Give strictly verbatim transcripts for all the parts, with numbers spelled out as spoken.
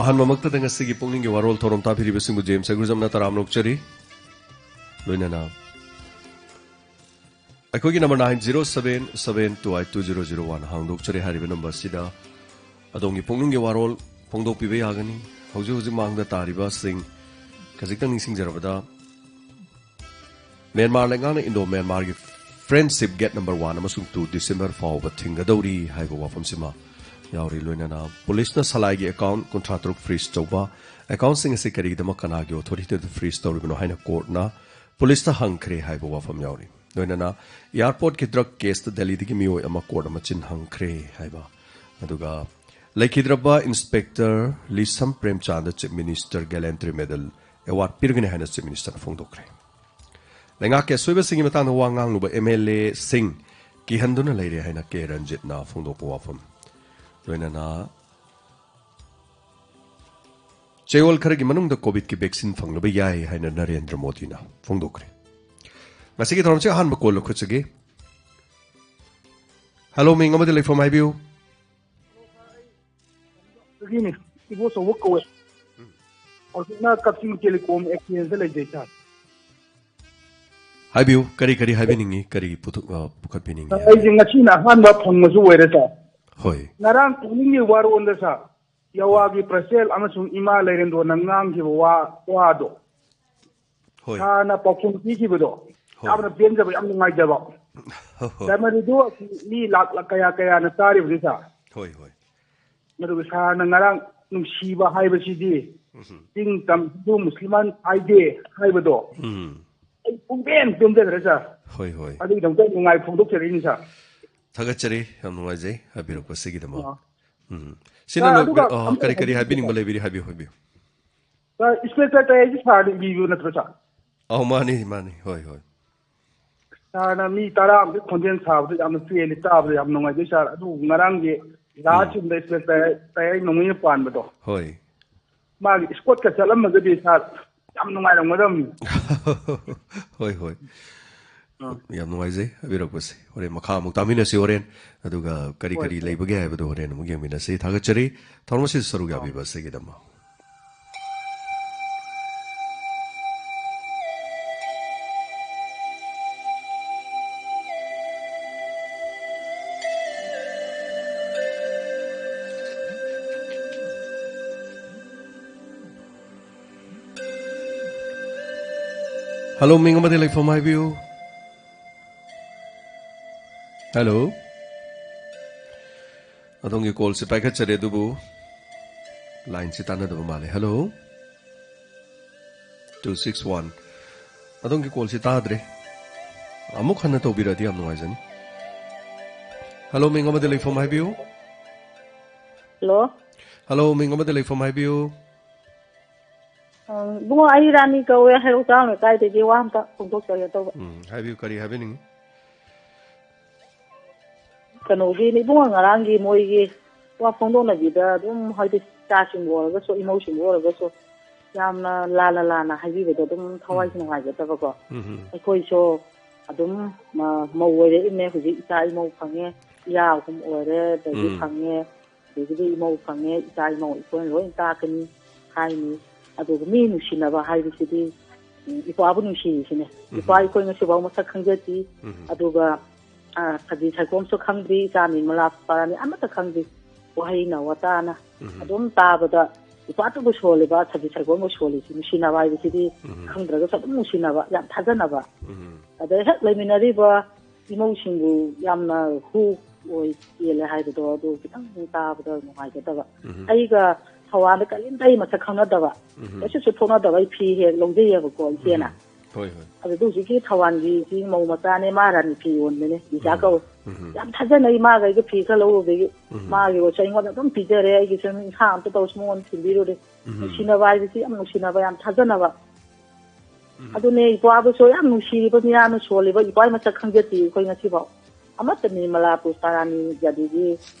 ꯑꯍꯥꯟꯕꯃꯛꯇꯗ ꯉꯁꯤꯒꯤ ꯄꯨꯛꯅꯤꯡꯒꯤ ꯋꯥꯔꯣꯜ ꯊꯧꯔꯝ ꯇꯥꯕꯤꯔꯤꯕꯁꯤꯡꯕꯨ ꯖꯦꯝꯁ ꯑꯒ꯭ꯔꯖꯝꯅ ꯇꯔꯥꯝꯅ ꯑꯣꯛꯆꯔꯤ꯫ ꯂꯣꯏꯅꯅ ꯑꯩꯈꯣꯏꯒꯤ number nine zero seven seven two eight two zero zero one ꯍꯥꯡꯗꯣꯛꯆꯔꯦ꯫ ꯍꯥꯏꯔꯤꯕ number ꯑꯁꯤꯗ ꯑꯗꯣꯝꯒꯤ ꯄꯨꯛꯅꯤꯡꯒꯤ ꯋꯥꯔꯣꯜ ꯐꯣꯡꯗꯣꯛꯄꯤꯕ ꯌꯥꯒꯅꯤ꯫ ꯍꯧꯖꯤꯛ ꯍꯧꯖꯤꯛ ꯃꯥꯡꯗ ꯇꯥꯔꯤꯕꯁꯤꯡ ꯈꯖꯤꯛꯇꯪ ꯅꯤꯡꯁꯤꯡꯖꯔꯕꯗ, ꯃ꯭ꯌꯥꯟꯃꯥꯔ ꯂꯩꯉꯥꯛꯅ Indo ꯃ꯭ꯌꯥꯟꯃꯥꯔꯒꯤ friendship gate number one ꯑꯃꯁꯨꯡ two December ꯐꯥꯎꯕ ꯊꯤꯡꯒꯗꯧꯔꯤ ꯍꯥꯏꯕ ꯋꯥꯐꯝꯁꯤꯃ ꯌꯥꯎꯔꯤ꯫ ꯂꯣꯏꯅꯅ ꯄꯨꯂꯤꯁꯅ ꯁꯂꯥꯏꯒꯤ account ꯀꯨꯟꯊ꯭ꯔꯥ ꯇꯔꯨꯛ freeze ꯇꯧꯕ, accountꯁꯤꯡ ꯑꯁꯤ ꯀꯔꯤꯒꯤꯗꯃꯛ ꯀꯅꯥꯒꯤ authorityꯗ freeze ꯇꯧꯔꯤꯕꯅꯣ ꯍꯥꯏꯅ courtꯅ ꯄꯨꯂꯤꯁꯇ ꯍꯪꯈ꯭ꯔꯦ ꯍꯥꯏꯕ ꯋꯥꯐꯝ ꯌꯥꯎꯔꯤ꯫ ꯂꯣꯏꯅꯅ airportꯀꯤ drug caseꯇ ꯗꯦꯜꯂꯤꯗꯒꯤ ꯃꯤꯑꯣꯏ ꯑꯃ court ꯑꯃ ꯆꯤꯟꯍꯟꯈ꯭ꯔꯦ ꯍꯥꯏꯕ, ꯑꯗꯨꯒ ꯂꯩꯈꯤꯗ꯭ꯔꯕ Inspector ꯂꯤꯁꯝ ꯄ꯭ꯔꯦꯝꯆꯥꯟꯗ Chief Minister Gallantry Medal award ꯄꯤꯔꯒꯅꯤ ꯍꯥꯏꯅ Chief Ministerꯅ ꯐꯣꯡꯗꯣꯛꯈ꯭ꯔꯦ꯫ ꯂꯩꯉꯥꯛꯀꯤ ꯑꯁꯣꯏꯕꯁꯤꯡꯒꯤ ꯃꯇꯥꯡꯗ ꯋꯥ ꯉꯥꯡꯂꯨꯕ MLAꯁꯤꯡ ꯀꯤꯍꯟꯗꯨꯅ ꯂꯩꯔꯦ ꯍꯥꯏꯅ ꯀꯦ ꯔꯟꯖꯤꯠꯅ ꯐꯣꯡꯗꯣꯛꯄ ꯋꯥꯐꯝ, ꯂꯣꯏꯅꯅ ꯆꯌꯣꯜ ꯈꯔꯒꯤ ꯃꯅꯨꯡꯗ COVIDꯀꯤ vaccine ꯐꯪꯂꯕ ꯌꯥꯏ ꯍꯥꯏꯅ ꯅꯔꯦꯟꯗ꯭ꯔ ꯃꯣꯗꯤꯅ ꯐꯣꯡꯗꯣꯛꯈ꯭ꯔꯦ꯫ ꯉꯁꯤꯒꯤ ꯊꯧꯔꯝꯁꯤ ꯑꯍꯥꯟꯕ call ꯂꯧꯈꯠꯆꯒꯦ꯫ Hello, ꯃꯤꯡ ꯑꯃꯗꯤ ꯂꯩꯐꯝ ꯍꯥꯏꯕꯤꯌꯨ꯫ ꯑꯗꯨꯒꯤꯅꯦ, ꯏꯕꯣꯆꯧꯕ ꯀꯧꯋꯦ꯫ ꯍꯧꯖꯤꯛꯅ ꯀꯛꯆꯤꯡ Telecom Exchangeꯗ ꯂꯩꯖꯩ, sir꯫ ꯍꯥꯏꯕꯤꯌꯨ, ꯀꯔꯤ ꯀꯔꯤ ꯍꯥꯏꯕꯤꯅꯤꯡꯉꯤ, ꯀꯔꯤ ꯄꯨꯊꯣꯛ-, ꯑ, ꯄꯨꯈꯠꯄꯤꯅꯤꯡꯉꯤ? ꯑꯩꯁꯦ ꯉꯁꯤꯅ ꯑꯍꯥꯟꯕ ꯐꯪꯕꯁꯨ ꯑꯣꯏꯔꯦ, sir꯫ ꯍꯣꯏ꯫ ꯉꯔꯥꯡ ꯄꯨꯛꯅꯤꯡꯒꯤ ꯋꯥꯔꯣꯜꯗ, sir, ꯌꯥꯋꯥꯒꯤ ꯄ꯭ꯔꯁꯦꯜ ꯑꯃꯁꯨꯡ ꯏꯃꯥ ꯂꯩꯔꯦꯟꯗꯣꯅ ꯉꯥꯡꯈꯤꯕ ꯋꯥ, ꯋꯥꯗꯣ, ꯍꯣꯏ꯫ Sirꯅ ꯄꯥꯎꯈꯨꯝ ꯄꯤꯈꯤꯕꯗꯣ, ꯍꯣꯏ꯫ ꯌꯥꯝꯅ ꯄꯦꯟꯖꯕ, ꯌꯥꯝ ꯅꯨꯡꯉꯥꯏꯖꯕ꯫ ꯍꯣꯏ, ꯍꯣꯏ꯫ ꯁꯔ, ꯃꯗꯨꯗꯣ ꯃꯤ ꯂꯥꯛ, ꯂꯥꯛ ꯀꯌꯥ ꯀꯌꯥꯅ ꯇꯥꯔꯤꯕꯅꯤ, sir꯫ ꯍꯣꯏ, ꯍꯣꯏ꯫ ꯃꯗꯨꯒ sirꯅ ꯉꯔꯥꯡ "ꯅꯨꯡꯁꯤꯕ ꯍꯥꯏꯕꯁꯤꯗꯤ ꯎꯝ꯫ ꯆꯤꯡ ꯇꯝ ꯍꯤꯟꯗꯨ ꯃꯨꯁꯂꯤꯝ ꯈꯥꯏꯗꯦ" ꯍꯥꯏꯕꯗꯣ, ꯎꯝ꯫ ꯑꯩ ꯄꯨꯡꯄꯦꯟ ꯄꯦꯟꯖꯈ꯭ꯔꯦ, sir꯫ ꯍꯣꯏ, ꯍꯣꯏ꯫ ꯑꯗꯨꯒꯤꯗꯃꯛꯇ ꯅꯨꯡꯉꯥꯏ ꯐꯣꯡꯗꯣꯛꯆꯔꯛꯏꯅꯤ, sir꯫ ꯊꯥꯒꯠꯆꯔꯤ, ꯌꯥꯝ ꯅꯨꯡꯉꯥꯏꯖꯩ ꯍꯥꯏꯕꯤꯔꯛꯄꯁꯤꯒꯤꯗꯃꯛ꯫ ꯑꯥ꯫ ꯎꯝ꯫ ꯁꯤꯅ sir, ꯂꯣꯏ-, ꯑꯗꯨꯒ ꯑ, ꯑꯃ ꯀꯔꯤ ꯀꯔꯤ ꯍꯥꯏꯖꯅꯤꯡꯕ꯫ ꯍꯥꯏꯕꯤꯅꯤꯡꯕ ꯂꯩꯕꯤꯔꯤ, ꯍꯥꯏꯕꯤꯌꯨ, ꯍꯥꯏꯕꯤꯌꯨ꯫ Sir, Inspector ꯇꯥꯏ ꯍꯥꯏꯁꯦ sirꯅ ꯏꯕꯤꯕ ꯅꯠꯇ꯭ꯔꯣ, sir? ꯑꯧ, ꯃꯥꯅꯤ, ꯃꯥꯅꯤ꯫ ꯍꯣꯏ, ꯍꯣꯏ꯫ Sirꯅ ꯃꯤ ꯇꯔꯥꯃꯨꯛꯀꯤ ꯈꯣꯟꯖꯦꯜ ꯁꯥꯕꯗ ꯌꯥꯝꯅ ꯄꯦꯜꯂꯤ, ꯇꯥꯕꯗ ꯌꯥꯝ ꯅꯨꯡꯉꯥꯏꯖꯩ, sir꯫ ꯑꯗꯨ ꯉꯔꯥꯡꯒꯤ ꯎꯝ꯫ ꯂꯥꯁ ꯁꯤꯟꯗ Inspector ꯇꯥꯏ ꯅꯣꯡꯃꯩꯅ ꯄꯥꯟꯕꯗꯣ꯫ ꯍꯣꯏ꯫ ꯃꯥꯒꯤ escortꯀ ꯆꯠꯂꯝꯃꯒꯗꯤ, sir, ꯌꯥꯝ ꯅꯨꯡꯉꯥꯏꯔꯝꯒꯗꯕꯅꯤ꯫ ꯍꯣꯏ, ꯍꯣꯏ꯫ ꯎꯝ꯫ ꯌꯥꯝ ꯅꯨꯡꯉꯥꯏꯖꯩ ꯍꯥꯏꯕꯤꯔꯛꯄꯁꯦ꯫ ꯍꯣꯔꯦꯟ ꯃꯈꯥ ꯑꯃꯨꯛ ꯇꯥꯃꯤꯟꯅꯁꯤ ꯍꯣꯔꯦꯟ꯫ ꯑꯗꯨꯒ ꯀꯔꯤ ꯍꯣꯏ, ꯀꯔꯤ ꯍꯣꯏ꯫ ꯂꯩꯕꯒꯦ ꯍꯥꯏꯕꯗꯨ ꯍꯣꯔꯦꯟ ꯑꯃꯨꯛ ꯌꯦꯡꯃꯤꯟꯅꯁꯤ꯫ ꯊꯥꯒꯠꯆꯔꯤ꯫ ꯊꯧꯔꯝ ꯑꯁꯤꯗ ꯁꯔꯨꯛ ꯍꯣꯏ꯫ ꯌꯥꯕꯤꯕ ꯑꯁꯤꯒꯤꯗꯃꯛ꯫ Hello, ꯃꯤꯡ ꯑꯃꯗꯤ ꯂꯩꯐꯝ ꯍꯥꯏꯕꯤꯌꯨ꯫ Hello꯫ ꯑꯗꯣꯝꯒꯤ call ꯁꯤ ꯄꯥꯏꯈꯠꯆꯔꯦ, ꯑꯗꯨꯕꯨ line ꯁꯤ ꯇꯥꯟꯅꯗꯕ ꯃꯥꯜꯂꯦ꯫ Hello꯫ Two six one꯫ ꯑꯗꯣꯝꯒꯤ call ꯁꯤ ꯇꯥꯗ꯭ꯔꯦ꯫ ꯑꯃꯨꯛ ꯍꯟꯅ ꯇꯧꯕꯤꯔꯛꯑꯗꯤ ꯌꯥꯝ ꯅꯨꯡꯉꯥꯏꯖꯅꯤ꯫ Hello, ꯃꯤꯡ ꯑꯃꯗꯤ ꯂꯩꯐꯝ ꯍꯥꯏꯕꯤꯌꯨ꯫ Hello꯫ Hello, ꯃꯤꯡ ꯑꯃꯗꯤ ꯂꯩꯐꯝ ꯍꯥꯏꯕꯤꯌꯨ꯫ ꯑ, ꯏꯕꯨꯡꯉꯣ, ꯑꯩ ꯔꯥꯅꯤ ꯀꯧꯋꯦ, ꯍꯩꯔꯣꯛ ꯆꯥꯝ ꯂꯩꯀꯥꯏꯗꯒꯤ꯫ ꯋꯥ ꯑꯝꯇ ꯐꯣꯡꯗꯣꯛꯆꯒꯦ ꯇꯧꯕ꯫ ꯎꯝ, ꯍꯥꯏꯕꯤꯌꯨ, ꯀꯔꯤ ꯍꯥꯏꯕꯤꯅꯤꯡꯉꯤ? ꯀꯩꯅꯣꯒꯤꯅꯦ, ꯏꯕꯨꯡꯉꯣ, ꯉꯔꯥꯡꯒꯤ ꯃꯣꯏꯒꯤ ꯋꯥ ꯐꯣꯡꯗꯣꯛꯅꯕꯤꯗ ꯑꯗꯨꯝ, ꯍꯥꯏꯗꯤ, ꯏꯆꯥꯁꯤꯡꯕꯨ ꯑꯣꯏꯔꯒꯁꯨ, ꯏꯃꯧꯁꯤꯡꯕꯨ ꯑꯣꯏꯔꯒꯁꯨ, ꯌꯥꯝꯅ ꯂꯥꯟꯅ ꯂꯥꯟꯅ ꯍꯥꯏꯕꯤꯕꯗꯣ ꯑꯗꯨꯝ ꯊꯋꯥꯏꯁꯦ ꯎꯝ꯫ ꯅꯨꯡꯉꯥꯏꯖꯗꯕꯀꯣ꯫ ꯎꯝ, ꯎꯝ꯫ ꯑꯩꯈꯣꯏꯁꯨ ꯑꯗꯨꯝ, ꯃ-, ꯃꯧ ꯑꯣꯏꯔꯛꯏꯅꯦ, ꯍꯧꯖꯤꯛ ꯏꯆꯥ ꯏꯃꯧ ꯐꯪꯉꯦ, ꯏꯌꯥ ꯑꯍꯨꯝ ꯑꯣꯏꯔꯦ, ꯑꯗꯒꯤ ꯎꯝ꯫ ꯐꯪꯉꯦ, ꯑꯗꯒꯤꯗꯤ ꯏꯃꯧ ꯐꯪꯉꯦ, ꯏꯆꯥ ꯏꯃꯧ ꯑꯩꯈꯣꯏꯅ ꯂꯣꯏ ꯇꯥꯛꯀꯅꯤ ꯍꯥꯏꯅꯤ꯫ ꯑꯗꯨꯒ ꯃꯤ ꯅꯨꯡꯁꯤꯅꯕ ꯍꯥꯏꯕꯁꯤꯗꯤ, ꯎꯝ, ꯏꯄ꯭ꯋꯥꯕꯨ ꯅꯨꯡꯁꯤꯔꯤꯁꯤꯅꯦ꯫ ꯎꯝ꯫ ꯏꯄ꯭ꯋꯥ ꯑꯩꯈꯣꯏ ꯉꯁꯤꯐꯥꯎ ꯃꯁꯛ ꯈꯪꯖꯗ꯭ꯔꯤ꯫ ꯎꯝ꯫ ꯑꯗꯨꯒ, ꯑ, ꯁꯖꯤ ꯁꯥꯏꯈꯣꯝꯁꯨ ꯈꯪꯗ꯭ꯔꯤ, ꯏꯆꯥ ꯅꯤꯔꯃꯂꯥ ꯄꯔꯥꯅꯤ ꯑꯃꯠꯇ ꯈꯪꯗ꯭ꯔꯤ꯫ ꯋꯥꯍꯩꯅ ꯋꯥꯇꯥꯅ ꯎꯝ꯫ ꯑꯗꯨꯝ ꯇꯥꯕꯗ ꯏꯄ꯭ꯋꯥꯗꯨꯕꯨ ꯁꯣꯜꯂꯤꯕ, ꯁꯖꯤ ꯁꯥꯏꯈꯣꯝꯕꯨ ꯁꯣꯜꯂꯤꯁꯤ ꯅꯨꯡꯁꯤꯅꯕ ꯍꯥꯏꯕꯁꯤꯗꯤ ꯎꯝ꯫ ꯈꯪꯗ꯭ꯔꯒꯁꯨ ꯑꯗꯨꯝ ꯅꯨꯡꯁꯤꯅꯕ, ꯌꯥꯝ ꯊꯥꯖꯅꯕ꯫ ꯎꯝ꯫ ꯑꯗꯩ ꯍꯦꯛ ꯂꯩꯃꯤꯟꯅꯔꯤꯕ ꯏꯃꯧꯁꯤꯡꯕꯨ ꯌꯥꯝꯅ ꯍꯨ ꯑꯣꯏ ꯆꯦꯜꯂꯦ ꯍꯥꯏꯕꯗꯣ, ꯑꯗꯨ ꯈꯤꯇꯪ ꯇꯥꯕꯗ ꯅꯨꯡꯉꯥꯏꯖꯗꯕ꯫ ꯎꯝ꯫ ꯑꯩꯒ ꯊꯧꯕꯥꯜꯗ ꯀꯔꯤꯝꯇ ꯑꯩ ꯃꯁꯛ ꯈꯪꯅꯗꯕ, ꯎꯝ꯫ ꯀꯩꯁꯨ ꯆꯠꯊꯣꯛꯅꯗꯕ ꯑꯩ ꯐꯤ ꯍꯦꯛ ꯂꯧꯖꯩꯌꯦꯕꯀꯣ ꯏꯆꯦꯅ꯫ ꯎꯝ꯫ ꯍꯣꯏ, ꯍꯣꯏ꯫ ꯑꯗꯨꯗ ꯍꯧꯖꯤꯛꯀꯤ ꯊꯧꯕꯥꯜꯒꯤ ꯏꯆꯦ ꯃꯧ ꯃꯆꯥꯅꯦ, ꯃꯥ ꯔꯥꯅꯤ ꯐꯤ ꯌꯣꯟꯕꯅꯦ, ꯂꯤꯖꯥ ꯎꯝ꯫ ꯀꯧꯋꯦ꯫ ꯎꯝ꯫ ꯌꯥꯝ ꯊꯥꯖꯅꯩ, ꯃꯥꯒ ꯑꯩꯒ ꯐꯤ ꯈꯔ ꯂꯧꯔꯨꯕꯗꯒꯤ꯫ ꯎꯝ꯫ ꯃꯥꯒꯤ ꯑꯣꯏꯔꯁꯨ ꯑꯩꯉꯣꯟꯗ ꯑꯗꯨꯝ ꯄꯤꯖꯔꯦ, ꯑꯩꯒꯤꯁꯨ ꯏꯟꯁꯥꯡ ꯑꯝꯇ ꯇꯧꯔꯁꯨ ꯃꯉꯣꯟꯗ ꯊꯤꯟꯕꯤꯔꯨꯔꯦ꯫ ꯎꯝ꯫ ꯅꯨꯡꯁꯤꯅꯕ ꯍꯥꯏꯕꯁꯤ ꯌꯥꯝ ꯅꯨꯡꯁꯤꯅꯕ, ꯌꯥꯝ ꯊꯥꯖꯅꯕ꯫ ꯎꯝ꯫ ꯑꯗꯨꯅꯦ, ꯏꯄ꯭ꯋꯥꯕꯨꯁꯨ ꯌꯥꯝ ꯅꯨꯡꯁꯤꯔꯤꯕ ꯃꯤꯌꯥꯝꯅ ꯁꯣꯜꯂꯤꯕ, ꯏꯄ꯭ꯋꯥꯒꯤ ꯃꯁꯛ ꯈꯪꯖꯗꯦ ꯑꯩꯈꯣꯏ ꯉꯁꯤꯐꯥꯎ꯫ ꯑꯃꯠꯇ ꯅꯤꯔꯃꯂꯥ ꯄꯨꯁꯄꯥꯔꯥꯅꯤ ꯑꯗꯒꯤ,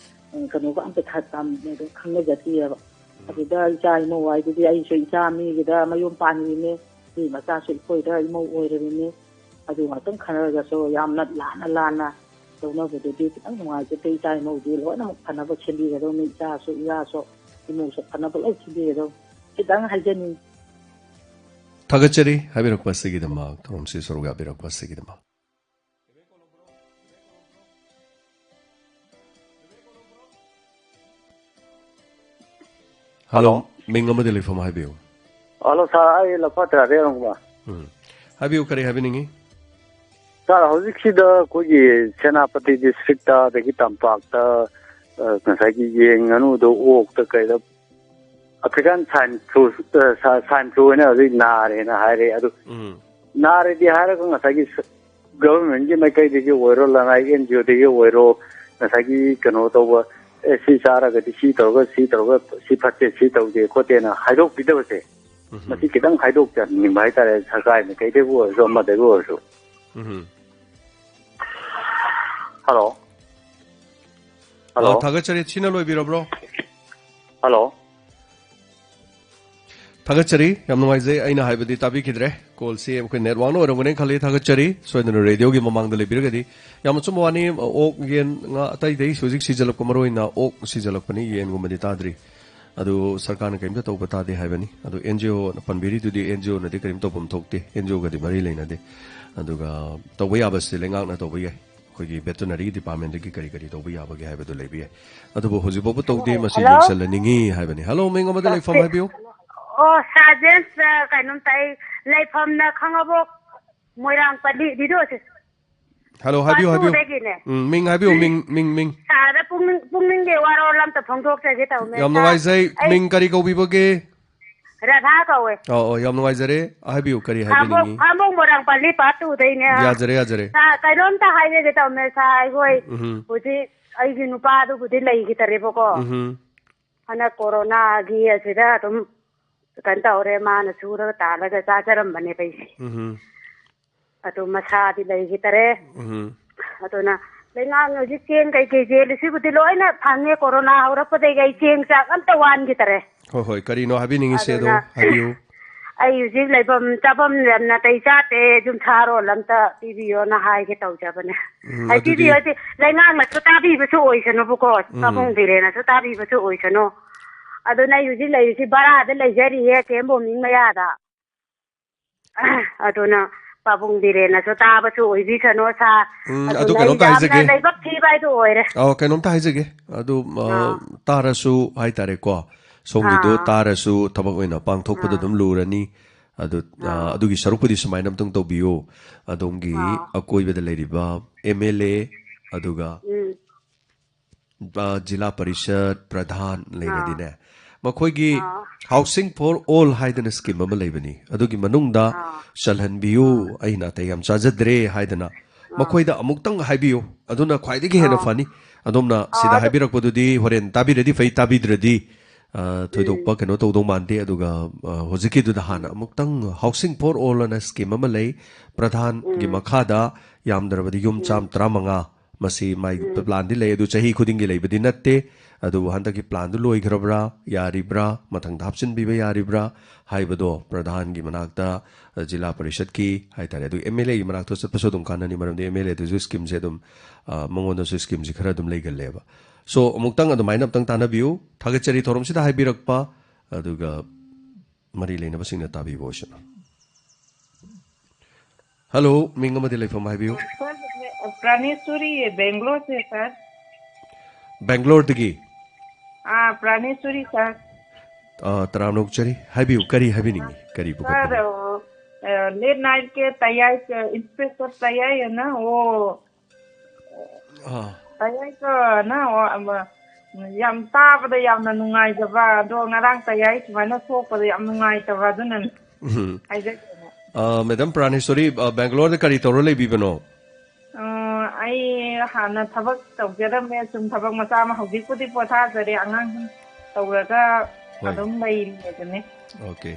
ꯎꯝ, ꯀꯩꯅꯣꯒ ꯑꯝꯇ ꯊ-, ꯇꯝ-, ꯈꯪꯅꯖꯗꯦꯕ꯫ ꯎꯝ꯫ ꯑꯗꯨꯗ ꯏꯆꯥ ꯏꯃꯧ ꯍꯥꯏꯗꯨꯗꯤ ꯑꯩꯁꯨ ꯏꯆꯥ ꯃꯤꯒꯤꯗ ꯃꯌꯨꯝ ꯄꯥꯟꯈꯤꯕꯅꯦ, ꯃꯤ ꯃꯆꯥꯁꯨ ꯑꯩꯈꯣꯏꯗ ꯏꯃꯧ ꯑꯣꯏꯔꯕꯅꯦ꯫ ꯑꯗꯨ ꯉꯥꯛꯇꯪ ꯈꯟꯅꯔꯒꯁꯨ ꯌꯥꯝꯅ ꯂꯥꯟꯅ ꯂꯥꯟꯅ ꯇꯧꯅꯕꯗꯨꯗꯤ ꯈꯤꯇꯪ ꯅꯨꯡꯉꯥꯏꯖꯗꯦ꯫ ꯏꯆꯥ ꯏꯃꯧꯗꯤ ꯂꯣꯏꯅꯃꯛ ꯐꯅꯕ ꯁꯦꯝꯕꯤꯒꯗꯧꯅꯤ, ꯏꯆꯥꯁꯨ ꯏꯌꯥꯁꯨ ꯏꯃꯧꯁꯨ ꯐꯅꯕ ꯂꯣꯏ ꯁꯦꯝꯕꯤꯒꯗꯧꯅꯤ꯫ ꯈꯤꯇꯪ ꯍꯥꯏꯖꯅꯤꯡꯉꯤ꯫ ꯊꯥꯒꯠꯆꯔꯤ ꯍꯥꯏꯕꯤꯔꯛꯄ ꯑꯁꯤꯒꯤꯗꯃꯛ, ꯊꯧꯔꯝꯁꯤ ꯁꯔꯨꯛ ꯌꯥꯕꯤꯔꯛꯄ ꯑꯁꯤꯒꯤꯗꯃꯛ꯫ Hello, hello. ꯃꯤꯡ ꯑꯃꯗꯤ ꯂꯩꯐꯝ ꯍꯥꯏꯕꯤꯌꯨ꯫ ꯍꯜꯂꯣ ꯁꯥꯔ, ꯑꯩ ꯂꯧꯄꯥꯠ ꯇꯔꯥꯗꯩ ꯑꯔꯨꯟ ꯀꯨꯃꯥꯔ꯫ ꯎꯝ꯫ ꯍꯥꯏꯕꯤꯌꯨ, ꯀꯔꯤ ꯍꯥꯏꯕꯤꯅꯤꯡꯉꯤ? ꯁꯥꯔ, ꯍꯧꯖꯤꯛꯁꯤꯗ ꯑꯩꯈꯣꯏꯒꯤ ꯁꯦꯅꯥꯄꯇꯤ ꯗꯤꯁꯇ꯭ꯔꯤꯛꯇ, ꯑꯗꯒꯤ ꯇꯝꯄꯥꯛꯇ, ꯑ, ꯉꯁꯥꯏꯒꯤ ꯌꯦꯟ ꯉꯥꯅꯨꯗ, ꯑꯣꯛꯇ ꯀꯩꯗ ꯑꯐ꯭ꯔꯤꯀꯥꯟ ꯁꯥꯏꯟ ꯐ꯭ꯂꯨ, ꯑ, ꯁꯥ-, ꯁꯥꯏꯟ ꯐ꯭ꯂꯨ ꯍꯥꯏꯅ ꯍꯧꯖꯤꯛ ꯅꯥꯔꯦꯅ ꯍꯥꯏꯔꯦ꯫ ꯑꯗꯨ ꯎꯝ꯫ ꯅꯥꯔꯦꯗꯤ ꯍꯥꯏꯔꯒ ꯉꯁꯥꯏꯒꯤ ꯁ-, ꯒꯚꯔꯟꯃꯦꯟꯠꯀꯤ ꯃꯥꯏꯀꯩꯗꯒꯤ ꯑꯣꯏꯔꯣ, ꯂꯅꯥꯏ ꯑꯦꯟ ꯖꯤ ꯑꯣꯗꯒꯤ ꯑꯣꯏꯔꯣ, ꯉꯁꯥꯏꯒꯤ ꯀꯩꯅꯣ ꯇꯧꯕ, "ꯑꯦ, ꯁꯤ ꯆꯥꯔꯒꯗꯤ ꯁꯤ ꯇꯧꯔꯒ, ꯁꯤ ꯇꯧꯔꯒ, ꯁꯤ ꯐꯠꯇꯦ, ꯁꯤ ꯇꯧꯗꯦ ꯈꯣꯠꯇꯦꯅ" ꯍꯥꯏꯗꯣꯛꯄꯤꯗꯕꯁꯦ, ꯎꯝ꯫ ꯃꯁꯤ ꯈꯤꯇꯪ ꯍꯥꯏꯗꯣꯛꯆꯅꯤꯡꯕ ꯍꯥꯏꯇꯥꯔꯦ, ꯁꯔꯀꯥꯔ ꯃꯥꯏꯀꯩꯗꯒꯤ ꯑꯣꯏꯔꯁꯨ, ꯑꯃꯗꯒꯤ ꯑꯣꯏꯔꯁꯨ꯫ ꯎꯝ꯫ ꯍꯜꯂꯣ꯫ ꯍꯜꯂꯣ꯫ ꯑ, ꯊꯥꯒꯠꯆꯔꯤ꯫ ꯁꯤꯅ ꯂꯣꯏꯕꯤꯔꯕ꯭ꯔꯣ? ꯍꯜꯂꯣ꯫ ꯊꯥꯒꯠꯆꯔꯤ꯫ ꯌꯥꯝ ꯅꯨꯡꯉꯥꯏꯖꯩ꯫ ꯑꯩꯅ ꯍꯥꯏꯕꯗꯤ ꯇꯥꯕꯤꯈꯤꯗ꯭ꯔꯦ꯫ ꯀꯣꯜꯁꯤ ꯑꯩꯈꯣꯏ ꯅꯦꯠꯋꯥꯛꯅ ꯑꯣꯏꯔꯝꯒꯅꯤ ꯈꯜꯂꯤ꯫ ꯊꯥꯒꯠꯆꯔꯤ꯫ ꯁꯣꯏꯗꯅ ꯔꯦꯗꯤꯑꯣꯒꯤ ꯃꯃꯥꯡꯗ ꯂꯩꯕꯤꯔꯒꯗꯤ꯫ ꯌꯥꯝ ꯑꯆꯨꯝꯕ ꯋꯥꯅꯤ꯫ ꯑꯣꯛ, ꯌꯦꯟ, ꯉꯥ, ꯑꯇꯩ ꯑꯇꯩ ꯍꯧꯖꯤꯛ ꯁꯤꯖꯤꯜꯂꯛꯄ, ꯃꯔꯨ ꯑꯣꯏꯅ ꯑꯣꯛ ꯁꯤꯖꯤꯜꯂꯛꯄꯅꯤ, ꯌꯦꯟꯒꯨꯝꯕꯗꯤ ꯇꯥꯗ꯭ꯔꯤ꯫ ꯑꯗꯨ ꯁꯔꯀꯥꯔꯅ ꯀꯔꯤꯝꯇ ꯇꯧꯕ ꯇꯥꯗꯦ ꯍꯥꯏꯕꯅꯤ꯫ ꯑꯗꯨ ꯑꯦꯟ ꯖꯤ ꯑꯣꯅ ꯄꯟꯕꯤꯔꯤꯗꯨꯗꯤ, ꯑꯦꯟ ꯖꯤ ꯑꯣꯅꯗꯤ ꯀꯔꯤꯝ ꯇꯧꯐꯝ ꯊꯣꯛꯇꯦ, ꯑꯦꯟ ꯖꯤ ꯑꯣꯒꯗꯤ ꯃꯔꯤ ꯂꯩꯅꯗꯦ꯫ ꯑꯗꯨꯒ ꯇꯧꯕ ꯌꯥꯕꯁꯤ ꯂꯩꯉꯥꯛꯅ ꯇꯧꯕ ꯌꯥꯏ꯫ ꯑꯩꯈꯣꯏꯒꯤ ꯚꯦꯇꯅꯔꯤ ꯗꯤꯄꯥꯔꯠꯃꯦꯟꯗꯒꯤ ꯀꯔꯤ ꯀꯔꯤ ꯇꯧꯕ ꯌꯥꯕꯒꯦ ꯍꯥꯏꯕꯗꯨ ꯂꯩꯕ ꯌꯥꯏ꯫ ꯑꯗꯨꯕꯨ ꯍꯧꯖꯤꯛ ꯐꯥꯎꯕ ꯇꯧꯗꯦ, ꯃꯁꯤ ꯍꯜꯂꯣ? ꯌꯦꯡꯁꯤꯜꯍꯟꯅꯤꯡꯉꯤ ꯍꯥꯏꯕꯅꯤ꯫ ꯍꯜꯂꯣ, ꯃꯤꯡ ꯑꯃꯗ ꯂꯩꯐꯝ ꯁꯤ-, ꯍꯥꯏꯕꯤꯌꯨ꯫ ꯑꯣ, ꯁꯥꯔ ꯖꯦꯝꯁ, ꯑ, ꯀꯩꯅꯣꯝꯇ ꯑꯩ ꯂꯩꯐꯝꯅ ꯈꯥꯡꯉꯕꯣꯛ ꯃꯣꯏꯔꯥꯡ ꯄꯜꯂꯤ, ꯚꯤꯗꯤꯑꯣꯁꯦ꯫ ꯍꯜꯂꯣ, ꯍꯥꯏꯕꯤꯌꯨ, ꯍꯥꯏꯕꯤꯌꯨ꯫ ꯄꯥꯠꯇꯨꯗꯒꯤꯅꯦ꯫ ꯎꯝ, ꯃꯤꯡ ꯍꯥꯏꯕꯤꯌꯨ, ꯃꯤꯡ, ꯃꯤꯡ, ꯃꯤꯡ꯫ ꯁꯥꯔꯗ ꯄꯨꯛꯅꯤꯡ, ꯄꯨꯛꯅꯤꯡꯒꯤ ꯋꯥꯔꯣꯜ ꯑꯝꯇ ꯐꯣꯡꯗꯣꯛꯆꯒꯦ ꯇꯧꯅꯦ꯫ ꯌꯥꯝ ꯁꯥꯔ, ꯅꯨꯡꯉꯥꯏꯖꯩ꯫ ꯑꯩ ꯃꯤꯡ ꯀꯔꯤ ꯀꯧꯕꯤꯕꯒꯦ? ꯔꯥꯙꯥ ꯀꯧꯋꯦ꯫ ꯑꯣ, ꯑꯣ, ꯌꯥꯝ ꯅꯨꯡꯉꯥꯏꯖꯔꯦ꯫ ꯍꯥꯏꯕꯤꯌꯨ, ꯀꯔꯤ ꯈꯥꯡꯕꯣꯛ-, ꯍꯥꯏꯕꯤꯅꯤꯡꯉꯤ? ꯈꯥꯡꯕꯣꯛ ꯃꯣꯏꯔꯥꯡ ꯄꯜꯂꯤ ꯄꯥꯠ ꯇꯨꯗꯩꯅꯦ꯫ ꯌꯥꯖꯔꯦ, ꯌꯥꯖꯔꯦ꯫ ꯁꯥꯔ, ꯀꯩꯅꯣꯝꯇ ꯍꯥꯏꯖꯒꯦ ꯇꯧꯅꯦ ꯁꯥꯔ, ꯑꯩꯈꯣꯏ ꯎꯝ꯫ ꯍꯧꯖꯤꯛ ꯑꯩꯒꯤ ꯅꯨꯄꯥꯗꯨꯕꯨꯗꯤ ꯂꯩꯈꯤꯗꯔꯦꯕꯀꯣ꯫ ꯎꯝ꯫ ꯍꯟꯗꯛ ꯀꯣꯔꯣꯅꯥꯒꯤ ꯑꯁꯤꯗ ꯑꯗꯨꯝ ꯀꯩꯅꯣ ꯇꯧꯔꯦ, ꯃꯥꯅ ꯁꯨꯔꯒ ꯇꯥꯜꯂꯒ ꯆꯥꯖꯔꯝꯕꯅꯦꯕ ꯑꯩꯁꯦ꯫ ꯎꯝ꯫ ꯑꯗꯨ ꯃꯁꯥꯗꯤ ꯂꯩꯈꯤꯗꯔꯦ꯫ ꯎꯝ꯫ ꯑꯗꯨꯅ ꯂꯩꯉꯥꯛꯅ ꯍꯧꯖꯤꯛ ꯆꯦꯡ ꯀꯩꯀꯩ ꯌꯦꯜꯂꯤꯁꯤꯕꯨꯗꯤ ꯂꯣꯏꯅ ꯐꯪꯉꯦ꯫ ꯀꯣꯔꯣꯅꯥ ꯍꯧꯔꯛꯄꯗꯒꯤ ꯑꯩ ꯆꯦꯡ ꯆꯥꯛ ꯑꯝꯇ ꯋꯥꯟꯈꯤꯗꯔꯦ꯫ ꯍꯣꯏ, ꯍꯣꯏ, ꯀꯔꯤꯅꯣ ꯍꯥꯏꯕꯤꯅꯤꯡꯉꯤꯁꯦ ꯑꯗꯣ ꯑꯗꯨꯅ ꯍꯥꯏꯕꯤꯌꯨ꯫ ꯑꯩ ꯍꯧꯖꯤꯛ ꯂꯩꯐꯝ ꯆꯥꯐꯝ ꯌꯥꯝ ꯅꯥꯇꯩ ꯆꯥꯗꯦ, ꯌꯨꯝꯁꯥꯔꯣꯜ ꯑꯝꯇ ꯄꯤꯕꯤꯌꯣꯅ ꯍꯥꯏꯒꯦ ꯇꯧꯖꯕꯅꯦ꯫ ꯎꯝ, ꯍꯥꯏ, ꯑꯗꯨꯗꯤ ꯄꯤꯕꯤꯌꯣ ꯍꯥꯏꯗꯤ ꯂꯩꯉꯥꯛꯅꯁꯨ ꯇꯥꯕꯤꯕꯁꯨ ꯑꯣꯏꯁꯅꯨꯕꯀꯣ, ꯎꯝ꯫ ꯄꯥꯕꯨꯡ ꯕꯤꯔꯦꯟꯅꯁꯨ ꯇꯥꯕꯤꯕꯁꯨ ꯑꯣꯏꯁꯅꯨ꯫ ꯑꯗꯨꯅ ꯑꯩ ꯍꯧꯖꯤꯛ ꯂꯩꯔꯤꯁꯤ ꯚꯔꯥꯗ ꯂꯩꯖꯔꯤꯌꯦ, ꯀꯦ ꯑꯦꯝ ꯕꯣꯃꯤꯡ ꯃꯌꯥꯗ꯫ ꯑꯗꯨꯅ ꯄꯥꯕꯨꯡ ꯕꯤꯔꯦꯟꯅꯁꯨ ꯇꯥꯕꯁꯨ ꯑꯣꯏꯕꯤꯁꯅꯨ, ꯁꯥꯔ꯫ ꯎꯝ, ꯑꯗꯨ ꯑꯗꯨꯅ ꯑꯩ ꯀꯩꯅꯣꯝꯇ ꯌꯥꯝꯅ ꯍꯥꯏꯖꯒꯦ꯫ ꯂꯥꯏꯕꯛ ꯊꯤꯕ ꯍꯥꯏꯗꯣ ꯑꯣꯏꯔꯦ꯫ ꯑꯧ, ꯀꯩꯅꯣꯝꯇ ꯍꯥꯏꯖꯒꯦ꯫ ꯑꯗꯨ, ꯑ, ꯑꯥ꯫ ꯇꯥꯔꯁꯨ ꯍꯥꯏꯇꯥꯔꯦꯀꯣ, ꯁꯣꯝꯒꯤꯗꯣ ꯑꯥ꯫ ꯇꯥꯔꯁꯨ ꯊꯕꯛ ꯑꯣꯏꯅ ꯄꯥꯡꯊꯣꯛꯄꯗ ꯑꯥ꯫ ꯑꯗꯨꯝ ꯂꯨꯔꯅꯤ꯫ ꯑꯗꯨ, ꯑ, ꯑꯥ꯫ ꯑꯗꯨꯒꯤ ꯁꯔꯨꯛꯄꯨꯗꯤ ꯁꯨꯃꯥꯏꯅ ꯑꯝꯇꯪ ꯇꯧꯕꯤꯌꯨ꯫ ꯑꯗꯣꯝꯒꯤ ꯑꯥ꯫ ꯑꯀꯣꯏꯕꯗ ꯂꯩꯔꯤꯕ ꯑꯦꯝ ꯑꯦꯜ ꯑꯦ, ꯑꯗꯨꯒ ꯎꯝ꯫ ꯑ, ꯖꯤꯂꯥ ꯄꯔꯤꯁꯠ ꯄ꯭ꯔꯙꯥꯟ ꯑꯥ꯫ ꯂꯩꯔꯗꯤꯅꯦ, ꯃꯈꯣꯏꯒꯤ ꯑꯥ꯫ Housing for All ꯍꯥꯏꯗꯅ ꯁ꯭ꯀꯤꯝ ꯑꯃ ꯂꯩꯕꯅꯤ꯫ ꯑꯗꯨꯒꯤ ꯃꯅꯨꯡꯗ ꯑꯥ꯫ ꯆꯜꯍꯟꯕꯤꯌꯨ, ꯑꯥ꯫ ꯑꯩ ꯅꯥꯇꯩ ꯌꯥꯝ ꯆꯥꯖꯗ꯭ꯔꯦ ꯍꯥꯏꯗꯅ ꯑꯥ꯫ ꯃꯈꯣꯏꯗ ꯑꯃꯨꯛꯇꯪ ꯍꯥꯏꯕꯤꯌꯨ, ꯑꯗꯨꯅ ꯈ꯭ꯋꯥꯏꯗꯒꯤ ꯍꯦꯟꯅ ꯑꯥ꯫ ꯐꯅꯤ꯫ ꯑꯗꯣꯝꯅ ꯑꯥ, ꯁꯤꯗ ꯑꯗꯨ ꯍꯥꯏꯕꯤꯔꯛꯄꯗꯨꯗꯤ ꯍꯣꯔꯦꯟ ꯇꯥꯕꯤꯔꯗꯤ ꯐꯩ, ꯇꯥꯕꯤꯗ꯭ꯔꯗꯤ, ꯑ, ꯊꯣꯏꯗꯣꯛꯄ ꯎꯝ꯫ ꯀꯩꯅꯣ ꯇꯧꯗꯧ ꯃꯥꯟꯗꯦ꯫ ꯑꯗꯨꯒ, ꯑ, ꯍꯧꯖꯤꯛꯀꯤꯗꯨꯗ ꯍꯥꯟꯅ ꯑꯃꯨꯛꯇꯪ Housing for All ꯑꯅ ꯁ꯭ꯀꯤꯝ ꯑꯃ ꯂꯩ, ꯄ꯭ꯔꯙꯥꯟꯒꯤ ꯎꯝ꯫ ꯃꯈꯥꯗ ꯌꯥꯝꯗ꯭ꯔꯕꯗ ꯌꯨꯝ ꯎꯝ꯫ ꯆꯥꯝ ꯇꯔꯥꯃꯉꯥ, ꯃꯁꯤ ꯃꯥꯒꯤ ꯎꯝ꯫ ꯄ꯭ꯂꯥꯟꯗꯤ ꯂꯩ, ꯑꯗꯨ ꯆꯍꯤ ꯈꯨꯗꯤꯡꯒꯤ ꯂꯩꯕꯗꯤ ꯅꯠꯇꯦ꯫ ꯑꯗꯨꯕꯨ ꯍꯟꯗꯛꯀꯤ ꯄ꯭ꯂꯥꯟꯗꯨ ꯂꯣꯏꯈ꯭ꯔꯕ꯭ꯔꯥ, ꯌꯥꯔꯤꯕ꯭ꯔꯥ, ꯃꯊꯪꯗ ꯍꯥꯞꯆꯤꯟꯕꯤꯕ ꯌꯥꯔꯤꯕ꯭ꯔꯥ ꯍꯥꯏꯕꯗꯣ ꯄ꯭ꯔꯙꯥꯟꯒꯤ ꯃꯅꯥꯛꯇ, ꯑ, ꯖꯤꯂꯥ ꯄꯔꯤꯁꯠꯀꯤ ꯍꯥꯏꯇꯥꯔꯦ, ꯑꯗꯨ ꯑꯦꯝ ꯑꯦꯜ ꯑꯦꯒꯤ ꯃꯅꯥꯛꯇ ꯆꯠꯄꯁꯨ ꯑꯗꯨꯝ ꯀꯥꯟꯅꯅꯤ, ꯃꯔꯝꯗꯤ ꯑꯦꯝ ꯑꯦꯜ ꯑꯦꯗꯨꯁꯨ ꯁ꯭ꯀꯤꯝꯁꯦ ꯑꯗꯨꯝ, ꯑ, ꯃꯉꯣꯟꯗꯁꯨ ꯁ꯭ꯀꯤꯝꯁꯦ ꯈꯔ ꯑꯗꯨꯝ ꯂꯩꯒꯜꯂꯦꯕ꯫ So, ꯑꯃꯨꯛꯇꯪ ꯑꯗꯨꯃꯥꯏꯅ ꯑꯝꯇꯪ ꯇꯥꯟꯅꯕꯤꯌꯨ꯫ ꯊꯥꯒꯠꯆꯔꯤ ꯊꯧꯔꯝꯁꯤꯗ ꯍꯥꯏꯕꯤꯔꯛꯄ, ꯑꯗꯨꯒ ꯃꯔꯤ ꯂꯩꯅꯕꯁꯤꯡꯅ ꯇꯥꯕꯤꯕ ꯑꯣꯏꯁꯅꯨ꯫ ꯍꯜꯂꯣ, ꯃꯤꯡ ꯑꯃꯗꯤ ꯂꯩꯐꯝ ꯍꯥꯏꯕꯤꯌꯨ꯫ ꯁꯥꯔ, ꯄ꯭ꯔꯥꯅꯦꯁꯣꯔꯤ, ꯕꯦꯡꯒ꯭ꯂꯣꯔꯁꯦ, ꯁꯥꯔ꯫ ꯕꯦꯡꯒ꯭ꯂꯣꯔꯗꯒꯤ? ꯑꯥ, ꯄ꯭ꯔꯥꯅꯦꯁꯣꯔꯤ, ꯁꯥꯔ꯫ ꯑꯥ, ꯇꯔꯥꯝꯅ ꯑꯣꯛꯆꯔꯤ꯫ ꯍꯥꯏꯕꯤꯌꯨ, ꯀꯔꯤ ꯍꯥꯏꯕꯤꯅꯤꯡꯉꯤ? ꯀꯔꯤꯕꯨ ꯁꯥꯔ, ꯀꯠꯇꯅ? ꯑ, ꯑ, ꯂꯦꯠ ꯅꯥꯏꯠ ꯀꯦ ꯇꯌꯥꯏ, ꯏꯟꯁꯄꯦꯛꯇꯔ ꯇꯌꯥꯏ ꯑꯅ, ꯑꯣ, ꯑꯥ꯫ ꯇꯌꯥꯏꯀꯅ, ꯑꯣ, ꯑꯃ, ꯌꯥꯝ ꯇꯥꯕꯗ ꯌꯥꯝꯅ ꯅꯨꯡꯉꯥꯏꯖꯕ, ꯑꯗꯣ ꯉꯔꯥꯡ ꯇꯌꯥꯏ ꯁꯨꯃꯥꯏꯅ ꯊꯣꯛꯄꯗ ꯌꯥꯝ ꯅꯨꯡꯉꯥꯏꯇꯕ, ꯑꯗꯨꯅꯅꯦ ꯎꯝ꯫ ꯍꯥꯏꯖꯒꯦꯅ꯫ ꯑ, ꯃꯦꯗꯥꯝ ꯄ꯭ꯔꯥꯅꯦꯁꯣꯔꯤ, ꯑ, ꯕꯦꯡꯒ꯭ꯂꯣꯔꯗ ꯀꯔꯤ ꯇꯧꯔ ꯂꯩꯕꯤꯕꯅꯣ? ꯑ, ꯑꯩ ꯍꯥꯟꯅ ꯊꯕꯛ ꯇꯧꯖꯔꯝꯃꯦ, ꯁꯨꯝ ꯊꯕꯛ ꯃꯆꯥ ꯑꯃ, ꯍꯧꯖꯤꯛꯄꯨꯗꯤ ꯄꯣꯊꯥꯖꯔꯦ, ꯑꯉꯥꯡꯁꯤꯡ ꯇꯧꯔꯒ ꯍꯣꯏ꯫ ꯑꯗꯨꯝ ꯂꯩꯔꯤ ꯑꯗꯨꯅꯤ꯫ ꯑꯣꯀꯦ꯫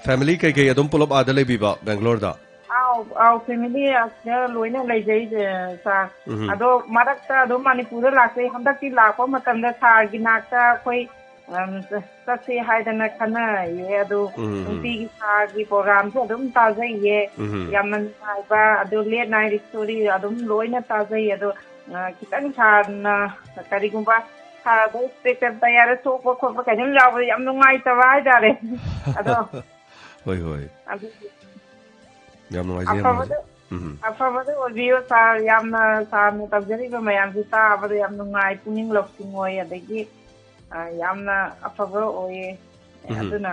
ꯐꯦꯃꯤꯂꯤ ꯀꯩꯀꯩ ꯑꯗꯨꯝ ꯄꯨꯂꯞ ꯑꯥꯗ ꯂꯩꯕꯤꯕ, ꯕꯦꯡꯒ꯭ꯂꯣꯔꯗ? ꯑꯥꯎ, ꯑꯥꯎ, ꯐꯦꯃꯤꯂꯤ ꯑꯁꯤꯗ ꯂꯣꯏꯅ ꯂꯩꯖꯩ, ꯑ, ꯁꯥꯔ꯫ ꯎꯝ꯫ ꯑꯗꯣ ꯃꯔꯛꯇ ꯑꯗꯨꯝ ꯃꯅꯤꯄꯨꯔꯗ ꯂꯥꯛꯆꯩ꯫ ꯍꯟꯗꯛꯇꯤ ꯂꯥꯛꯄ ꯃꯇꯝꯗ ꯁꯥꯔꯒꯤ ꯅꯥꯛꯇ ꯑꯩꯈꯣꯏ ꯎꯝ, ꯆ-, ꯆꯠꯁꯤ ꯍꯥꯏꯗꯅ ꯈꯟꯅꯔꯤꯌꯦ꯫ ꯑꯗꯨ ꯎꯝ, ꯎꯝ꯫ ꯅꯨꯡꯇꯤꯒꯤ ꯁꯥꯔꯒꯤ ꯄ꯭ꯔꯣꯒ꯭ꯔꯥꯝꯁꯨ ꯑꯗꯨꯝ ꯇꯥꯖꯩꯌꯦ꯫ ꯎꯝ꯫ ꯌꯥꯝꯅ ꯅꯨꯡꯉꯥꯏꯕ, ꯑꯗꯨ ꯂꯦꯠ ꯅꯥꯏꯠ ꯁ꯭ꯇꯣꯔꯤ ꯑꯗꯨꯝ ꯂꯣꯏꯅ ꯇꯥꯖꯩ꯫ ꯑꯗꯣ, ꯑ, ꯈꯤꯇꯪ ꯁꯥꯔꯅ ꯀꯔꯤꯒꯨꯝꯕ ꯁꯥꯔꯗ ꯁ꯭ꯄꯦꯛꯇꯔ ꯇꯌꯥꯔꯗ ꯁꯣꯛꯄ ꯈꯣꯠꯄ ꯀꯩꯅꯣꯝ ꯌꯥꯎꯕꯗ ꯌꯥꯝ ꯅꯨꯡꯉꯥꯏꯇꯕ ꯍꯥꯏꯇꯥꯔꯦ꯫ ꯑꯗꯣ ꯍꯣꯏ, ꯍꯣꯏ꯫ ꯑꯗꯨ ꯌꯥꯝ ꯅꯨꯡꯉꯥꯏꯖꯩ, ꯌꯥꯝ ꯅꯨꯡꯉꯥꯏꯖꯩ꯫ ꯑꯐꯕꯗ, ꯎꯝ꯫ ꯑꯐꯕꯗ ꯑꯣꯏꯕꯤꯌꯨ ꯁꯥꯔ꯫ ꯌꯥꯝꯅ ꯁꯥꯔꯅ ꯇꯧꯖꯔꯤꯕ ꯃꯌꯥꯝꯁꯤ ꯇꯥꯕꯗ ꯌꯥꯝ ꯅꯨꯡꯉꯥꯏ, ꯄꯨꯛꯅꯤꯡ ꯂꯧꯁꯤꯡ ꯑꯣꯏ꯫ ꯑꯗꯒꯤ, ꯑ, ꯌꯥꯝꯅ ꯑꯐꯕ ꯑꯣꯏꯌꯦ꯫ ꯎꯝ꯫ ꯑꯗꯨꯅ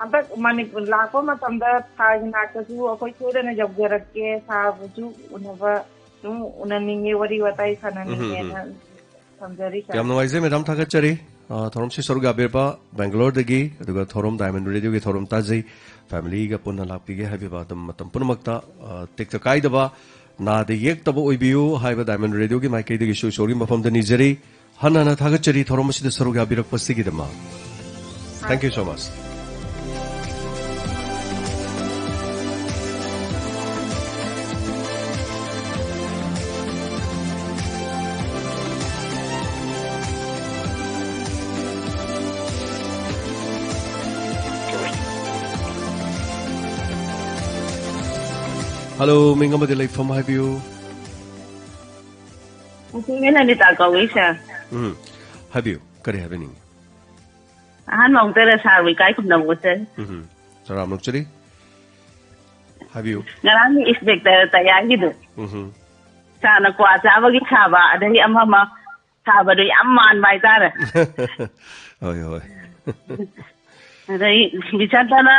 ꯍꯟꯗꯛ ꯃꯅꯤꯄꯨꯔ ꯂꯥꯛꯄ ꯃꯇꯝꯗ ꯁꯥꯔꯒꯤ ꯅꯥꯛꯇꯁꯨ ꯑꯩꯈꯣꯏ ꯁꯣꯏꯗꯅ ꯌꯧꯖꯔꯛꯀꯦ꯫ ꯁꯥꯔꯕꯨꯁꯨ ꯎꯅꯕ ꯑꯗꯨꯝ ꯎꯅꯅꯤꯡꯉꯦ, ꯋꯥꯔꯤ ꯋꯥꯇꯥꯏ ꯎꯝ, ꯎꯝ, ꯁꯥꯟꯅꯅꯤꯡꯉꯦꯅ ꯎꯝ꯫ ꯊꯝꯖꯔꯤ, ꯁꯥꯔ꯫ ꯌꯥꯝ ꯅꯨꯡꯉꯥꯏꯖꯩ, ꯃꯦꯗꯥꯝ, ꯊꯥꯒꯠꯆꯔꯤ꯫ ꯑ, ꯊꯧꯔꯝꯁꯤ ꯁꯔꯨꯛ ꯌꯥꯕꯤꯔꯛꯄ ꯕꯦꯡꯒꯂꯣꯔꯗꯒꯤ, ꯑꯗꯨꯒ ꯊꯧꯔꯝ ꯗꯥꯏꯃꯟ ꯔꯦꯗꯤꯑꯣꯒꯤ ꯊꯧꯔꯝ ꯇꯥꯖꯩ, ꯐꯦꯃꯤꯂꯤꯒ ꯄꯨꯟꯅ ꯂꯥꯛꯄꯤꯒꯦ ꯍꯥꯏꯕꯤꯕ ꯑꯗꯨꯝ ꯃꯇꯝ ꯄꯨꯝꯅꯃꯛꯇ, ꯑ, ꯇꯦꯛꯇ ꯀꯥꯏꯗꯕ, ꯅꯥꯗ ꯌꯦꯛꯇꯕ ꯑꯣꯏꯕꯤꯌꯨ ꯍꯥꯏꯕ ꯗꯥꯏꯃꯟ ꯔꯦꯗꯤꯑꯣꯒꯤ ꯃꯥꯏꯀꯩꯗꯒꯤꯁꯨ ꯏꯁꯣꯔꯒꯤ ꯃꯐꯝꯗ ꯅꯤꯖꯔꯤ꯫ ꯍꯟꯅ ꯍꯟꯅ ꯊꯥꯒꯠꯆꯔꯤ ꯊꯧꯔꯝ ꯑꯁꯤꯗ ꯁꯔꯨꯛ ꯌꯥꯕꯤꯔꯛꯄꯁꯤꯒꯤꯗꯃꯛ꯫ Thank you so much. Hello, ꯃꯤꯡ ꯑꯃꯗꯤ ꯂꯩꯐꯝ ꯍꯥꯏꯕꯤꯌꯨ꯫ ꯏꯆꯦ ꯂꯂꯤꯇꯥ ꯀꯧꯏ, ꯁꯥꯔ꯫ ꯎꯝ, ꯍꯥꯏꯕꯤꯌꯨ, ꯀꯔꯤ ꯍꯥꯏꯕꯤꯅꯤꯡꯉꯤ? ꯑꯍꯥꯟꯕ ꯃꯛꯇꯗ ꯁꯥꯔꯕꯨ ꯏꯀꯥꯏ ꯈꯨꯝꯅꯕ ꯎꯠꯆꯔꯤ꯫ ꯎꯝ, ꯇꯔꯥꯝꯅ ꯑꯣꯛꯆꯔꯤ꯫ ꯍꯥꯏꯕꯤꯌꯨ꯫ ꯉꯔꯥꯡꯒꯤ ꯏꯟꯁꯄꯦꯛꯇꯔ ꯇꯌꯥꯔꯒꯤꯗꯨ꯫ ꯎꯝ꯫ ꯁꯥꯔꯅ ꯀ꯭ꯋꯥ ꯆꯥꯕꯒꯤ ꯁꯥꯕ, ꯑꯗꯒꯤ ꯑꯃ ꯑꯃ ꯁꯥꯕꯗꯣ ꯌꯥꯝ ꯃꯥꯟꯕ ꯍꯥꯏꯇꯥꯔꯦ꯫ ꯍꯣꯏ, ꯍꯣꯏ꯫ ꯑꯗꯩ ꯕꯤꯁꯟꯇꯅ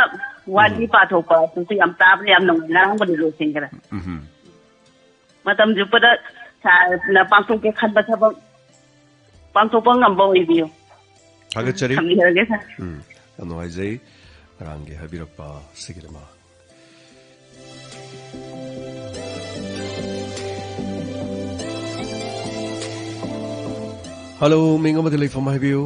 ꯋꯥꯔꯤ ꯎꯝ꯫ ꯄꯥꯊꯣꯛꯄ ꯑꯗꯨꯁꯨ ꯌꯥꯝ ꯇꯥꯕꯗ ꯌꯥꯝ ꯅꯨꯡꯉꯥꯏ꯫ ꯉꯔꯥꯡꯕꯨꯗꯤ ꯂꯣꯏꯁꯤꯟꯈ꯭ꯔꯦ꯫ ꯎꯝ꯫ ꯃꯇꯝ ꯆꯨꯞꯄꯗ ꯁꯥꯔꯅ ꯄꯥꯡꯊꯣꯛꯀꯦ ꯈꯟꯕ ꯊꯕꯛ ꯄꯥꯡꯊꯣꯛꯄ ꯉꯝꯕ ꯑꯣꯏꯕꯤꯌꯨ꯫ ꯊꯥꯒꯠꯆꯔꯤ꯫ ꯊꯝꯖꯔꯒꯦ, ꯁꯥꯔ꯫ ꯎꯝ, ꯌꯥꯝ ꯅꯨꯡꯉꯥꯏꯖꯩ ꯉꯔꯥꯡꯒꯤ ꯍꯥꯏꯕꯤꯔꯛꯄ ꯑꯁꯤꯒꯤꯗꯃꯛ꯫ Hello, ꯃꯤꯡ ꯑꯃꯗꯤ ꯂꯩꯐꯝ ꯍꯥꯏꯕꯤꯌꯨ꯫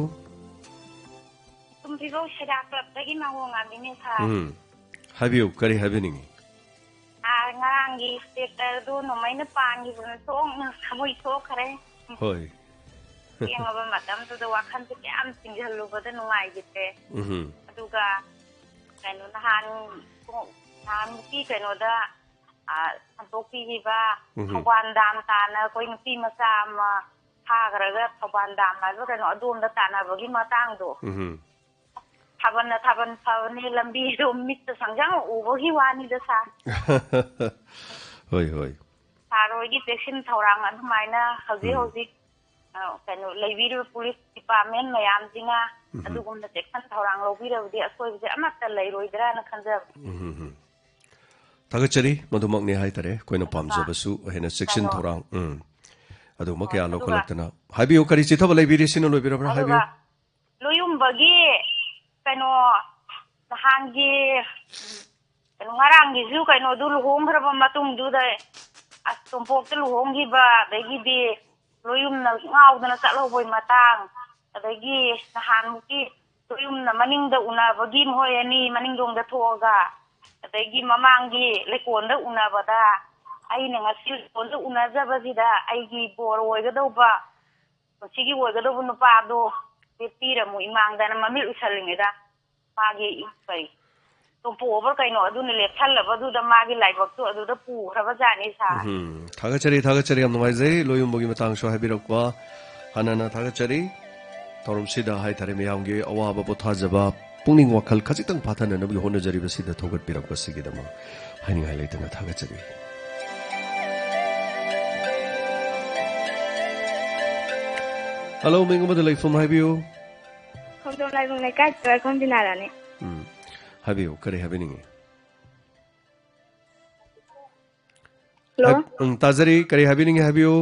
ꯀꯨꯝꯕꯤꯕꯧ ꯁꯦꯔꯥ ꯀ꯭ꯂꯕꯇꯒꯤ ꯃꯥꯡꯒꯣꯜ ꯉꯥꯝꯕꯤꯅꯦ, ꯁꯥꯔ꯫ ꯎꯝ, ꯍꯥꯏꯕꯤꯌꯨ, ꯀꯔꯤ ꯍꯥꯏꯕꯤꯅꯤꯡꯉꯤ? ꯁꯥꯔ, ꯉꯔꯥꯡꯒꯤ ꯏꯟꯁꯄꯦꯛꯇꯔꯗꯨ ꯅꯣꯡꯃꯩꯅ ꯄꯥꯟꯈꯤꯕꯅ ꯁꯣꯛꯅ ꯊꯃꯣꯏ ꯁꯣꯛꯈ꯭ꯔꯦ꯫ ꯍꯣꯏ꯫ ꯊꯦꯡꯉꯕ ꯃꯇꯝꯗꯨꯗ ꯋꯥꯈꯜꯁꯦ ꯀꯌꯥꯝ ꯆꯤꯡꯁꯤꯜꯂꯨꯕꯗ ꯅꯨꯡꯉꯥꯏꯈꯤꯗ꯭ꯔꯦ꯫ ꯎꯝ꯫ ꯑꯗꯨꯒ ꯀꯩꯅꯣ, ꯅꯍꯥꯟ, ꯅꯍꯥꯟꯃꯨꯛꯀꯤ ꯀꯩꯅꯣꯗ, ꯑ, ꯁꯟꯇꯣꯛꯄꯤꯈꯤꯕ ꯎꯝ꯫ ꯊꯧꯕꯥꯜ ꯗꯥꯝ ꯇꯥꯅ ꯑꯩꯈꯣꯏ ꯅꯨꯄꯤ ꯃꯆꯥ ꯑꯃ ꯐꯥꯈ꯭ꯔꯒ, ꯊꯧꯕꯥꯜ ꯗꯥꯝ ꯍꯥꯏꯕ ꯀꯩꯅꯣ, ꯑꯗꯣꯝꯗ ꯇꯥꯟꯅꯕꯒꯤ ꯃꯇꯥꯡꯗꯣ꯫ ꯎꯝ꯫ ꯊꯥꯕꯜꯅ ꯊꯥꯕꯜ ꯐꯕꯅꯤ, ꯂꯝꯕꯤꯗꯣ ꯃꯤꯠꯇ ꯁꯪꯁꯪ ꯎꯕꯒꯤ ꯋꯥꯅꯤꯗ, ꯁꯥꯔ꯫ ꯍꯣꯏ, ꯍꯣꯏ꯫ ꯁꯥꯔ ꯍꯣꯏꯒꯤ ꯆꯦꯛꯁꯤꯟ ꯊꯧꯔꯥꯡ ꯑꯗꯨꯃꯥꯏꯅ ꯍꯧꯖꯤꯛ ꯎꯝ꯫ ꯍꯧꯖꯤꯛ, ꯑ, ꯀꯩꯅꯣ, ꯂꯩꯕꯤꯔꯤꯕ ꯄꯨꯂꯤꯁ ꯗꯤꯄꯥꯔꯠꯃꯦꯟ ꯃꯌꯥꯝꯁꯤꯅ ꯎꯝ꯫ ꯑꯗꯨꯒꯨꯝꯅ ꯆꯦꯛꯁꯤꯟ ꯊꯧꯔꯥꯡ ꯂꯧꯕꯤꯔꯕꯗꯤ ꯑꯁꯣꯏꯕꯁꯦ ꯑꯃꯠꯇ ꯂꯩꯔꯣꯏꯗ꯭ꯔꯥꯅ ꯈꯟꯖꯕ꯫ ꯎꯝ, ꯎꯝ, ꯎꯝ꯫ ꯊꯥꯒꯠꯆꯔꯤ꯫ ꯃꯗꯨꯃꯛꯅꯤ ꯍꯥꯏꯇꯥꯔꯦ ꯑꯩꯈꯣꯏꯅ ꯑꯗꯨꯒ ꯄꯥꯝꯖꯕꯁꯨ, ꯍꯦꯟꯅ ꯆꯦꯛꯁꯤꯟ ꯀꯩꯅꯣ, ꯊꯧꯔꯥꯡ꯫ ꯎꯝ꯫ ꯑꯗꯨꯒꯨꯝꯕ ꯍꯣꯏ, ꯀꯌꯥ ꯑꯗꯨꯒ ꯂꯧꯈꯠꯂꯛꯇꯅ꯫ ꯍꯥꯏꯕꯤꯌꯨ, ꯀꯔꯤ ꯆꯤꯊꯕ ꯂꯩꯕꯤꯔꯤ? ꯁꯤꯅ ꯂꯣꯏꯕꯤꯔꯕ꯭ꯔꯥ? ꯑꯗꯨꯒ ꯍꯥꯏꯕꯤꯌꯨ꯫ ꯂꯣꯌꯨꯝꯕꯒꯤ ꯀꯩꯅꯣ, ꯅꯍꯥꯟꯒꯤ, ꯀꯩꯅꯣ, ꯉꯔꯥꯡꯒꯤꯁꯨ ꯀꯩꯅꯣꯗꯨ ꯂꯨꯍꯣꯡꯈ꯭ꯔꯕ ꯃꯇꯨꯡꯗꯨꯗ, ꯑꯁ, ꯇꯣꯝꯄꯣꯛꯇ ꯂꯨꯍꯣꯡꯈꯤꯕ, ꯑꯗꯒꯤꯗꯤ ꯂꯣꯌꯨꯝꯅ ꯉꯥꯎꯗꯅ ꯆꯠꯍꯧꯕꯩ ꯃꯇꯥꯡ, ꯑꯗꯒꯤ ꯅꯍꯥꯟꯃꯨꯛꯀꯤ ꯂꯣꯌꯨꯝꯅ ꯃꯅꯤꯡꯗ ꯎꯅꯕꯒꯤ ꯃꯈꯣꯏ ꯑꯅꯤ ꯃꯅꯤꯡꯂꯣꯝꯗ ꯊꯣꯛꯑꯒ, ꯑꯗꯒꯤ ꯃꯃꯥꯡꯒꯤ ꯂꯩꯀꯣꯜꯗ ꯎꯅꯕꯗ ꯑꯩꯅ ꯉꯁꯤ ꯂꯩꯀꯣꯜꯗ ꯎꯅꯖꯕꯁꯤꯗ ꯑꯩꯒꯤ ꯕꯣꯔ ꯑꯣꯏꯒꯗꯧꯕ, ꯄꯨꯟꯁꯤꯒꯤ ꯑꯣꯏꯒꯗꯧꯕ ꯅꯨꯄꯥꯗꯣ ꯂꯦꯞꯄꯤꯔꯝꯃꯨ ꯏꯃꯥꯡꯗꯅ ꯃꯃꯤꯠ ꯎꯏꯁꯜꯂꯤꯉꯩꯗ ꯃꯥꯒꯤ ꯀꯔꯤ, ꯇꯣꯝꯄꯣꯛꯑꯕ꯭ꯔꯥ ꯀꯩꯅꯣ, ꯑꯗꯨꯅ ꯂꯦꯞꯁꯜꯂꯕꯗꯨꯗ ꯃꯥꯒꯤ ꯂꯥꯏꯕꯛꯇꯣ ꯑꯗꯨꯗ ꯄꯨꯈ꯭ꯔꯕ ꯖꯥꯠꯅꯤ, ꯁꯥꯔ꯫ ꯎꯝ, ꯊꯥꯒꯠꯆꯔꯤ, ꯊꯥꯒꯠꯆꯔꯤ, ꯌꯥꯝ ꯅꯨꯡꯉꯥꯏꯖꯩ ꯂꯣꯌꯨꯝꯕꯒꯤ ꯃꯇꯥꯡꯁꯨ ꯍꯥꯏꯕꯤꯔꯛꯄ꯫ ꯍꯥꯟꯅꯅ ꯊꯥꯒꯠꯆꯔꯤ꯫ ꯊꯧꯔꯝꯁꯤꯗ ꯍꯥꯏꯇꯥꯔꯦ, ꯃꯌꯥꯝꯒꯤ ꯑꯋꯥꯕ ꯄꯣꯊꯥꯖꯕ, ꯄꯨꯛꯅꯤꯡ ꯋꯥꯈꯜ ꯈꯖꯤꯛꯇꯪ ꯐꯥꯊꯅꯅꯕꯒꯤ ꯍꯣꯠꯅꯖꯔꯤꯕꯁꯤꯗ ꯊꯧꯒꯠꯄꯤꯔꯛꯄꯁꯤꯒꯤꯗꯃꯛ ꯍꯥꯏꯅꯤꯡꯉꯥꯏ ꯂꯩꯇꯅ ꯊꯥꯒꯠꯆꯔꯤ꯫ ꯍꯜꯂꯣ, ꯃꯤꯡ ꯑꯃꯗ ꯂꯩꯐꯝ ꯍꯥꯏꯕꯤꯌꯨ꯫ ꯈꯣꯡꯖꯣꯝ ꯂꯥꯏꯕꯨꯡ ꯂꯩꯀꯥꯏ ꯇꯣꯏꯈꯣꯝ ꯕꯤꯅꯥꯔꯥꯅꯤ꯫ ꯎꯝ꯫ ꯍꯥꯏꯕꯤꯌꯨ, ꯀꯔꯤ ꯍꯥꯏꯕꯤꯅꯤꯡꯉꯤ? ꯍꯜꯂꯣ? ꯍꯥꯏ-, ꯎꯝ, ꯇꯥꯖꯔꯤ, ꯀꯔꯤ ꯍꯥꯏꯕꯤꯅꯤꯡꯉꯤ ꯍꯥꯏꯕꯤꯌꯨ꯫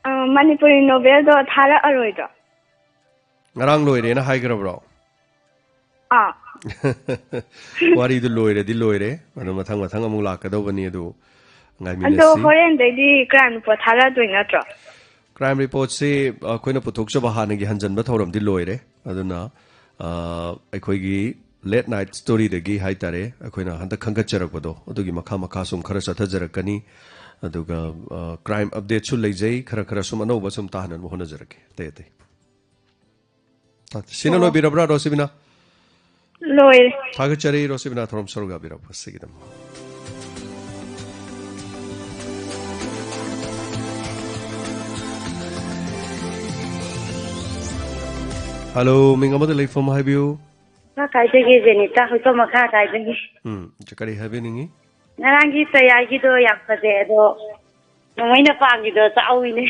ꯑ, ꯃꯅꯤꯄꯨꯔꯤ ꯅꯣꯕꯦꯜꯗꯣ ꯊꯥꯔꯛꯑꯔꯣꯏꯗ꯭ꯔꯣ? ꯉꯔꯥꯡ ꯂꯣꯏꯔꯦꯅ ꯍꯥꯏꯈ꯭ꯔꯕ꯭ꯔꯣ? ꯑꯥ꯫ ꯋꯥꯔꯤꯗꯨ ꯂꯣꯏꯔꯗꯤ ꯂꯣꯏꯔꯦ꯫ ꯑꯗꯨ ꯃꯊꯪ ꯃꯊꯪ ꯑꯃꯨꯛ ꯂꯥꯛꯀꯗꯧꯕꯅꯤ꯫ ꯑꯗꯨ ꯉꯥꯏꯃꯤꯟꯅꯁꯤ꯫ ꯑꯗꯣ ꯍꯣꯔꯦꯟꯗꯩꯗꯤ ꯀ꯭ꯔꯥꯏꯝ ꯔꯤꯄꯣꯔꯠ ꯊꯥꯔꯛꯑꯗꯣꯏ ꯅꯠꯇ꯭ꯔꯣ? ꯀ꯭ꯔꯥꯏꯝ ꯔꯤꯄꯣꯔꯠꯁꯤ ꯑꯩꯈꯣꯏꯅ ꯄꯨꯊꯣꯛꯆꯕ ꯍꯥꯟꯅꯒꯤ ꯍꯟꯖꯟꯕ ꯊꯧꯔꯝꯗꯤ ꯂꯣꯏꯔꯦ꯫ ꯑꯗꯨꯅ, ꯑ, ꯑꯩꯈꯣꯏꯒꯤ ꯂꯦꯠ ꯅꯥꯏꯠ ꯁ꯭ꯇꯣꯔꯤꯗꯒꯤ ꯍꯥꯏꯇꯥꯔꯦ, ꯑꯩꯈꯣꯏꯅ ꯍꯟꯗꯛ ꯈꯟꯒꯠꯆꯔꯛꯄꯗꯣ, ꯑꯗꯨꯒꯤ ꯃꯈꯥ ꯃꯈꯥ ꯁꯨꯝ ꯈꯔ ꯆꯠꯊꯖꯔꯛꯀꯅꯤ꯫ ꯑꯗꯨꯒ, ꯑ, crime updateꯁꯨ ꯂꯩꯖꯩ꯫ ꯈꯔ ꯈꯔ ꯁꯨꯝ ꯑꯅꯧꯕ ꯁꯨꯝ ꯇꯥꯍꯟꯅꯕ ꯍꯣꯠꯅꯖꯔꯛꯀꯦ, ꯑꯇꯩ ꯑꯇꯩ꯫ ꯇꯥ-, ꯁꯤꯅ ꯑꯣ꯫ ꯂꯣꯏꯕꯤꯔꯕ꯭ꯔꯥ, ꯔꯣꯁꯤꯕꯤꯅꯥ? ꯂꯣꯏꯔꯦ꯫ ꯊꯥꯒꯠꯆꯔꯤ, ꯔꯣꯁꯤꯕꯤꯅꯥ, ꯊꯧꯔꯝ ꯁꯔꯨꯛ ꯌꯥꯕꯤꯔꯛꯄꯁꯤꯒꯤꯗꯃꯛ꯫ ꯍꯜꯂꯣ, ꯃꯤꯡ ꯑꯃꯗ ꯂꯩꯐꯝ ꯍꯥꯏꯕꯤꯌꯨ꯫ ꯃꯈꯥ ꯀꯥꯏꯗꯒꯤ ꯖꯦꯅꯤꯇꯥ ꯍꯣꯏꯀꯣ, ꯃꯈꯥ ꯀꯥꯏꯗꯒꯤ꯫ ꯎꯝ, ꯀꯔꯤ ꯍꯥꯏꯕꯤꯅꯤꯡꯉꯤ? ꯉꯔꯥꯡꯒꯤ ꯇꯌꯥꯏꯒꯤꯗꯣ ꯌꯥꯝ ꯐꯖꯩ, ꯑꯗꯣ ꯅꯣꯡꯃꯩꯅ ꯄꯥꯝꯈꯤꯗꯣ ꯆꯥꯛꯍꯧꯋꯤꯅꯦ꯫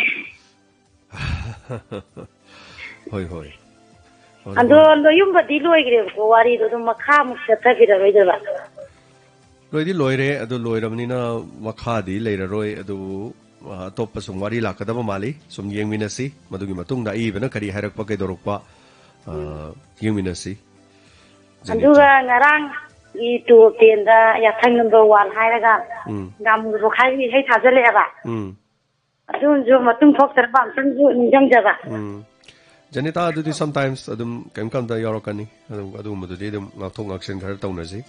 ꯍꯣꯏ, ꯍꯣꯏ꯫ ꯍꯣꯏ, ꯑꯗꯣ ꯍꯣꯏ꯫ ꯂꯣꯌꯨꯝꯕꯗꯤ ꯂꯣꯏꯈ꯭ꯔꯦꯕꯀꯣ, ꯋꯥꯔꯤꯗꯣ ꯑꯗꯨꯝ ꯃꯈꯥꯃꯨꯛ ꯆꯠꯊꯕꯤꯔꯔꯣꯏꯗꯕ? ꯂꯣꯏꯗꯤ ꯂꯣꯏꯔꯦ, ꯑꯗꯨ ꯂꯣꯏꯔꯕꯅꯤꯅ ꯃꯈꯥꯗꯤ ꯂꯩꯔꯔꯣꯏ꯫ ꯑꯗꯨꯕꯨ, ꯑ, ꯑꯇꯣꯞꯄ ꯁꯨꯝ ꯋꯥꯔꯤ ꯂꯥꯛꯀꯗꯕ ꯃꯥꯜꯂꯤ꯫ ꯁꯨꯝ ꯌꯦꯡꯃꯤꯟꯅꯁꯤ꯫ ꯃꯗꯨꯒꯤ ꯃꯇꯨꯡꯗ ꯑꯏꯕꯅ ꯀꯔꯤ ꯍꯥꯏꯔꯛꯄ, ꯀꯩꯗꯧꯔꯛꯄ, ꯑ, ꯌꯦꯡꯃꯤꯟꯅꯁꯤ꯫ ꯑꯗꯨꯒ ꯖꯦꯅꯤꯇꯥ꯫ ꯉꯔꯥꯡꯒꯤ ꯇꯣꯞ ꯇꯦꯟꯗ ꯌꯥꯊꯪ ꯅꯝꯕꯔ ꯋꯥꯟ ꯍꯥꯏꯔꯒ ꯎꯝ꯫ ꯒꯥꯃꯨ ꯄꯣꯈꯥꯏꯕꯒꯤ ꯏꯁꯩ ꯊꯥꯖꯤꯜꯂꯛꯑꯦꯕ꯫ ꯎꯝ꯫ ꯑꯗꯨꯝꯁꯨ ꯃꯇꯨꯡ ꯊꯣꯛꯇꯅꯕ ꯑꯝꯇꯪꯁꯨ ꯅꯤꯡꯁꯤꯡꯖꯕ꯫ ꯎꯝ꯫ ꯖꯦꯅꯤꯇꯥ, ꯑꯗꯨꯗꯤ sometimes ꯑꯗꯨꯝ ꯀꯩꯝ ꯀꯩꯝꯇ ꯌꯥꯎꯔꯛꯀꯅꯤ꯫ ꯑꯗꯨꯝ ꯑꯗꯨꯒꯨꯝꯕꯗꯨꯗꯤ ꯑꯗꯨꯝ ꯉꯥꯛꯊꯣꯛ ꯉꯥꯛꯁꯤꯟ ꯈꯔ ꯇꯧꯅꯁꯤ꯫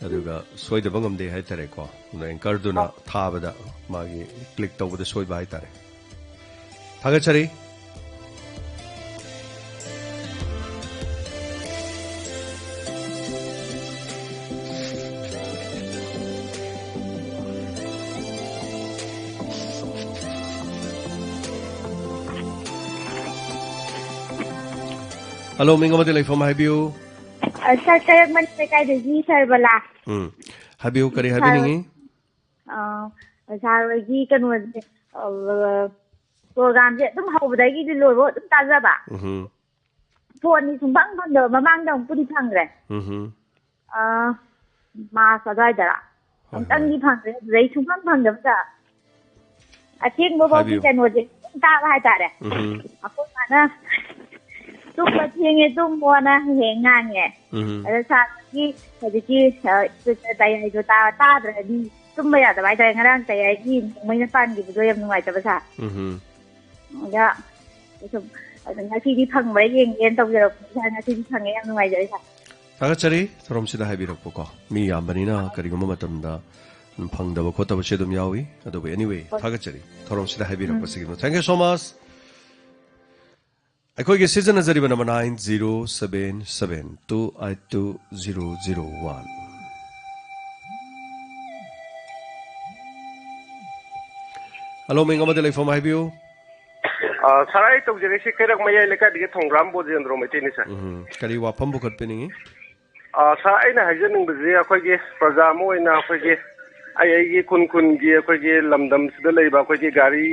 ꯑꯗꯨꯒ ꯁꯣꯏꯗꯕ ꯉꯝꯗꯦ ꯍꯥꯏꯇꯥꯔꯦꯀꯣ꯫ ꯑꯗꯨꯅ anchorꯗꯨꯅ ꯊꯥꯕꯗ ꯃꯥꯒꯤ click ꯇꯧꯕꯗ ꯁꯣꯏꯕ ꯍꯥꯏꯇꯥꯔꯦ꯫ ꯊꯥꯒꯠꯆꯔꯤ꯫ ꯍꯜꯂꯣ, ꯃꯤꯡ ꯑꯃꯗꯤ ꯂꯩꯐꯝ ꯍꯥꯏꯕꯤꯌꯨ꯫ ꯑ, ꯁꯥꯔ, ꯀꯩꯔꯛ ꯃꯅꯤ ꯂꯩꯀꯥꯏꯗꯒꯤ ꯁꯥꯔ ꯕꯂꯥ꯫ ꯎꯝ꯫ ꯍꯥꯏꯕꯤꯌꯨ, ꯀꯔꯤ ꯁꯥꯔ, ꯍꯥꯏꯕꯤꯅꯤꯡꯉꯤ? ꯑ, ꯁꯥꯔ ꯍꯣꯏꯒꯤ ꯀꯩꯅꯣꯁꯦ, ꯑ, ꯄ꯭ꯔꯣꯒ꯭ꯔꯥꯝꯁꯦ ꯑꯗꯨꯝ ꯍꯧꯕꯗꯒꯤꯗꯤ ꯂꯣꯏꯕ ꯑꯗꯨꯝ ꯇꯥꯖꯕ꯫ ꯎꯝꯍꯨꯝ꯫ ꯐꯣꯟꯗꯤ ꯁꯨꯡꯐꯪ ꯐꯪꯗꯕ, ꯃꯃꯥꯡꯗ ꯑꯃꯨꯛꯄꯨꯗꯤ ꯐꯪꯈ꯭ꯔꯦ꯫ ꯎꯝꯍꯨꯝ꯫ ꯑ, ꯃꯥꯔꯆ ꯑꯗꯨꯋꯥꯏꯗꯔ꯫ ꯍꯣꯏ, ꯑꯃꯨꯛꯇꯪꯗꯤ ꯍꯣꯏ꯫ ꯐꯪꯈ꯭ꯔꯦ, ꯑꯗꯨꯗꯩ ꯁꯨꯡꯐꯪ ꯐꯪꯗꯕꯗ ꯑꯊꯦꯡꯕ ꯐꯥꯎꯗꯤ ꯍꯥꯏꯕꯤꯌꯨ꯫ ꯀꯩꯅꯣꯁꯦ ꯑꯗꯨꯝ ꯇꯥꯕ ꯍꯥꯏꯇꯥꯔꯦ꯫ ꯎꯝꯍꯨꯝ꯫ ꯑꯩꯈꯣꯏ ꯃꯥꯅ "ꯇꯨꯝꯕ ꯊꯦꯡꯉꯦ, ꯇꯨꯝꯃꯣꯅ" ꯍꯦꯛ ꯍꯦꯛ ꯉꯥꯡꯉꯦ꯫ ꯎꯝꯍꯨꯝ꯫ ꯑꯗ ꯁꯥꯔꯒꯤ ꯍꯧꯖꯤꯛꯀꯤ, ꯑ, ꯇꯌꯥꯏꯗꯣ ꯇꯥ-, ꯇꯥꯗ꯭ꯔꯗꯤ ꯇꯨꯝꯕ ꯌꯥꯗꯕ ꯍꯥꯏꯇꯥꯔꯦ꯫ ꯉꯔꯥꯡ ꯇꯌꯥꯏꯒꯤ ꯅꯣꯡꯃꯩꯅ ꯄꯥꯟꯈꯤꯕꯗꯣ ꯌꯥꯝ ꯅꯨꯡꯉꯥꯏꯇꯕ ꯁꯥꯔ꯫ ꯎꯝꯍꯨꯝ꯫ ꯑꯗ ꯁꯨꯝ, ꯑꯗ ꯉꯁꯤꯗꯤ ꯐꯪꯕ꯭ꯔꯥ ꯌꯦꯡꯒꯦꯅ ꯇꯧꯖꯔꯛꯄꯅꯤ ꯁꯥꯔ꯫ ꯉꯁꯤꯗꯤ ꯐꯪꯉꯦ, ꯌꯥꯝ ꯅꯨꯡꯉꯥꯏꯖꯔꯦ ꯁꯥꯔ꯫ ꯊꯥꯒꯠꯆꯔꯤ ꯊꯧꯔꯝꯁꯤꯗ ꯍꯥꯏꯕꯤꯔꯛꯄꯀꯣ꯫ ꯃꯤ ꯌꯥꯝꯕꯅꯤꯅ ꯀꯔꯤꯒꯨꯝꯕ ꯃꯇꯝꯗ ꯐꯪꯗꯕ ꯈꯣꯠꯇꯕꯁꯨ ꯑꯗꯨꯝ ꯌꯥꯎꯏ꯫ ꯑꯗꯨꯕꯨ anyway, ꯊꯥꯒꯠꯆꯔꯤ ꯊꯧꯔꯝꯁꯤꯗ ꯍꯥꯏꯕꯤꯔꯛꯄꯁꯤꯒꯤꯗꯃꯛ꯫ Thank you so much. ꯑꯩꯈꯣꯏꯒꯤ ꯁꯤꯖꯤꯟꯅꯖꯔꯤꯕ number nine zero seven seven two eight two zero zero one꯫ Hello, ꯃꯤꯡ ꯑꯃꯗꯤ ꯂꯩꯐꯝ ꯍꯥꯏꯕꯤꯌꯨ꯫ ꯑ, ꯁꯥꯔ, ꯑꯩ ꯇꯧꯖꯔꯛꯏꯁꯤ ꯀꯩꯔꯛ ꯃꯌꯥꯏ ꯂꯩꯀꯥꯏꯗꯒꯤ ꯊꯣꯡꯒ꯭ꯔꯥꯝ ꯕꯣꯖꯦꯟꯗ꯭ꯔꯣ ꯃꯩꯇꯩꯅꯤ, ꯁꯥꯔ꯫ ꯎꯝ, ꯀꯔꯤ ꯋꯥꯐꯝꯕꯨ ꯈꯠꯄꯤꯅꯤꯡꯉꯤ? ꯑ, ꯁꯥꯔ, ꯑꯩꯅ ꯍꯥꯏꯖꯅꯤꯡꯕꯁꯤ ꯑꯩꯈꯣꯏꯒꯤ ꯄ꯭ꯔꯖꯥ ꯑꯃ ꯑꯣꯏꯅ ꯑꯩꯈꯣꯏꯒꯤ ꯑꯩ ꯑꯩꯒꯤ ꯈꯨꯟ ꯈꯨꯟꯒꯤ ꯑꯩꯈꯣꯏꯒꯤ ꯂꯝꯗꯝꯁꯤꯗ ꯂꯩꯕ ꯑꯩꯈꯣꯏꯒꯤ ꯒꯥꯔꯤ,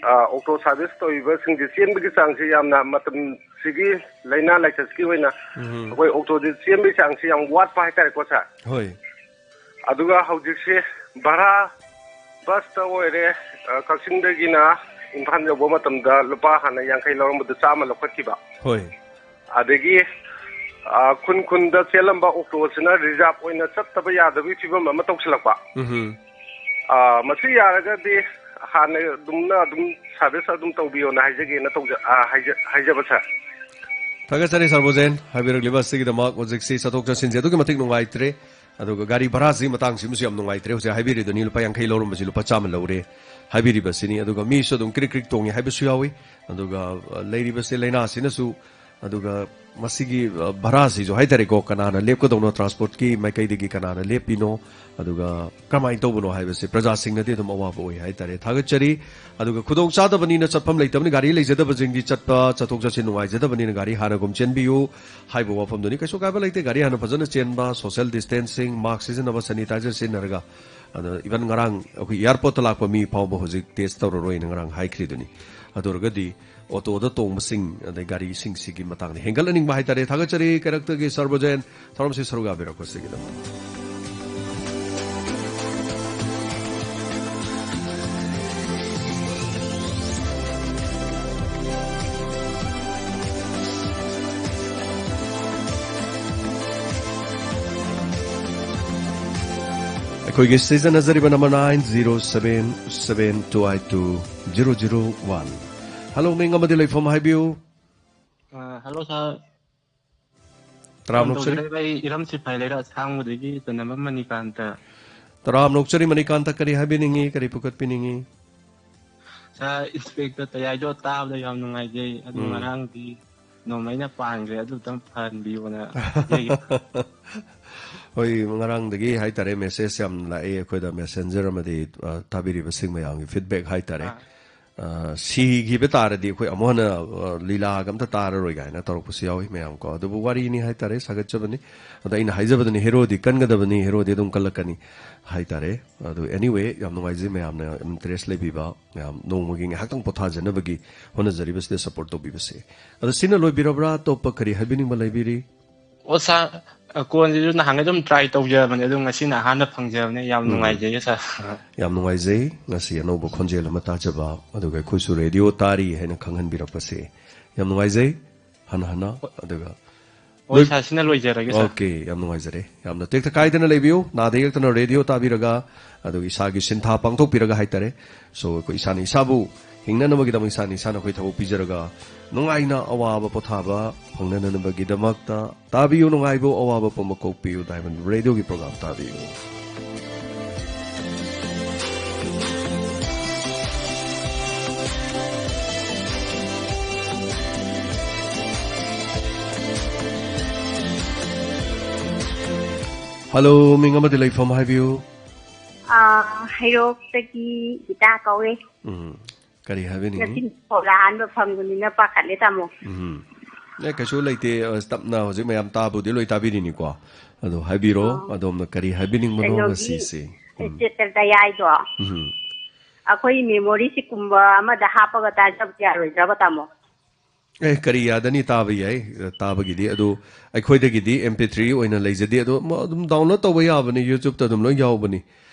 ꯑ, ꯑꯣꯇꯣ ꯁꯥꯔꯚꯤꯁ ꯇꯧꯔꯤꯕꯁꯤꯡꯁꯦ ꯆꯦꯟꯕꯒꯤ ꯆꯥꯡꯁꯤ ꯌꯥꯝꯅ ꯃꯇꯝꯁꯤꯒꯤ ꯂꯥꯏꯅꯥ ꯂꯥꯏꯆꯠꯀꯤ ꯑꯣꯏꯅ ꯎꯝ꯫ ꯑꯩꯈꯣꯏ ꯑꯣꯇꯣꯁꯦ ꯆꯦꯟꯕꯒꯤ ꯆꯥꯡꯁꯤ ꯌꯥꯝ ꯋꯥꯠꯄ ꯍꯥꯏꯇꯥꯔꯦꯀꯣ, ꯁꯥꯔ꯫ ꯍꯣꯏ꯫ ꯑꯗꯨꯒ ꯍꯧꯖꯤꯛꯁꯦ ꯚꯔꯥ ꯕꯁꯇ ꯑꯣꯏꯔꯦ, ꯑ, ꯀꯛꯆꯤꯡꯗꯒꯤꯅ ꯏꯝꯐꯥꯜ ꯌꯧꯕ ꯃꯇꯝꯗ ꯂꯨꯄꯥ ꯍꯥꯟꯅ ꯌꯥꯡꯈꯩ ꯂꯧꯔꯝꯕꯗꯨ ꯆꯥꯝꯃ ꯂꯧꯈꯠꯈꯤꯕ꯫ ꯍꯣꯏ꯫ ꯑꯗꯒꯤ, ꯑ, ꯈꯨꯟ ꯈꯨꯟꯗ ꯆꯦꯜꯂꯝꯕ ꯑꯣꯇꯣꯁꯤꯅ ꯔꯤꯖꯥꯕ ꯑꯣꯏꯅ ꯆꯠꯇꯕ ꯌꯥꯗꯕꯒꯤ ꯐꯤꯕꯝ ꯑꯃ ꯇꯧꯁꯤꯜꯂꯛꯄ꯫ ꯎꯝ꯫ ꯑ, ꯃꯁꯤ ꯌꯥꯔꯒꯗꯤ ꯍꯥꯟꯅ ꯑꯗꯨꯝꯅ ꯑꯗꯨꯝ ꯁꯥꯔꯚꯤꯁ ꯑꯗꯨꯝ ꯇꯧꯕꯤꯌꯣꯅ ꯍꯥꯏꯖꯒꯦꯅ ꯇꯧꯖ-, ꯑ, ꯍꯥꯏꯖ-, ꯍꯥꯏꯖꯕ, ꯁꯥꯔ꯫ ꯊꯥꯒꯠꯆꯔꯤ, ꯁꯥꯔ ꯕꯣꯖꯦꯟ, ꯍꯥꯏꯕꯤꯔꯛꯂꯤꯕ ꯑꯁꯤꯒꯤꯗꯃꯛ꯫ ꯍꯧꯖꯤꯛꯁꯤ ꯆꯠꯊꯣꯛ ꯆꯠꯁꯤꯟꯁꯦ ꯑꯗꯨꯛꯀꯤ ꯃꯇꯤꯛ ꯅꯨꯡꯉꯥꯏꯇ꯭ꯔꯦ꯫ ꯑꯗꯨꯒ ꯒꯥꯔꯤ ꯚꯔꯥꯁꯤ ꯃꯇꯥꯡꯁꯤꯃꯁꯨ ꯌꯥꯝ ꯅꯨꯡꯉꯥꯏꯇ꯭ꯔꯦ꯫ ꯍꯧꯖꯤꯛ ꯍꯥꯏꯕꯤꯔꯤꯗꯨꯅꯤ, ꯂꯨꯄꯥ ꯌꯥꯡꯈꯩ ꯂꯧꯔꯝꯕꯁꯤ ꯂꯨꯄꯥ ꯆꯥꯝꯃ ꯂꯧꯔꯦ ꯍꯥꯏꯕꯤꯔꯤꯕꯁꯤꯅꯤ꯫ ꯑꯗꯨꯒ ꯃꯤꯁꯨ ꯑꯗꯨꯝ ꯀ꯭ꯔꯤꯛ ꯀ꯭ꯔꯤꯛ ꯇꯣꯡꯉꯤ ꯍꯥꯏꯕꯁꯨ ꯌꯥꯎꯏ꯫ ꯑꯗꯨꯒ, ꯑ, ꯂꯩꯔꯤꯕꯁꯦ ꯂꯥꯏꯅꯥꯁꯤꯅꯁꯨ, ꯑꯗꯨꯒ ꯃꯁꯤꯒꯤ, ꯑ, ꯚꯔꯥꯁꯤꯁꯨ ꯍꯥꯏꯇꯥꯔꯦꯀꯣ, ꯀꯅꯥꯅ ꯂꯦꯞꯀꯗꯧꯅꯣ, ꯇ꯭ꯔꯥꯟꯁꯄꯣꯔꯠꯀꯤ ꯃꯥꯏꯀꯩꯗꯒꯤ ꯀꯅꯥꯅ ꯂꯦꯞꯄꯤꯅꯣ, ꯑꯗꯨꯒ ꯀꯔꯝꯍꯥꯏꯅ ꯇꯧꯕꯅꯣ ꯍꯥꯏꯕꯁꯦ ꯄ꯭ꯔꯖꯥꯁꯤꯡꯅꯗꯤ ꯑꯗꯨꯝ ꯑꯋꯥꯕ ꯑꯣꯏ ꯍꯥꯏꯇꯥꯔꯦ꯫ ꯊꯥꯒꯠꯆꯔꯤ꯫ ꯑꯗꯨꯒ ꯈꯨꯗꯣꯡ ꯆꯥꯗꯕꯅꯤꯅ ꯆꯠꯐꯝ ꯂꯩꯇꯕꯅꯤ, ꯒꯥꯔꯤ ꯂꯩꯖꯗꯕꯁꯤꯡꯗꯤ ꯆꯠꯄ, ꯆꯠꯊꯣꯛ ꯆꯠꯁꯤꯟ ꯅꯨꯡꯉꯥꯏꯖꯗꯕꯅꯤꯅ ꯒꯥꯔꯤ ꯍꯥꯟꯅꯒꯨꯝ ꯆꯦꯟꯕꯤꯌꯨ ꯍꯥꯏꯕ ꯋꯥꯐꯝꯗꯨꯅꯤ꯫ ꯀꯩꯁꯨ ꯀꯥꯏꯕ ꯂꯩꯇꯦ, ꯒꯥꯔꯤ ꯍꯥꯟꯅ ꯐꯖꯅ ꯆꯦꯟꯕ, social distancing, mask ꯁꯤꯖꯤꯟꯅꯕ, sanitizer ꯁꯤꯖꯤꯟꯅꯔꯒ꯫ ꯑꯗꯣ even ꯉꯔꯥꯡ ꯑꯩꯈꯣꯏ airport ꯇ ꯂꯥꯛꯄ ꯃꯤ ꯐꯥꯎꯕ ꯍꯧꯖꯤꯛ test ꯇꯧꯔꯔꯣꯏꯅ ꯉꯔꯥꯡ ꯍꯥꯏꯈ꯭ꯔꯤꯗꯨꯅꯤ꯫ ꯑꯗꯨ ꯑꯣꯏꯔꯒꯗꯤ ꯑꯣꯇꯣꯗ ꯇꯣꯡꯕꯁꯤꯡ ꯑꯗꯩ ꯒꯥꯔꯤꯁꯤꯡꯁꯤꯒꯤ ꯃꯇꯥꯡꯗ ꯍꯦꯟꯒꯠꯍꯟꯅꯤꯡꯕ ꯍꯥꯏꯇꯥꯔꯦ꯫ ꯊꯥꯒꯠꯆꯔꯤ ꯀꯩꯔꯛꯇꯒꯤ ꯁꯥꯔ ꯕꯣꯖꯦꯟ ꯊꯧꯔꯝꯁꯤ ꯁꯔꯨꯛ ꯌꯥꯕꯤꯔꯛꯄꯁꯤꯒꯤꯗꯃꯛ꯫ ꯑꯩꯈꯣꯏꯒꯤ ꯁꯤꯖꯤꯟꯅꯖꯔꯤꯕ number nine zero seven seven two eight two zero zero one꯫ Hello, ꯃꯤꯡ ꯑꯃꯗꯤ ꯂꯩꯐꯝ ꯍꯥꯏꯕꯤꯌꯨ꯫ ꯑ, hello, sir꯫ ꯇꯔꯥꯝꯅ ꯐꯣꯟ ꯑꯣꯛꯆꯔꯤ꯫ ꯇꯧꯖꯔꯛꯏꯕ ꯑꯩ ꯏꯔꯝ ꯁꯤꯐꯥꯏ ꯂꯩꯔꯛ ꯑꯁꯥꯡꯕꯗꯒꯤ ꯆꯅꯝꯕꯝ ꯃꯅꯤꯀꯥꯟꯇ꯫ ꯇꯔꯥꯝꯅ ꯑꯣꯛꯆꯔꯤ ꯃꯅꯤꯀꯥꯟꯇ, ꯀꯔꯤ ꯍꯥꯏꯕꯤꯅꯤꯡꯉꯤ, ꯀꯔꯤ ꯐꯨꯀꯠꯄꯤꯅꯤꯡꯉꯤ? ꯁꯥꯔ, ꯏꯟꯁꯄꯦꯛꯇꯔ ꯇꯌꯥꯏꯗꯣ ꯇꯥꯕꯗ ꯌꯥꯝ ꯅꯨꯡꯉꯥꯏꯖꯩ꯫ ꯑꯗꯨ ꯎꯝ꯫ ꯉꯔꯥꯡꯗꯤ ꯅꯣꯡꯃꯩꯅ ꯄꯥꯟꯈ꯭ꯔꯦ, ꯑꯗꯨ ꯑꯝꯇꯪ ꯐꯍꯟꯕꯤꯌꯣꯅ ꯍꯥꯏꯖꯒꯦ꯫ ꯍꯣꯏ, ꯉꯔꯥꯡꯗꯒꯤ ꯍꯥꯏꯇꯥꯔꯦ, ꯃꯦꯁꯦꯖ ꯌꯥꯝ ꯂꯥꯛꯑꯦ ꯑꯩꯈꯣꯏꯗ, ꯃꯦꯁꯦꯟꯖꯔ ꯑꯃꯗꯤ, ꯑ, ꯊꯥꯕꯤꯔꯤꯕꯁꯤꯡ ꯃꯌꯥꯝꯒꯤ ꯐꯤꯗꯕꯦꯛ ꯍꯥꯏꯇꯥꯔꯦ꯫ ꯑꯥ꯫ ꯑ, ꯁꯤꯈꯤꯕ ꯇꯥꯔꯗꯤ ꯑꯩꯈꯣꯏ ꯑꯃꯨꯛ ꯍꯟꯅ, ꯑ, ꯂꯤꯂꯥꯒ ꯑꯝꯇ ꯇꯥꯔꯔꯣꯏ ꯀꯥꯏꯅ ꯇꯧꯔꯛꯄꯁꯨ ꯌꯥꯎꯏ ꯃꯌꯥꯝ ꯀꯣ꯫ ꯑꯗꯨꯕꯨ ꯋꯥꯔꯤꯅꯤ ꯍꯥꯏꯇꯥꯔꯦ, ꯁꯥꯒꯠꯆꯕꯅꯤ꯫ ꯑꯗ ꯑꯩꯅ ꯍꯥꯏꯖꯕꯗꯨꯅꯤ, ꯍꯦꯔꯣꯗꯤ ꯀꯟꯒꯗꯕꯅꯤ, ꯍꯦꯔꯣꯗꯤ ꯑꯗꯨꯝ ꯀꯜꯂꯛꯀꯅꯤ ꯍꯥꯏꯇꯥꯔꯦ꯫ ꯑꯗꯨ anyway, ꯌꯥꯝ ꯅꯨꯡꯉꯥꯏꯖꯩ ꯃꯌꯥꯝꯅ ꯏꯟꯇꯔꯦꯁ ꯂꯩꯕꯤꯕ, ꯃꯌꯥꯝ ꯅꯣꯡꯃꯒꯤ ꯉꯥꯏꯍꯥꯛꯇꯪ ꯄꯣꯊꯥꯖꯅꯕꯒꯤ ꯍꯣꯠꯅꯖꯔꯤꯕꯁꯤꯗ ꯁꯄꯣꯔꯠ ꯇꯧꯕꯤꯕꯁꯦ꯫ ꯑꯗꯣ ꯁꯤꯅ ꯂꯣꯏꯕꯤꯔꯕ꯭ꯔꯥ? ꯑꯇꯣꯞꯄ ꯀꯔꯤ ꯍꯥꯏꯕꯤꯅꯤꯡꯕ ꯂꯩꯕꯤꯔꯤ? ꯑꯣ ꯁꯥꯔ, ꯀꯣꯟꯁꯤꯁꯨ ꯅꯍꯥꯟꯒꯩ ꯑꯗꯨꯝ ꯇ꯭ꯔꯥꯏ ꯇꯧꯖꯕꯅꯦ, ꯑꯗꯣ ꯉꯁꯤꯅ ꯑꯍꯥꯟꯕ ꯐꯪꯖꯕꯅꯦ꯫ ꯌꯥꯝ ꯎꯝ꯫ ꯅꯨꯡꯉꯥꯏꯖꯩꯌꯦ ꯁꯥꯔ꯫ ꯌꯥꯝ ꯅꯨꯡꯉꯥꯏꯖꯩ ꯉꯁꯤ ꯑꯅꯧꯕ ꯈꯣꯟꯖꯦꯜ ꯑꯃ ꯇꯥꯖꯕ, ꯑꯗꯨꯒ ꯑꯩꯈꯣꯏꯁꯨ ꯔꯦꯗꯤꯑꯣ ꯇꯥꯔꯤ ꯍꯥꯏꯅ ꯈꯪꯍꯟꯕꯤꯔꯛꯄꯁꯦ ꯌꯥꯝ ꯅꯨꯡꯉꯥꯏꯖꯩ꯫ ꯍꯟꯅ ꯍꯟꯅ, ꯑꯗꯨꯒ ꯍꯣꯏ ꯁꯥꯔ, ꯁꯤꯅ ꯂꯣꯏꯖꯔꯒꯦ ꯁꯥꯔ꯫ ꯑꯣꯀꯦ, ꯌꯥꯝ ꯅꯨꯡꯉꯥꯏꯖꯔꯦ꯫ ꯌꯥꯝꯅ ꯇꯦꯛꯇ ꯀꯥꯏꯗꯅ ꯂꯩꯕꯤꯌꯨ, ꯅꯥꯗ ꯌꯦꯛꯇꯅ ꯔꯦꯗꯤꯑꯣ ꯇꯥꯕꯤꯔꯒ, ꯑꯗꯨꯒ ꯏꯁꯥꯒꯤ ꯁꯤꯟꯊꯥ ꯄꯥꯡꯊꯣꯛꯄꯤꯔꯒ ꯍꯥꯏꯇꯥꯔꯦ꯫ So, ꯑꯩꯈꯣꯏ ꯏꯁꯥꯅ ꯏꯁꯥꯕꯨ ꯍꯤꯡꯅꯅꯕꯒꯤꯗꯃꯛ ꯏꯁꯥꯅ ꯏꯁꯥꯅ ꯑꯩꯈꯣꯏ ꯊꯕꯛ ꯄꯤꯖꯔꯒ, ꯅꯨꯡꯉꯥꯏꯅ ꯑꯋꯥꯕ ꯄꯣꯊꯥꯕ ꯐꯪꯅꯅꯕꯒꯤꯗꯃꯛꯇ ꯇꯥꯕꯤꯌꯨ, ꯅꯨꯡꯉꯥꯏꯕ ꯑꯋꯥꯕ ꯄꯨꯝꯕ ꯀꯣꯛꯄꯤꯌꯨ, ꯗꯥꯏꯃꯟ ꯔꯦꯗꯤꯑꯣꯒꯤ ꯄ꯭ꯔꯣꯒ꯭ꯔꯥꯝ ꯇꯥꯕꯤꯌꯨ꯫ ꯍꯜꯂꯣ, ꯃꯤꯡ ꯑꯃꯗꯤ ꯂꯩꯐꯝ ꯍꯥꯏꯕꯤꯌꯨ꯫ ꯑꯥ, ꯍꯩꯔꯣꯛꯇꯒꯤ ꯒꯤꯇꯥ ꯀꯧꯋꯦ꯫ ꯎꯝ, ꯀꯔꯤ ꯍꯥꯏꯕꯤꯅꯤꯡꯉꯤ? ꯉꯁꯤ ꯐꯣꯟ ꯑꯍꯥꯟꯕ ꯐꯪꯕꯅꯤꯅ ꯄꯥꯈꯠꯂꯦ, ꯇꯥꯃꯣ꯫ ꯎꯝ꯫ ꯑꯦ, ꯀꯩꯁꯨ ꯂꯩꯇꯦ, ꯑꯁ, ꯇꯞꯅ ꯍꯧꯖꯤꯛ ꯃꯌꯥꯝ ꯇꯥꯕꯨꯗꯤ ꯂꯣꯏ ꯇꯥꯕꯤꯔꯤꯅꯤꯀꯣ꯫ ꯑꯗꯣ ꯍꯥꯏꯕꯤꯔꯣ, ꯑꯣ꯫ ꯑꯗꯣꯝꯅ ꯀꯔꯤ ꯍꯥꯏꯕꯤꯅꯤꯡꯕꯅꯣ ꯀꯩꯅꯣꯒꯤ, ꯉꯁꯤꯁꯦ? ꯎꯝ꯫ ꯆꯦꯇꯔ ꯗꯌꯥꯏꯗꯣ꯫ ꯎꯝ꯫ ꯑꯩꯈꯣꯏ ꯃꯦꯃꯣꯔꯤꯁꯤꯛꯀꯨꯝꯕ ꯑꯃꯗ ꯍꯥꯞꯄꯒ ꯇꯥꯖꯕ ꯌꯥꯔꯣꯏꯗ꯭ꯔꯕ, ꯇꯥꯃꯣ? ꯑꯦ, ꯀꯔꯤ ꯌꯥꯗꯅꯤ, ꯇꯥꯕ ꯌꯥꯏ, ꯇꯥꯕꯒꯤꯗꯤ꯫ ꯑꯗꯣ ꯑꯩꯈꯣꯏꯗꯒꯤꯗꯤ ꯑꯦꯝ ꯄꯤ ꯊ꯭ꯔꯤ ꯑꯣꯏꯅ ꯂꯩꯖꯗꯦ꯫ ꯑꯗꯣ ꯃ-, ꯑꯗꯨꯝ ꯗꯥꯎꯟꯂꯣꯗ ꯇꯧꯕ ꯌꯥꯕꯅꯤ, ꯌꯨꯇ꯭ꯌꯨꯕꯇ ꯑꯗꯨꯝ ꯂꯣꯏ ꯌꯥꯎꯕꯅꯤ꯫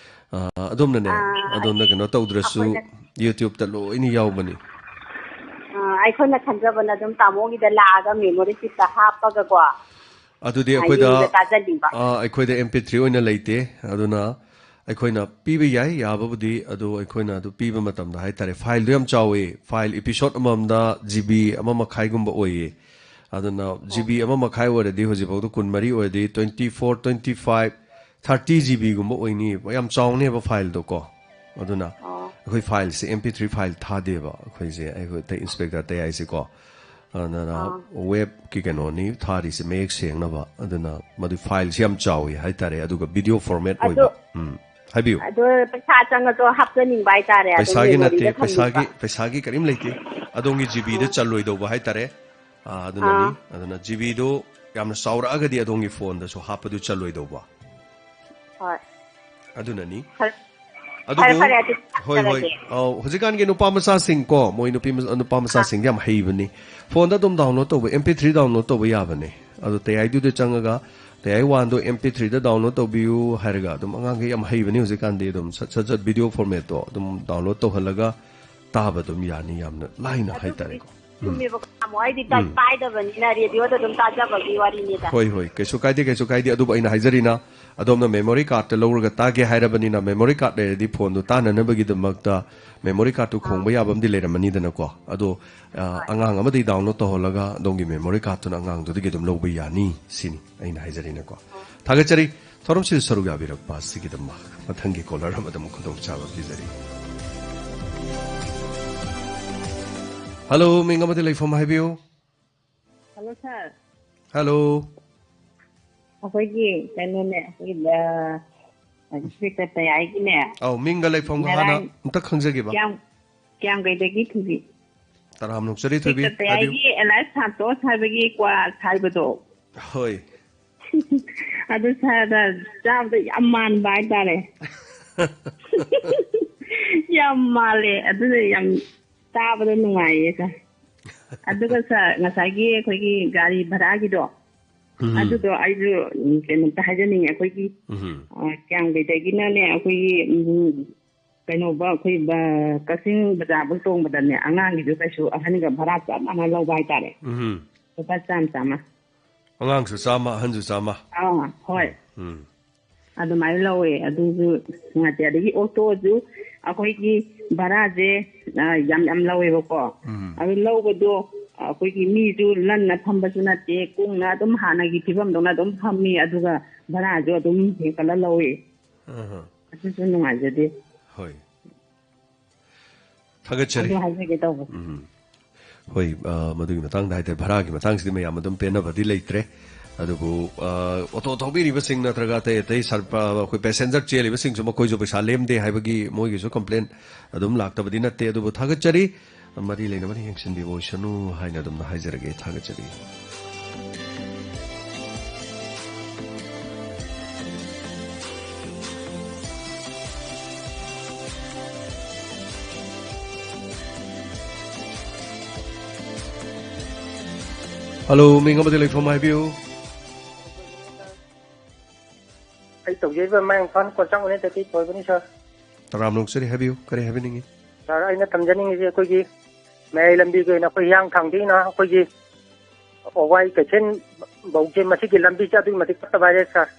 ꯑ, ꯑꯗꯣꯝꯅꯅꯦ, ꯑꯥ, ꯑꯗꯣꯝꯅ ꯀꯩꯅꯣ ꯇꯧꯗ꯭ꯔꯁꯨ ꯑꯩꯈꯣꯏꯅ ꯌꯨꯇ꯭ꯌꯨꯕꯇ ꯂꯣꯏꯅ ꯌꯥꯎꯕꯅꯤ꯫ ꯑꯥ, ꯑꯩꯈꯣꯏꯅ ꯈꯟꯖꯕꯅ ꯑꯗꯨꯝ ꯇꯥꯃꯣꯒꯤꯗ ꯂꯥꯛꯑꯒ ꯃꯦꯃꯣꯔꯤꯁꯤꯛꯇ ꯍꯥꯞꯄꯒꯀꯣ, ꯑꯗꯨꯗꯤ ꯑꯥ, ꯑꯩꯈꯣꯏꯗ, ꯌꯦꯡꯕ ꯇꯥꯖꯅꯤꯡꯕ꯫ ꯑꯥ, ꯑꯩꯈꯣꯏꯗ ꯑꯦꯝ ꯄꯤ ꯊ꯭ꯔꯤ ꯑꯣꯏꯅ ꯂꯩꯇꯦ, ꯑꯗꯨꯅ ꯑꯩꯈꯣꯏꯅ ꯄꯤꯕ ꯌꯥꯏ, ꯌꯥꯕꯕꯨꯗꯤ, ꯑꯗꯨ ꯑꯩꯈꯣꯏꯅ ꯑꯗꯨ ꯄꯤꯕ ꯃꯇꯝꯗ ꯍꯥꯏꯇꯥꯔꯦ, ꯐꯥꯏꯜꯗꯣ ꯌꯥꯝ ꯆꯥꯎꯋꯦ, ꯐꯥꯏꯜ ꯏꯄꯤꯁꯣꯠ ꯑꯃꯃꯝꯗ ꯖꯤ ꯕꯤ ꯑꯃ ꯃꯈꯥꯏꯒꯨꯝꯕ ꯑꯣꯏꯌꯦ, ꯑꯗꯨꯅ ꯖꯤ ꯕꯤ ꯑꯃ ꯃꯈꯥꯏ ꯑꯣꯏꯔꯗꯤ ꯍꯧꯖꯤꯛꯐꯥꯎꯗ ꯀꯨꯟꯃꯔꯤ ꯑꯣꯏꯔꯗꯤ twenty four, twenty five, thirty G ꯕꯤꯒꯨꯝꯕ ꯑꯣꯏꯅꯤꯕ, ꯌꯥꯝ ꯆꯥꯎꯅꯦꯕ ꯐꯥꯏꯜꯗꯣ ꯀꯣ꯫ ꯑꯗꯨꯅ ꯑꯣ꯫ ꯑꯩꯈꯣꯏ ꯐꯥꯏꯜꯁꯦ ꯑꯦꯝ ꯄꯤ ꯊ꯭ꯔꯤ ꯐꯥꯏꯜ ꯊꯥꯗꯦꯕ ꯑꯩꯈꯣꯏꯁꯦ, ꯑꯩꯈꯣꯏ ꯏꯟꯁꯄꯦꯛꯇꯔ ꯇꯌꯥꯏꯁꯦꯀꯣ꯫ ꯑꯗꯨꯅ ꯑꯥ꯫ ꯋꯦꯕꯀꯤ ꯀꯩꯅꯣꯅꯤ ꯊꯥꯔꯤꯁꯦ, ꯃꯌꯦꯛ ꯁꯦꯡꯅꯕ꯫ ꯑꯗꯨꯅ ꯃꯗꯨ ꯐꯥꯏꯜꯁꯦ ꯌꯥꯝ ꯆꯥꯎꯋꯤ ꯍꯥꯏꯇꯥꯔꯦ, ꯑꯗꯨꯒ ꯚꯤꯗꯤꯑꯣ ꯐꯣꯔꯃꯦꯠ ꯑꯗꯣ ꯑꯣꯏꯕ꯫ ꯎꯝ, ꯍꯥꯏꯕꯤꯌꯨ꯫ ꯑꯗꯣ ꯄꯩꯁꯥ ꯆꯪꯉꯁꯨ ꯍꯥꯞꯆꯅꯤꯡꯕ ꯍꯥꯏꯇꯥꯔꯦ, ꯑꯗꯨꯝ ꯄꯩꯁꯥꯒꯤ ꯅꯠꯇꯦ, ꯃꯦꯃꯣꯔꯤꯗ ꯄꯩꯁꯥꯒꯤ ꯊꯝꯅꯤꯡꯕ꯫ ꯄꯩꯁꯥꯒꯤ ꯀꯔꯤꯝ ꯂꯩꯇꯦ꯫ ꯑꯗꯣꯝꯒꯤ ꯖꯤꯕꯤꯗ ꯑꯥ꯫ ꯆꯜꯂꯣꯏꯗꯧꯕ ꯍꯥꯏꯇꯥꯔꯦ꯫ ꯑꯥ, ꯑꯗꯨꯅꯅꯤ꯫ ꯑꯥ꯫ ꯑꯗꯨꯅ ꯖꯤꯕꯤꯗꯣ ꯌꯥꯝꯅ ꯆꯥꯎꯔꯛꯑꯒꯗꯤ ꯑꯗꯣꯝꯒꯤ ꯐꯣꯟꯗꯁꯨ ꯍꯥꯞꯄꯗꯨ ꯆꯜꯂꯣꯏꯗꯧꯕ꯫ ꯍꯣꯏ꯫ ꯑꯗꯨꯅꯅꯤ꯫ ꯐꯔꯦ꯫ ꯑꯗꯨꯕꯨ ꯐꯔꯦ, ꯐꯔꯦ, ꯑꯗꯨꯗꯤ ꯍꯣꯏ, ꯍꯣꯏ꯫ ꯊꯝꯖꯔꯒꯦ꯫ ꯑꯧ, ꯍꯧꯖꯤꯛꯀꯥꯟꯒꯤ ꯅꯨꯄꯥ ꯃꯆꯥꯁꯤꯡ ꯀꯣ, ꯃꯣꯏ ꯅꯨꯄꯤ ꯃꯆꯥ-, ꯅꯨꯄꯥ ꯃꯆꯥꯁꯤꯡꯗꯤ ꯌꯥꯝ ꯍꯩꯕꯅꯤ꯫ ꯐꯣꯟꯗ ꯑꯗꯨꯝ ꯗꯥꯎꯟꯂꯣꯗ ꯇꯧꯕ, ꯑꯦꯝ ꯄꯤ ꯊ꯭ꯔꯤ ꯗꯥꯎꯟꯂꯣꯗ ꯇꯧꯕ ꯌꯥꯕꯅꯦ꯫ ꯑꯗꯣ ꯇꯌꯥꯏꯗꯨꯗ ꯆꯪꯉꯒ ꯇꯌꯥꯏ ꯋꯥꯟꯗꯣ ꯑꯦꯝ ꯄꯤ ꯊ꯭ꯔꯤꯗ ꯗꯥꯎꯟꯂꯣꯗ ꯇꯧꯕꯤꯌꯨ ꯍꯥꯏꯔꯒ ꯑꯗꯨꯝ, ꯑꯉꯥꯡꯈꯩ ꯌꯥꯝ ꯍꯩꯕꯅꯤ ꯍꯧꯖꯤꯛꯀꯥꯟꯗꯤ꯫ ꯑꯗꯨꯝ ꯁꯠ ꯁꯠ ꯁꯠ ꯚꯤꯗꯤꯑꯣ ꯐꯣꯔꯃꯦꯠꯇꯣ ꯑꯗꯨꯝ ꯗꯥꯎꯟꯂꯣꯗ ꯇꯧꯍꯜꯂꯒ ꯇꯥꯕ ꯑꯗꯨꯝ ꯌꯥꯅꯤ, ꯌꯥꯝꯅ ꯂꯥꯏꯅ ꯍꯥꯏꯇꯥꯔꯦꯀꯣ꯫ ꯎꯝ꯫ ꯆꯨꯝꯃꯦꯕꯀꯣ, ꯇꯥꯃꯣ, ꯑꯩꯗꯤ ꯇꯥꯏꯞ ꯄꯥꯏꯗꯕꯅꯤꯅ ꯔꯦꯗꯤꯑꯣꯗ ꯑꯗꯨꯝ ꯇꯥꯖꯕꯒꯤ ꯋꯥꯔꯤꯅꯤꯗ꯫ ꯍꯣꯏ, ꯍꯣꯏ, ꯀꯩꯁꯨ ꯀꯥꯏꯗꯦ, ꯀꯩꯁꯨ ꯀꯥꯏꯗꯦ꯫ ꯑꯗꯨꯕꯨ ꯑꯩꯅ ꯍꯥꯏꯖꯔꯤꯅ, ꯑꯗꯣꯝꯅ ꯃꯦꯃꯣꯔꯤ ꯀꯥꯔꯗꯇ ꯂꯧꯔꯒ ꯇꯥꯒꯦ ꯍꯥꯏꯔꯕꯅꯤꯅ, ꯃꯦꯃꯣꯔꯤ ꯀꯥꯔꯗ ꯂꯩꯔꯗꯤ ꯐꯣꯟꯗꯨ ꯇꯥꯅꯅꯕꯒꯤꯗꯃꯛꯇ ꯃꯦꯃꯣꯔꯤ ꯀꯥꯔꯗꯇꯨ ꯈꯣꯡꯕ ꯌꯥꯕ ꯑꯃꯗꯤ ꯂꯩꯔꯝꯃꯅꯤꯗꯅꯀꯣ꯫ ꯑꯗꯣ, ꯑ, ꯑꯉꯥꯡ ꯑꯃꯗꯒꯤ ꯗꯥꯎꯟꯂꯣꯗ ꯇꯧꯍꯜꯂꯒ ꯑꯗꯣꯝꯒꯤ ꯃꯦꯃꯣꯔꯤ ꯀꯥꯔꯗꯇꯨꯅ ꯑꯉꯥꯡꯗꯨꯗꯒꯤ ꯑꯗꯨꯝ ꯂꯧꯕ ꯌꯥꯅꯤ ꯁꯤꯅꯤ ꯑꯩꯅ ꯍꯥꯏꯖꯔꯤꯅꯀꯣ꯫ ꯊꯥꯒꯠꯆꯔꯤ꯫ ꯊꯧꯔꯝꯁꯤꯗ ꯁꯔꯨꯛ ꯌꯥꯕꯤꯔꯛꯄ ꯑꯁꯤꯒꯤꯗꯃꯛ꯫ ꯃꯊꯪꯒꯤ ꯀꯣꯂꯔ ꯑꯃꯗ ꯑꯃꯨꯛ ꯈꯨꯗꯣꯡꯆꯥꯕ ꯄꯤꯖꯔꯤ꯫ ꯍꯜꯂꯣ, ꯃꯤꯡ ꯑꯃꯗꯤ ꯂꯩꯐꯝ ꯍꯥꯏꯕꯤꯌꯨ꯫ ꯍꯜꯂꯣ ꯁꯥꯔ꯫ ꯍꯜꯂꯣ꯫ ꯑꯩꯈꯣꯏꯒꯤ ꯀꯩꯅꯣꯅꯦ, ꯑꯩꯈꯣꯏꯒꯤ, ꯑ, ꯏꯟꯁꯄꯦꯛꯇꯔ ꯇꯌꯥꯏꯒꯤꯅꯦ꯫ ꯑꯧ, ꯃꯤꯡꯒ ꯂꯩꯐꯝꯒ ꯍꯥꯟꯅ ꯉꯔꯥꯡ ꯑꯝꯇ ꯈꯪꯖꯒꯦꯕ꯫ ꯀꯌꯥꯝ-, ꯀꯌꯥꯝꯒꯩꯗꯒꯤ ꯊꯣꯏꯕꯤ꯫ ꯇꯔꯥꯝꯅ ꯑꯣꯛꯆꯔꯤ ꯊꯣꯏꯕꯤ, ꯏꯟꯁꯄꯦꯛꯇꯔ ꯍꯥꯏꯕꯤꯌꯨ꯫ ꯇꯌꯥꯏꯒꯤ ꯑꯦꯂꯥꯏꯁ ꯁꯥꯟꯇꯣꯁ ꯍꯥꯏꯕꯒꯤ ꯀ꯭ꯋꯥ ꯁꯥꯏꯕꯗꯣ꯫ ꯍꯣꯏ꯫ ꯑꯗꯨ ꯁꯥꯔꯗ ꯆꯥꯕꯗ ꯌꯥꯝ ꯃꯥꯟꯕ ꯍꯥꯏꯇꯥꯔꯦ꯫ ꯌꯥꯝ ꯃꯥꯜꯂꯦ꯫ ꯑꯗꯨꯅ ꯌꯥꯝ ꯇꯥꯕꯗ ꯅꯨꯡꯉꯥꯏꯌꯦ ꯁꯥꯔ꯫ ꯑꯗꯨꯒ ꯁꯥꯔ, ꯉꯁꯥꯏꯒꯤ ꯑꯩꯈꯣꯏꯒꯤ ꯒꯥꯔꯤ ꯚꯔꯥꯒꯤꯗꯣ, ꯎꯝ꯫ ꯑꯗꯨꯗꯣ ꯑꯩꯁꯨ, ꯎꯝ, ꯀꯩꯅꯣꯝꯇ ꯍꯥꯏꯖꯅꯤꯡꯉꯦ꯫ ꯑꯩꯈꯣꯏꯒꯤ, ꯎꯝ꯫ ꯑ, ꯀꯌꯥꯝꯒꯩꯗꯒꯤꯅꯅꯦ, ꯑꯩꯈꯣꯏꯒꯤ, ꯎꯝ, ꯀꯩꯅꯣꯕ, ꯑꯩꯈꯣꯏ ꯕ-, ꯀꯛꯆꯤꯡ ꯕꯖꯥꯔꯐꯥꯎ ꯇꯣꯡꯕꯗꯅꯦ, ꯑꯉꯥꯡꯒꯤꯁꯨ ꯀꯩꯁꯨ ꯑꯍꯟꯒ ꯚꯔꯥ ꯆꯞ ꯃꯥꯟꯅ ꯂꯧꯕ ꯍꯥꯏꯇꯥꯔꯦ꯫ ꯎꯝ꯫ ꯂꯨꯄꯥ ꯆꯥꯝꯃ ꯆꯥꯝꯃ꯫ ꯑꯉꯥꯡꯁꯨ ꯆꯥꯝꯃ, ꯑꯍꯟꯁꯨ ꯆꯥꯝꯃ꯫ ꯑꯥ, ꯍꯣꯏ꯫ ꯎꯝ꯫ ꯑꯗꯨꯃꯥꯏꯅ ꯂꯧꯋꯦ꯫ ꯑꯗꯨꯁꯨ ꯅꯨꯡꯉꯥꯏꯇꯦ꯫ ꯑꯗꯒꯤ ꯑꯣꯇꯣꯁꯨ ꯑꯩꯈꯣꯏꯒꯤ ꯚꯔꯥꯁꯦ, ꯑ, ꯌꯥꯝ ꯌꯥꯝ ꯂꯧꯋꯦꯕꯀꯣ꯫ ꯎꯝ꯫ ꯑꯗꯨ ꯂꯧꯕꯗꯣ ꯑꯩꯈꯣꯏꯒꯤ ꯃꯤꯁꯨ ꯂꯟꯅ ꯐꯝꯕꯁꯨ ꯅꯠꯇꯦ, ꯀꯨꯡꯅ ꯑꯗꯨꯝ ꯍꯥꯟꯅꯒꯤ ꯐꯤꯕꯝꯗꯧꯅ ꯑꯗꯨꯝ ꯐꯝꯃꯤ꯫ ꯑꯗꯨꯒ ꯚꯔꯥꯁꯨ ꯑꯗꯨꯝ ꯍꯦꯟꯀꯠꯂ ꯂꯧꯏ꯫ ꯑꯍ꯫ ꯑꯗꯨꯁꯨ ꯅꯨꯡꯉꯥꯏꯖꯗꯦ꯫ ꯍꯣꯏ꯫ ꯊꯥꯒꯠꯆꯔꯤ꯫ ꯑꯗꯨ ꯍꯥꯏꯖꯒꯦ ꯇꯧꯕ꯫ ꯎꯝ꯫ ꯍꯣꯏ, ꯑ, ꯃꯗꯨꯒꯤ ꯃꯇꯥꯡꯗ ꯍꯥꯏꯇꯥꯔꯦ, ꯚꯔꯥꯒꯤ ꯃꯇꯥꯡꯁꯤꯗꯤ ꯃꯌꯥꯝ ꯑꯗꯨꯝ ꯄꯦꯟꯅꯕꯗꯤ ꯂꯩꯇ꯭ꯔꯦ꯫ ꯑꯗꯨꯕꯨ, ꯑ, ꯑꯣꯇꯣ ꯊꯧꯕꯤꯔꯤꯕꯁꯤꯡ ꯅꯠꯇ꯭ꯔꯒ ꯑꯇꯩ ꯑꯇꯩ ꯁꯔ-, ꯑ, ꯑꯩꯈꯣꯏ ꯄꯦꯁꯦꯟꯖꯔ ꯆꯦꯜꯂꯤꯕꯁꯤꯡꯁꯨ ꯃꯈꯣꯏꯁꯨ ꯄꯩꯁꯥ ꯂꯦꯝꯗꯦ ꯍꯥꯏꯕꯒꯤ ꯃꯣꯏꯒꯤꯁꯨ ꯀꯝꯄ꯭ꯂꯦꯟ ꯑꯗꯨꯝ ꯂꯥꯛꯇꯕꯗꯤ ꯅꯠꯇꯦ꯫ ꯑꯗꯨꯕꯨ ꯊꯥꯒꯠꯆꯔꯤ꯫ ꯃꯔꯤ ꯂꯩꯅꯕꯅ ꯌꯦꯡꯁꯤꯟꯕꯤꯕ ꯑꯣꯏꯁꯅꯨ ꯍꯥꯏꯅ ꯑꯗꯨꯝꯅ ꯍꯥꯏꯖꯔꯒꯦ꯫ ꯊꯥꯒꯠꯆꯔꯤ꯫ ꯍꯜꯂꯣ, ꯃꯤꯡ ꯑꯃꯗꯤ ꯂꯩꯐꯝ ꯍꯥꯏꯕꯤꯌꯨ꯫ ꯑꯩ ꯇꯧꯖꯔꯤꯕ ꯃꯌꯥꯡ ꯏꯝꯐꯥꯜ ꯀꯣꯟꯆꯥꯡ ꯎꯅꯦ ꯇꯦꯇꯤ ꯊꯣꯏꯕꯅꯤ, ꯁꯥꯔ꯫ ꯇꯔꯥꯝꯅ ꯑꯣꯛꯆꯔꯤ, ꯍꯥꯏꯕꯤꯌꯨ, ꯀꯔꯤ ꯍꯥꯏꯕꯤꯅꯤꯡꯉꯤ? ꯁꯥꯔ, ꯑꯩꯅ ꯊꯝꯖꯅꯤꯡꯉꯤꯁꯦ ꯑꯩꯈꯣꯏꯒꯤ ꯃꯌꯥꯏ ꯂꯝꯕꯤꯒꯤ ꯑꯣꯏꯅ ꯑꯩꯈꯣꯏ ꯍꯤꯌꯥꯡꯊꯥꯡꯗꯒꯤꯅ ꯑꯩꯈꯣꯏꯒꯤ ꯋꯥꯏ ꯀꯩꯊꯦꯜ ꯐꯥꯎꯁꯦ ꯃꯁꯤꯒꯤ ꯂꯝꯕꯤꯁꯦ ꯑꯗꯨꯛꯀꯤ ꯃꯇꯤꯛ ꯐꯠꯇꯕ ꯍꯥꯏꯔꯦ, ꯁꯥꯔ꯫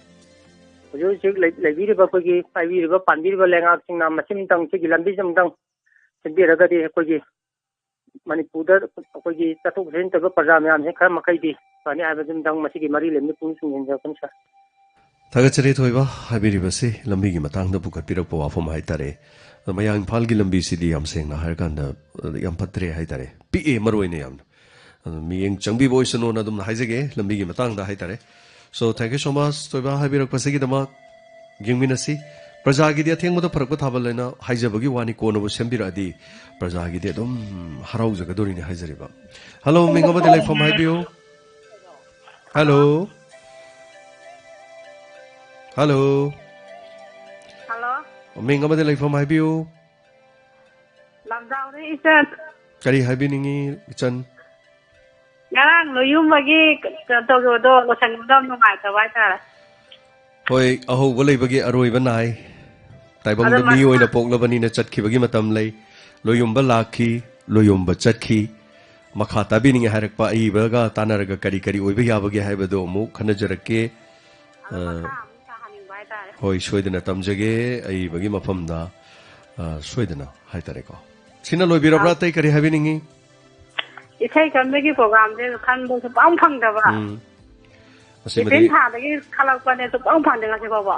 ꯍꯧꯖꯤꯛ ꯍꯧꯖꯤꯛ ꯂꯩ-, ꯂꯩꯕꯤꯔꯤꯕ ꯑꯩꯈꯣꯏꯒꯤ ꯄꯥꯏꯕꯤꯔꯤꯕ ꯄꯥꯟꯕꯤꯔꯤꯕ ꯂꯩꯉꯥꯛꯁꯤꯡꯅ ꯃꯁꯤꯝꯇꯪ ꯁꯤꯒꯤ ꯂꯝꯕꯤꯁꯤꯝꯇꯪ ꯁꯦꯝꯕꯤꯔꯒꯗꯤ ꯑꯩꯈꯣꯏꯒꯤ ꯃꯅꯤꯄꯨꯔꯗ ꯑꯩꯈꯣꯏꯒꯤ ꯆꯠꯊꯣꯛ ꯆꯠꯁꯤꯟ ꯇꯧꯕ ꯄ꯭ꯔꯖꯥ ꯃꯌꯥꯝꯁꯦ ꯈꯔ ꯃꯈꯩꯗꯤ ꯐꯅꯤ ꯍꯥꯏꯕꯗꯨꯝꯇꯪ ꯃꯁꯤꯒꯤ ꯃꯔꯤ ꯂꯩꯅꯕ ꯄꯨꯛꯅꯤꯡ ꯆꯤꯡꯁꯤꯟꯖꯔꯛꯄꯅꯤ, ꯁꯥꯔ꯫ ꯊꯥꯒꯠꯆꯔꯤ, ꯊꯣꯏꯕ꯫ ꯍꯥꯏꯕꯤꯔꯤꯕꯁꯤ ꯂꯝꯕꯤꯒꯤ ꯃꯇꯥꯡꯗ ꯄꯨꯈꯠꯄꯤꯔꯛꯄ ꯋꯥꯐꯝ ꯍꯥꯏꯇꯥꯔꯦ꯫ ꯑꯗꯣ ꯃꯌꯥꯡ ꯏꯝꯐꯥꯜꯒꯤ ꯂꯝꯕꯤꯁꯤꯗꯤ ꯌꯥꯝ ꯁꯦꯡꯅ ꯍꯥꯏꯔꯀꯥꯟꯗ, ꯑ, ꯌꯥꯝ ꯐꯠꯇ꯭ꯔꯦ ꯍꯥꯏꯇꯥꯔꯦ꯫ ꯄꯤꯛꯑꯦ ꯃꯔꯨ ꯑꯣꯏꯅ ꯌꯥꯝꯅ꯫ ꯑꯗꯣ ꯃꯤꯠꯌꯦꯡ ꯆꯪꯕꯤꯕ ꯑꯣꯏꯁꯅꯨꯅ ꯑꯗꯨꯝ ꯍꯥꯏꯖꯒꯦ ꯂꯝꯕꯤꯒꯤ ꯃꯇꯥꯡꯗ ꯍꯥꯏꯇꯥꯔꯦ꯫ So, thank you so much, ꯊꯣꯏꯕ, ꯍꯥꯏꯕꯤꯔꯛꯄꯁꯤꯒꯤꯗꯃꯛ꯫ ꯌꯦꯡꯃꯤꯟꯅꯁꯤ꯫ ꯄ꯭ꯔꯖꯥꯒꯤꯗꯤ ꯑꯊꯦꯡꯕꯗ ꯐꯔꯛꯄ ꯊꯥꯕꯜ ꯍꯥꯏꯅ ꯍꯥꯏꯖꯕꯒꯤ ꯋꯥꯅꯤ, ꯀꯣꯟꯅꯕꯨ ꯁꯦꯝꯕꯤꯔꯛꯑꯗꯤ ꯄ꯭ꯔꯖꯥꯒꯤꯗꯤ ꯑꯗꯨꯝ ꯍꯔꯥꯎꯖꯒꯗꯣꯔꯤꯅꯤ ꯍꯥꯏꯖꯔꯤꯕ꯫ ꯍꯜꯂꯣ, ꯃꯤꯡ ꯑꯃꯗꯤ ꯂꯩꯐꯝ ꯍꯥꯏꯕꯤꯌꯨ꯫ ꯍꯜꯂꯣ꯫ ꯍꯜꯂꯣ꯫ ꯍꯜꯂꯣ꯫ ꯃꯤꯡ ꯑꯃꯗꯤ ꯂꯩꯐꯝ ꯍꯥꯏꯕꯤꯌꯨ꯫ ꯂꯝꯖꯥꯎꯗꯩ ꯏꯆꯟ꯫ ꯀꯔꯤ ꯍꯥꯏꯕꯤꯅꯤꯡꯉꯤ, ꯏꯆꯟ? ꯉꯔꯥꯡ ꯂꯣꯌꯨꯝꯕꯒꯤ ꯀꯩꯅꯣ ꯇꯧꯈꯤꯕꯗꯣ ꯂꯣꯏꯁꯟꯕꯗꯣ ꯌꯥꯝ ꯅꯨꯡꯉꯥꯏꯇꯕ ꯍꯥꯏꯇꯥꯔꯦ꯫ ꯍꯣꯏ, ꯑꯍꯧꯕ ꯂꯩꯕꯒꯤ ꯑꯔꯣꯏꯕ ꯅꯥꯏ꯫ ꯇꯥꯏꯕꯪꯗ ꯑꯗꯣ ꯃꯤ ꯃꯊꯪ ꯑꯣꯏꯅ ꯄꯣꯛꯂꯕꯅꯤꯅ ꯆꯠꯈꯤꯕꯒꯤ ꯃꯇꯝ ꯂꯩ꯫ ꯂꯣꯌꯨꯝꯕ ꯂꯥꯛꯈꯤ, ꯂꯣꯌꯨꯝꯕ ꯆꯠꯈꯤ꯫ ꯃꯈꯥ ꯇꯥꯕꯤꯅꯤꯡꯉꯦ ꯍꯥꯏꯔꯛꯄ ꯑꯏꯕꯒ ꯇꯥꯟꯅꯔꯒ ꯀꯔꯤ ꯀꯔꯤ ꯑꯣꯏꯕ ꯌꯥꯕꯒꯦ ꯍꯥꯏꯕꯗꯨ ꯑꯃꯨꯛ ꯈꯟꯅꯖꯔꯛꯀꯦ꯫ ꯑꯗꯣ ꯑ, ꯃꯈꯥ ꯑꯃꯨꯛ ꯇꯥꯍꯟꯅꯤꯡꯕ ꯍꯥꯏꯇꯥꯔꯦ꯫ ꯍꯣꯏ, ꯁꯣꯏꯗꯅ ꯇꯝꯖꯒꯦ꯫ ꯑꯏꯕꯒꯤ ꯃꯐꯝꯗ, ꯑ, ꯁꯣꯏꯗꯅ ꯍꯥꯏꯇꯥꯔꯦꯀꯣ꯫ ꯁꯤꯅ ꯂꯣꯏꯕꯤꯔꯕ꯭ꯔꯥ? ꯑꯥ꯫ ꯑꯇꯩ ꯀꯔꯤ ꯍꯥꯏꯕꯤꯅꯤꯡꯉꯤ? ꯏꯁꯩ ꯈꯟꯕꯒꯤ ꯄ꯭ꯔꯣꯒ꯭ꯔꯥꯝꯁꯦ ꯈꯟꯕ ꯁꯨꯡꯐꯪ ꯐꯪꯗꯕ꯫ ꯎꯝ꯫ ꯃꯁꯤꯃꯗꯤ ꯑꯦꯄ꯭ꯔꯤꯜ ꯊꯥꯗꯒꯤ ꯈꯜꯂꯛꯄꯅꯦ, ꯁꯨꯛꯐꯪ ꯐꯪꯗꯦ ꯉꯁꯤ ꯐꯥꯎꯕ꯫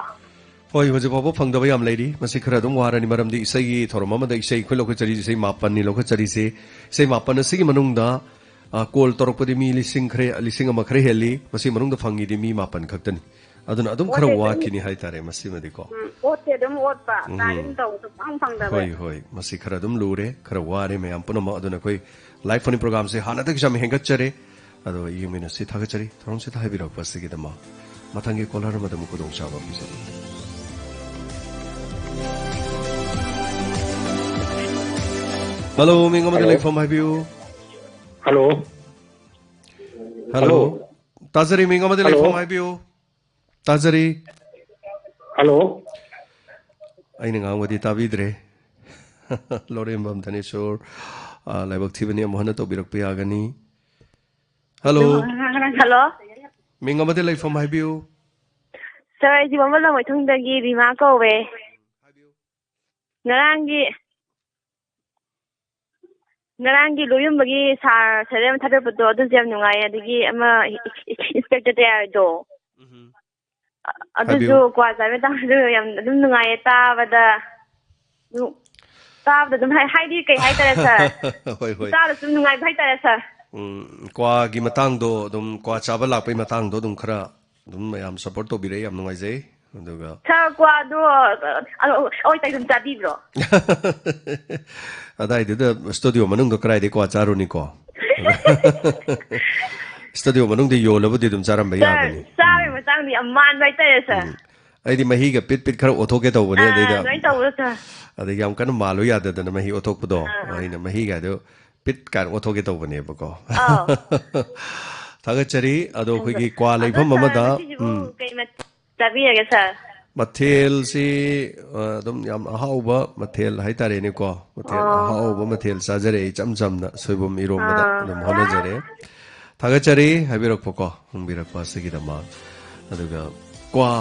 ꯍꯣꯏ, ꯍꯧꯖꯤꯛ ꯐꯥꯎꯕ ꯐꯪꯗꯕ ꯌꯥꯝ ꯂꯩꯔꯤ꯫ ꯃꯁꯤ ꯈꯔ ꯑꯗꯨꯝ ꯋꯥꯔꯅꯤ, ꯃꯔꯝꯗꯤ ꯏꯁꯩꯒꯤ ꯊꯧꯔꯝ ꯑꯃꯗ ꯏꯁꯩ ꯑꯩꯈꯣꯏ ꯂꯧꯈꯠꯆꯔꯤꯁꯦ, ꯏꯁꯩ ꯃꯥꯄꯟꯅꯤ ꯂꯧꯈꯠꯆꯔꯤꯁꯦ꯫ ꯏꯁꯩ ꯃꯥꯄꯟ ꯑꯁꯤꯒꯤ ꯃꯅꯨꯡꯗ, ꯑ, ꯀꯣꯜ ꯇꯧꯔꯛꯄꯗꯤ ꯃꯤ ꯂꯤꯁꯤꯡ ꯈꯔ, ꯂꯤꯁꯤꯡ ꯑꯃ ꯈꯔ ꯍꯦꯜꯂꯤ꯫ ꯃꯁꯤ ꯃꯅꯨꯡꯗ ꯐꯪꯉꯤꯗꯤ ꯃꯤ ꯃꯥꯄꯟ ꯈꯛꯇꯅꯤ꯫ ꯑꯗꯨꯅ ꯑꯗꯨꯝ ꯈꯔ ꯑꯣꯠꯇꯦ ꯑꯗꯨꯝ꯫ ꯋꯥꯈꯤꯅꯤ ꯍꯥꯏꯇꯥꯔꯦ ꯃꯁꯤꯃꯗꯤꯀꯣ꯫ ꯎꯝ, ꯑꯣꯠꯇꯦ ꯑꯗꯨꯝ ꯑꯣꯠꯄ꯫ ꯎꯝ꯫ ꯇ꯭ꯔꯥꯏ ꯑꯗꯨꯝ ꯇꯧꯕ, ꯁꯨꯛꯐꯪ ꯐꯪꯗꯕ꯫ ꯍꯣꯏ, ꯍꯣꯏ꯫ ꯃꯁꯤ ꯈꯔ ꯑꯗꯨꯝ ꯂꯨꯔꯦ, ꯈꯔ ꯋꯥꯔꯦ ꯃꯌꯥꯝ ꯄꯨꯝꯅꯃꯛ꯫ ꯑꯗꯨꯅ ꯑꯩꯈꯣꯏ Live Phone-In programꯁꯦ ꯍꯥꯟꯅꯗꯒꯤꯁꯨ ꯌꯥꯝ ꯍꯦꯟꯒꯠꯆꯔꯦ꯫ ꯑꯗꯣ ꯌꯦꯡꯃꯤꯟꯅꯁꯤ, ꯊꯥꯒꯠꯆꯔꯤ꯫ ꯊꯧꯔꯝꯁꯤꯗ ꯍꯥꯏꯕꯤꯔꯛꯄ ꯑꯁꯤꯒꯤꯗꯃꯛ꯫ ꯃꯊꯪꯒꯤ caller ꯑꯃꯗ ꯑꯃꯨꯛ ꯈꯨꯗꯣꯡꯆꯥꯕ ꯄꯤꯖꯒꯦ꯫ Hello, ꯃꯤꯡ ꯑꯃꯗꯤ Hello. ꯂꯩꯐꯝ ꯍꯥꯏꯕꯤꯌꯨ꯫ Hello. Hello. Hello. ꯇꯥꯖꯔꯤ, ꯃꯤꯡ ꯑꯃꯗꯤ Hello. ꯂꯩꯐꯝ ꯍꯥꯏꯕꯤꯌꯨ꯫ ꯇꯥꯖꯔꯤ꯫ Hello. ꯑꯩꯅ ꯉꯥꯡꯕꯗꯤ ꯇꯥꯕꯤꯗ꯭ꯔꯦ꯫ ꯂꯧꯔꯦꯝꯕꯝ ꯙꯅꯦꯁꯣꯔ, ꯑ, ꯂꯥꯏꯕꯛ ꯊꯤꯕꯅꯤ, ꯑꯃꯨꯛ ꯍꯟꯅ ꯇꯧꯕꯤꯔꯛꯄ ꯌꯥꯒꯅꯤ꯫ Hello. Hello. ꯃꯤꯡ ꯑꯃꯗꯤ ꯂꯩꯐꯝ ꯍꯥꯏꯕꯤꯌꯨ꯫ Sir, ꯑꯩꯁꯦ ꯃꯃꯜ ꯂꯝ ꯃꯣꯏꯊꯨꯡꯗꯒꯤ ꯔꯤꯃꯥ ꯀꯧꯋꯦ꯫ ꯉꯔꯥꯡꯒꯤ, ꯉꯔꯥꯡꯒꯤ ꯂꯣꯏꯌꯨꯝꯕꯒꯤ ꯁꯥꯔ ꯁꯦꯔꯦꯜ ꯑꯃ ꯊꯥꯕꯤꯔꯛꯄꯗꯣ, ꯑꯗꯨꯁꯨ ꯌꯥꯝ ꯅꯨꯡꯉꯥꯏꯌꯦ꯫ ꯑꯗꯒꯤ ꯑꯃ ꯏꯟꯁꯄꯦꯛꯇꯔ ꯇꯌꯥꯔꯗꯣ, ꯎꯝ꯫ ꯑ-, ꯑꯗꯨꯁꯨ ꯍꯥꯏꯕꯤꯌꯨ꯫ ꯀ꯭ꯋꯥ ꯆꯥꯕꯒꯤ ꯃꯇꯥꯡꯗꯁꯨ ꯌꯥꯝ ꯑꯗꯨꯝ ꯅꯨꯡꯉꯥꯏꯌꯦ ꯇꯥꯕꯗ꯫ ꯑꯗꯨ ꯇꯥꯕꯗ ꯑꯗꯨꯝ ꯍꯥꯏ-, ꯍꯥꯏꯗꯤ ꯀꯩ ꯍꯥꯏꯇꯥꯔꯦ, sir? ꯍꯣꯏ, ꯍꯣꯏ꯫ ꯇꯥꯕꯗ ꯁꯨꯝ ꯅꯨꯡꯉꯥꯏꯕ ꯍꯥꯏꯇꯥꯔꯦ, sir꯫ ꯎꯝ, ꯀ꯭ꯋꯥꯒꯤ ꯃꯇꯥꯡꯗꯣ ꯑꯗꯨꯝ, ꯀ꯭ꯋꯥ ꯆꯥꯕ ꯂꯥꯛꯄꯒꯤ ꯃꯇꯥꯡꯗꯣ ꯑꯗꯨꯝ ꯈꯔ ꯑꯗꯨꯝ ꯃꯌꯥꯝ support ꯇꯧꯕꯤꯔꯛꯑꯦ, ꯌꯥꯝ ꯅꯨꯡꯉꯥꯏꯖꯩ꯫ ꯑꯗꯨꯒ Sir, ꯀ꯭ꯋꯥꯗꯣ, ꯑ, ꯑ, ꯑꯣꯏ ꯇꯥꯏ ꯑꯗꯨꯝ ꯆꯥꯕꯤꯕ꯭ꯔꯣ? ꯑꯗꯥꯏꯗꯨꯗ studio ꯃꯅꯨꯡꯗ ꯀꯗꯥꯏꯗꯩ ꯀ꯭ꯋꯥ ꯆꯥꯔꯨꯅꯤꯀꯣ? Studio ꯃꯅꯨꯡꯗ ꯌꯣꯜꯂꯕꯨꯗꯤ ꯑꯗꯨꯝ ꯆꯥꯔꯝꯕ Sir, ꯌꯥꯒꯅꯤ꯫ ꯆꯥꯕꯒꯤ ꯎꯝ꯫ ꯃꯇꯥꯡꯗꯤ ꯌꯥꯝ ꯃꯥꯟꯕ ꯍꯥꯏꯇꯥꯔꯦ, sir꯫ ꯎꯝ꯫ ꯑꯩꯗꯤ ꯃꯍꯤꯒ ꯄꯤꯠ ꯄꯤꯠ ꯈꯔ ꯑꯣꯠꯊꯣꯛꯀꯦ ꯇꯧꯕꯅꯦ, ꯑꯥ, ꯑꯗꯩꯗ ꯑꯗꯨꯃꯥꯏꯅ ꯇꯧꯕꯗꯣ, sir꯫ ꯑꯗꯩ ꯌꯥꯝ ꯀꯟꯅ ꯃꯥꯜꯂꯨ ꯌꯥꯗꯗꯅ ꯃꯍꯤ ꯑꯣꯠꯊꯣꯛꯄꯗꯣ, ꯑꯥ, ꯑꯥ꯫ ꯑꯩꯅ ꯃꯍꯤꯒꯥꯗꯣ ꯄꯤꯠ ꯀꯥꯏꯅ ꯑꯣꯠꯊꯣꯛꯀꯦ ꯇꯧꯕꯅꯦꯕꯀꯣ꯫ ꯑꯥꯎ꯫ ꯊꯥꯒꯠꯆꯔꯤ꯫ ꯑꯗꯣ ꯑꯩꯈꯣꯏꯒꯤ ꯀ꯭ꯋꯥ ꯑꯗꯣ ꯂꯩꯐꯝ sir, ꯑꯃꯗ, ꯉꯁꯤꯁꯤꯕꯨ ꯎꯝ꯫ ꯀꯩ ꯃꯊꯦꯜ ꯆꯥꯕꯤꯔꯒꯦ, sir? ꯃꯊꯦꯜꯁꯤ, ꯑ, ꯑꯗꯨꯝ ꯌꯥꯝ ꯑꯍꯥꯎꯕ ꯃꯊꯦꯜ ꯍꯥꯏꯇꯥꯔꯦꯅꯦꯀꯣ꯫ ꯃꯊꯦꯜ ꯑꯣ꯫ ꯑꯍꯥꯎꯕ ꯃꯊꯦꯜ ꯆꯥꯖꯔꯦ ꯑꯩ ꯏꯆꯝ ꯆꯝꯅ ꯁꯣꯏꯕꯨꯝ ꯏꯔꯣꯝꯕꯗ ꯑꯥ꯫ ꯑꯗꯨꯝ ꯍꯣꯠꯅꯖꯔꯦ꯫ ꯊꯥꯒꯠꯆꯔꯤ ꯍꯥꯏꯕꯤꯔꯛꯄꯀꯣ, ꯍꯪꯕꯤꯔꯛꯄ ꯑꯁꯤꯒꯤꯗꯃꯛ꯫ ꯑꯗꯨꯒ ꯀ꯭ꯋꯥ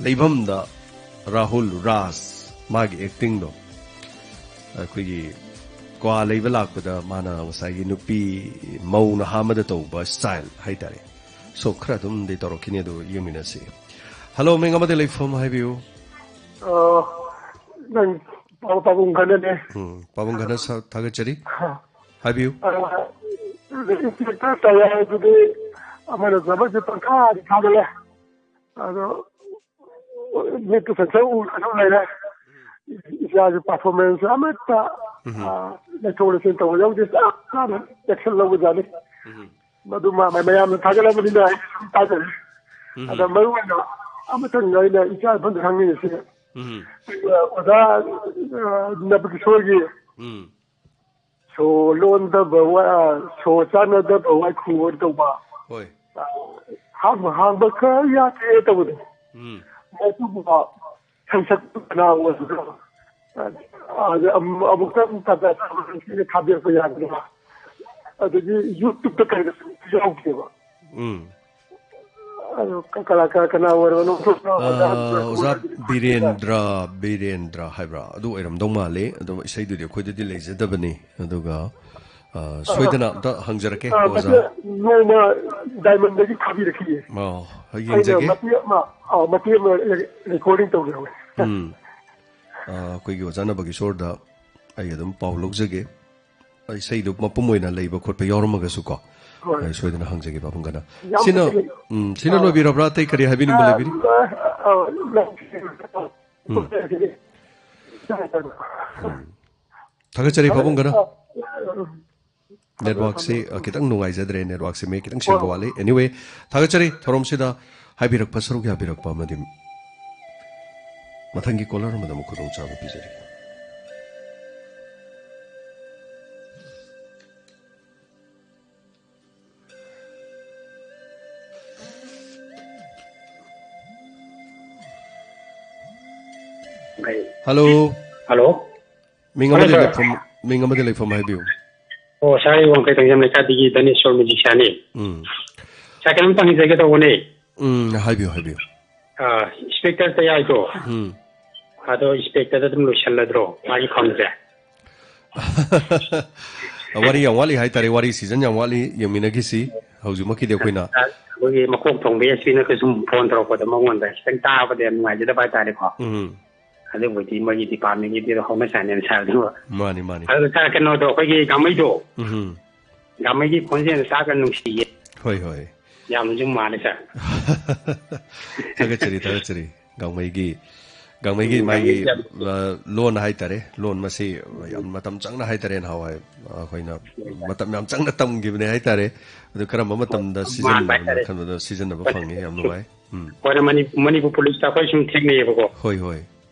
ꯂꯩꯐꯝꯗ ꯔꯥꯍꯨꯜ ꯔꯥꯖ, ꯃꯥꯒꯤ acting-ꯗꯣ, ꯑꯩꯈꯣꯏꯒꯤ ꯀ꯭ꯋꯥ ꯂꯩꯕ ꯂꯥꯛꯄꯗ ꯃꯥꯅ ꯉꯁꯥꯏꯒꯤ ꯅꯨꯄꯤ, ꯃꯧ ꯅꯍꯥ ꯑꯃꯗ ꯇꯧꯕ style ꯍꯥꯏꯇꯥꯔꯦ, So, ꯈꯔ ꯑꯗꯨꯝꯗꯤ ꯇꯧꯔꯛꯈꯤꯅꯤ, ꯑꯗꯨ ꯌꯦꯡꯃꯤꯟꯅꯁꯤ꯫ ꯍꯜꯂꯣ, ꯃꯤꯡ ꯑꯃꯗꯤ ꯂꯩꯐꯝ ꯍꯥꯏꯕꯤꯌꯨ꯫ ꯑꯣ, ꯅꯪ ꯄꯥꯎ ꯄꯥꯕꯨꯡ ꯈꯟꯅꯅꯦ꯫ ꯎꯝ, ꯄꯥꯕꯨꯡ ꯈꯟꯅ ꯁꯥ-, ꯊꯥꯒꯠꯆꯔꯤ꯫ ꯍꯥ꯫ ꯍꯥꯏꯕꯤꯌꯨ꯫ ꯑ, ꯏꯟꯁꯄꯦꯛꯇꯔ ꯇꯧꯔꯦ ꯍꯥꯏꯗꯨꯗꯤ ꯑꯃꯅ ꯊꯕꯛꯁꯦ ꯄꯪꯊꯥꯗꯤ ꯊꯥꯒꯠꯂꯦ꯫ ꯑꯗꯣ ꯃꯤꯠꯇ ꯁꯪꯁꯪ ꯎꯔꯒ ꯑꯗꯨꯝ ꯂꯩꯔꯦ꯫ ꯏꯆꯥꯁꯨ performance ꯑꯃꯠꯇ, ꯎꯝ꯫ ꯑ, ꯂꯩꯊꯣꯛ ꯂꯩꯁꯤꯟ ꯇꯧꯕ ꯌꯥꯎꯗꯦ꯫ ꯆꯞ ꯆꯥꯅ action ꯂꯧꯕꯖꯥꯠꯅꯤ꯫ ꯎꯝ꯫ ꯃꯗꯨ ꯃ-, ꯃ-, ꯃꯌꯥꯝꯅ ꯊꯥꯒꯠꯂꯕꯅꯤꯅ ꯑꯩ ꯑꯗꯨꯝ ꯇꯥꯖꯔꯦ꯫ ꯎꯝ꯫ ꯑꯗ ꯃꯔꯨ ꯑꯣꯏꯅ ꯑꯃꯇꯪ ꯑꯩꯅ ꯏꯆꯥ ꯏꯐꯝꯗ ꯈꯪꯅꯤꯡꯉꯤꯁꯦ, ꯎꯝ꯫ ꯑꯣꯖꯥ, ꯑ, ꯅꯕꯀꯤꯁꯣꯔꯒꯤ ꯎꯝ꯫ ꯁꯣ ꯂꯣꯟꯗꯕ ꯋꯥ-, ꯁꯣ ꯆꯥꯟꯅꯗꯕ ꯋꯥꯏꯈꯨ ꯑꯣꯏꯅ ꯇꯧꯕ꯫ ꯍꯣꯏ꯫ ꯑ, ꯍꯥꯡꯕ ꯍꯥꯡꯕ ꯈꯔ ꯌꯥꯗꯦ ꯇꯧꯕꯗꯣ꯫ ꯎꯝ꯫ ꯃꯗꯨꯒꯨꯝꯕ ꯁꯪꯁꯛ ꯀꯅꯥ ꯑꯣꯏꯕꯅꯣ? ꯑ, ꯑ, ꯑꯃꯨꯛꯇꯪ ꯇꯥꯟꯖꯥ ꯆꯥꯕꯗ ꯊꯥꯕꯤꯔꯛꯄ ꯌꯥꯒꯗ꯭ꯔꯥ? ꯑꯗꯒꯤ YouTube-ꯇ ꯀꯩꯗ ꯌꯥꯎꯗꯦꯕ꯫ ꯎꯝ꯫ ꯑꯗꯣ ꯀ-, ꯀꯂꯥꯀꯥꯔ ꯀꯅꯥ ꯑꯣꯏꯔꯕꯅꯣ? ꯑ, ꯑꯣꯖꯥ ꯕꯤꯔꯦꯟꯗ꯭ꯔ, ꯕꯤꯔꯦꯟꯗ꯭ꯔ ꯍꯥꯏꯕ꯭ꯔꯥ? ꯑꯗꯨ ꯑꯣꯏꯔꯝꯗꯧ ꯃꯥꯜꯂꯤ꯫ ꯑꯗꯣ ꯏꯁꯩꯗꯨꯗꯤ ꯑꯩꯈꯣꯏꯗꯗꯤ ꯂꯩꯖꯗꯕꯅꯤ꯫ ꯑꯗꯨꯒ, ꯑ, ꯁꯣꯏꯗꯅ ꯑꯝꯇ ꯍꯪꯖꯔꯛꯀꯦ, ꯑ, ꯑꯣꯖꯥ꯫ ꯃꯁꯤ ꯅꯣꯡꯃ Diamond-ꯗꯒꯤ ꯊꯥꯕꯤꯔꯛꯈꯤꯌꯦ꯫ ꯑꯣ, ꯑꯩꯅ ꯌꯦꯡꯖꯒꯦ꯫ ꯃꯇꯦꯛ ꯑꯃ, ꯑ, ꯃꯇꯦꯛ ꯑꯃ ꯔꯦ-, recording ꯇꯧꯖꯍꯧꯋꯦ꯫ ꯎꯝ꯫ ꯑ, ꯑꯩꯈꯣꯏꯒꯤ ꯑꯣꯖꯥ ꯅꯕꯀꯤꯁꯣꯔꯗ ꯑꯩ ꯑꯗꯨꯝ ꯄꯥꯎ ꯂꯧꯖꯒꯦ꯫ ꯏꯁꯩꯗꯨ ꯃꯄꯨꯝ ꯑꯣꯏꯅ ꯂꯩꯕ ꯈꯣꯠꯄ ꯌꯥꯎꯔꯝꯃꯒꯁꯨ ꯀꯣ, ꯍꯣꯏ꯫ ꯑꯩ ꯁꯣꯏꯗꯅ ꯍꯪꯖꯒꯦ ꯄꯥꯕꯨꯡ ꯈꯟꯅ꯫ ꯌꯥꯝ ꯁꯤꯅ, ꯐꯖꯩ꯫ ꯎꯝ, ꯁꯤꯅ ꯑꯥ꯫ ꯂꯣꯏꯕꯤꯔꯕ꯭ꯔꯥ? ꯑꯇꯩ ꯀꯔꯤ ꯍꯥꯏꯕꯤꯅꯤꯡꯕ ꯑꯥ, ꯂꯩꯕꯤꯔꯤ? ꯑꯥ, ꯑꯥ, ꯎꯝ꯫ ꯎꯝ꯫ ꯊꯥꯒꯠꯆꯔꯤ ꯄꯥꯕꯨꯡ ꯈꯟꯅ꯫ ꯑꯥ꯫ Network-ꯁꯤ, ꯑ, ꯈꯤꯇꯪ ꯅꯨꯡꯉꯥꯏꯖꯗ꯭ꯔꯦ, network-ꯁꯤ ꯃꯌꯦꯛ ꯈꯤꯇꯪ ꯁꯦꯡꯕ ꯍꯣꯏ꯫ ꯋꯥꯠꯂꯤ꯫ Anyway, ꯊꯥꯒꯠꯆꯔꯤ ꯊꯧꯔꯝꯁꯤꯗ ꯍꯥꯏꯕꯤꯔꯛꯄ, ꯁꯔꯨꯛ ꯌꯥꯕꯤꯔꯛꯄ ꯑꯃꯗꯤ꯫ ꯃꯊꯪꯒꯤ caller ꯑꯃꯗ ꯑꯃꯨꯛ ꯈꯨꯗꯣꯡꯆꯥꯕ ꯄꯤꯖꯔꯤ꯫ ꯍꯜꯂꯣ꯫ ꯍꯜꯂꯣ꯫ ꯃꯤꯡ ꯑꯃꯗꯤ ꯍꯜꯂꯣ, ꯁꯥꯔ꯫ ꯂꯩꯐꯝ, ꯃꯤꯡ ꯑꯃꯗꯤ ꯂꯩꯐꯝ ꯍꯥꯏꯕꯤꯌꯨ꯫ ꯑꯣ, ꯁꯥꯔ, ꯑꯩ ꯋꯥꯡꯈꯩ ꯀꯪꯖꯝ ꯂꯩꯀꯥꯏꯗꯒꯤ ꯙꯅꯦꯁꯣꯔ ꯃꯦꯖꯤꯁꯤꯌꯥꯅꯤ꯫ ꯎꯝ꯫ ꯁꯥꯔ, ꯀꯩꯅꯣꯝꯇ ꯍꯪꯖꯒꯦ ꯇꯧꯕꯅꯦ꯫ ꯎꯝ, ꯍꯥꯏꯕꯤꯌꯨ, ꯍꯥꯏꯕꯤꯌꯨ꯫ ꯑꯥ, ꯏꯟꯁꯄꯦꯛꯇꯔ ꯇꯌꯥꯏꯗꯣ꯫ ꯎꯝ꯫ ꯑꯗꯣ ꯏꯟꯁꯄꯦꯛꯇꯔꯗ ꯑꯗꯨꯝ ꯂꯣꯏꯁꯜꯂꯗ꯭ꯔꯣ ꯃꯥꯒꯤ ꯐꯝꯁꯦ? ꯋꯥꯔꯤ ꯌꯥꯝ ꯋꯥꯠꯂꯤ ꯍꯥꯏꯇꯥꯔꯦ, ꯋꯥꯔꯤ season ꯌꯥꯝ ꯋꯥꯠꯂꯤ, ꯌꯦꯡꯃꯤꯟꯅꯈꯤꯁꯤ꯫ ꯍꯧꯖꯤꯛꯃꯛꯀꯤꯗꯤ ꯑꯩꯈꯣꯏꯅ ꯑꯩꯈꯣꯏꯒꯤ ꯃꯀꯣꯛ ꯊꯣꯡꯕ ꯑꯦꯁ ꯄꯤꯅ ꯀꯩꯁꯨꯝ ꯐꯣꯟ ꯇꯧꯔꯛꯄꯗ ꯃꯉꯣꯟꯗ ꯈꯤꯇꯪ ꯇꯥꯕꯗ ꯌꯥꯝ ꯅꯨꯡꯉꯥꯏꯖꯗꯕ ꯍꯥꯏꯇꯥꯔꯦꯀꯣ꯫ ꯎꯝ꯫ ꯑꯗꯨꯕꯨꯗꯤ ꯃꯣꯏꯒꯤ departmentꯀꯤꯗꯤ ꯍꯧꯅ ꯁꯥꯅꯦꯅ ꯁꯥꯔꯗꯨꯕ꯫ ꯃꯥꯅꯤ, ꯃꯥꯅꯤ꯫ ꯑꯗꯨ ꯁꯥꯔ, ꯀꯩꯅꯣꯗꯣ, ꯑꯩꯈꯣꯏꯒꯤ ꯒꯥꯡꯃꯩꯗꯣ, ꯎꯝ꯫ ꯒꯥꯡꯃꯩꯒꯤ ꯈꯣꯟꯖꯦꯜ ꯇꯥꯒ ꯅꯨꯡꯁꯤꯌꯦ꯫ ꯍꯣꯏ, ꯍꯣꯏ꯫ ꯌꯥꯝꯅꯁꯨ ꯃꯥꯜꯂꯦ ꯁꯥꯔ꯫ ꯊꯥꯒꯠꯆꯔꯤ, ꯊꯥꯒꯠꯆꯔꯤ꯫ ꯒꯥꯡꯃꯩꯒꯤ, ꯒꯥꯡꯃꯩꯒꯤ ꯎꯝ, ꯃꯥꯒꯤ, ꯒꯥꯡꯃꯩꯒꯤ ꯌꯥꯝ ꯑ, ꯂꯣꯟ ꯍꯥꯏꯇꯥꯔꯦ꯫ ꯂꯣꯟ ꯃꯁꯤ ꯌꯥꯝ ꯃꯇꯝ ꯆꯪꯅ ꯍꯥꯏꯇꯥꯔꯦ, ꯅꯍꯥꯟꯋꯥꯏ ꯑꯩꯈꯣꯏꯅ ꯃꯇꯝ ꯌꯥꯝ ꯆꯪꯅ ꯇꯝꯈꯤꯕꯅꯦ ꯍꯥꯏꯇꯥꯔꯦ꯫ ꯑꯗꯨ ꯀꯔꯝꯕ ꯃꯇꯝꯗ ꯃꯥꯟꯕ ꯁꯤꯖꯤꯟꯅꯕꯅꯣ ꯍꯥꯏꯇꯥꯔꯦ꯫ ꯈꯟꯕꯗ ꯁꯤꯖꯤꯟꯅꯕ ꯐꯪꯉꯤ꯫ ꯌꯥꯝ ꯅꯨꯡꯉꯥꯏ꯫ ꯎꯝ꯫ ꯑꯩꯈꯣꯏꯅ ꯃꯅꯤ-, ꯃꯅꯤꯄꯨꯔ ꯄꯨꯂꯤꯁꯇ ꯑꯩꯈꯣꯏ ꯁꯨꯝ ꯊꯦꯡꯅꯩꯌꯦꯕꯀꯣ꯫ ꯍꯣꯏ, ꯍꯣꯏ꯫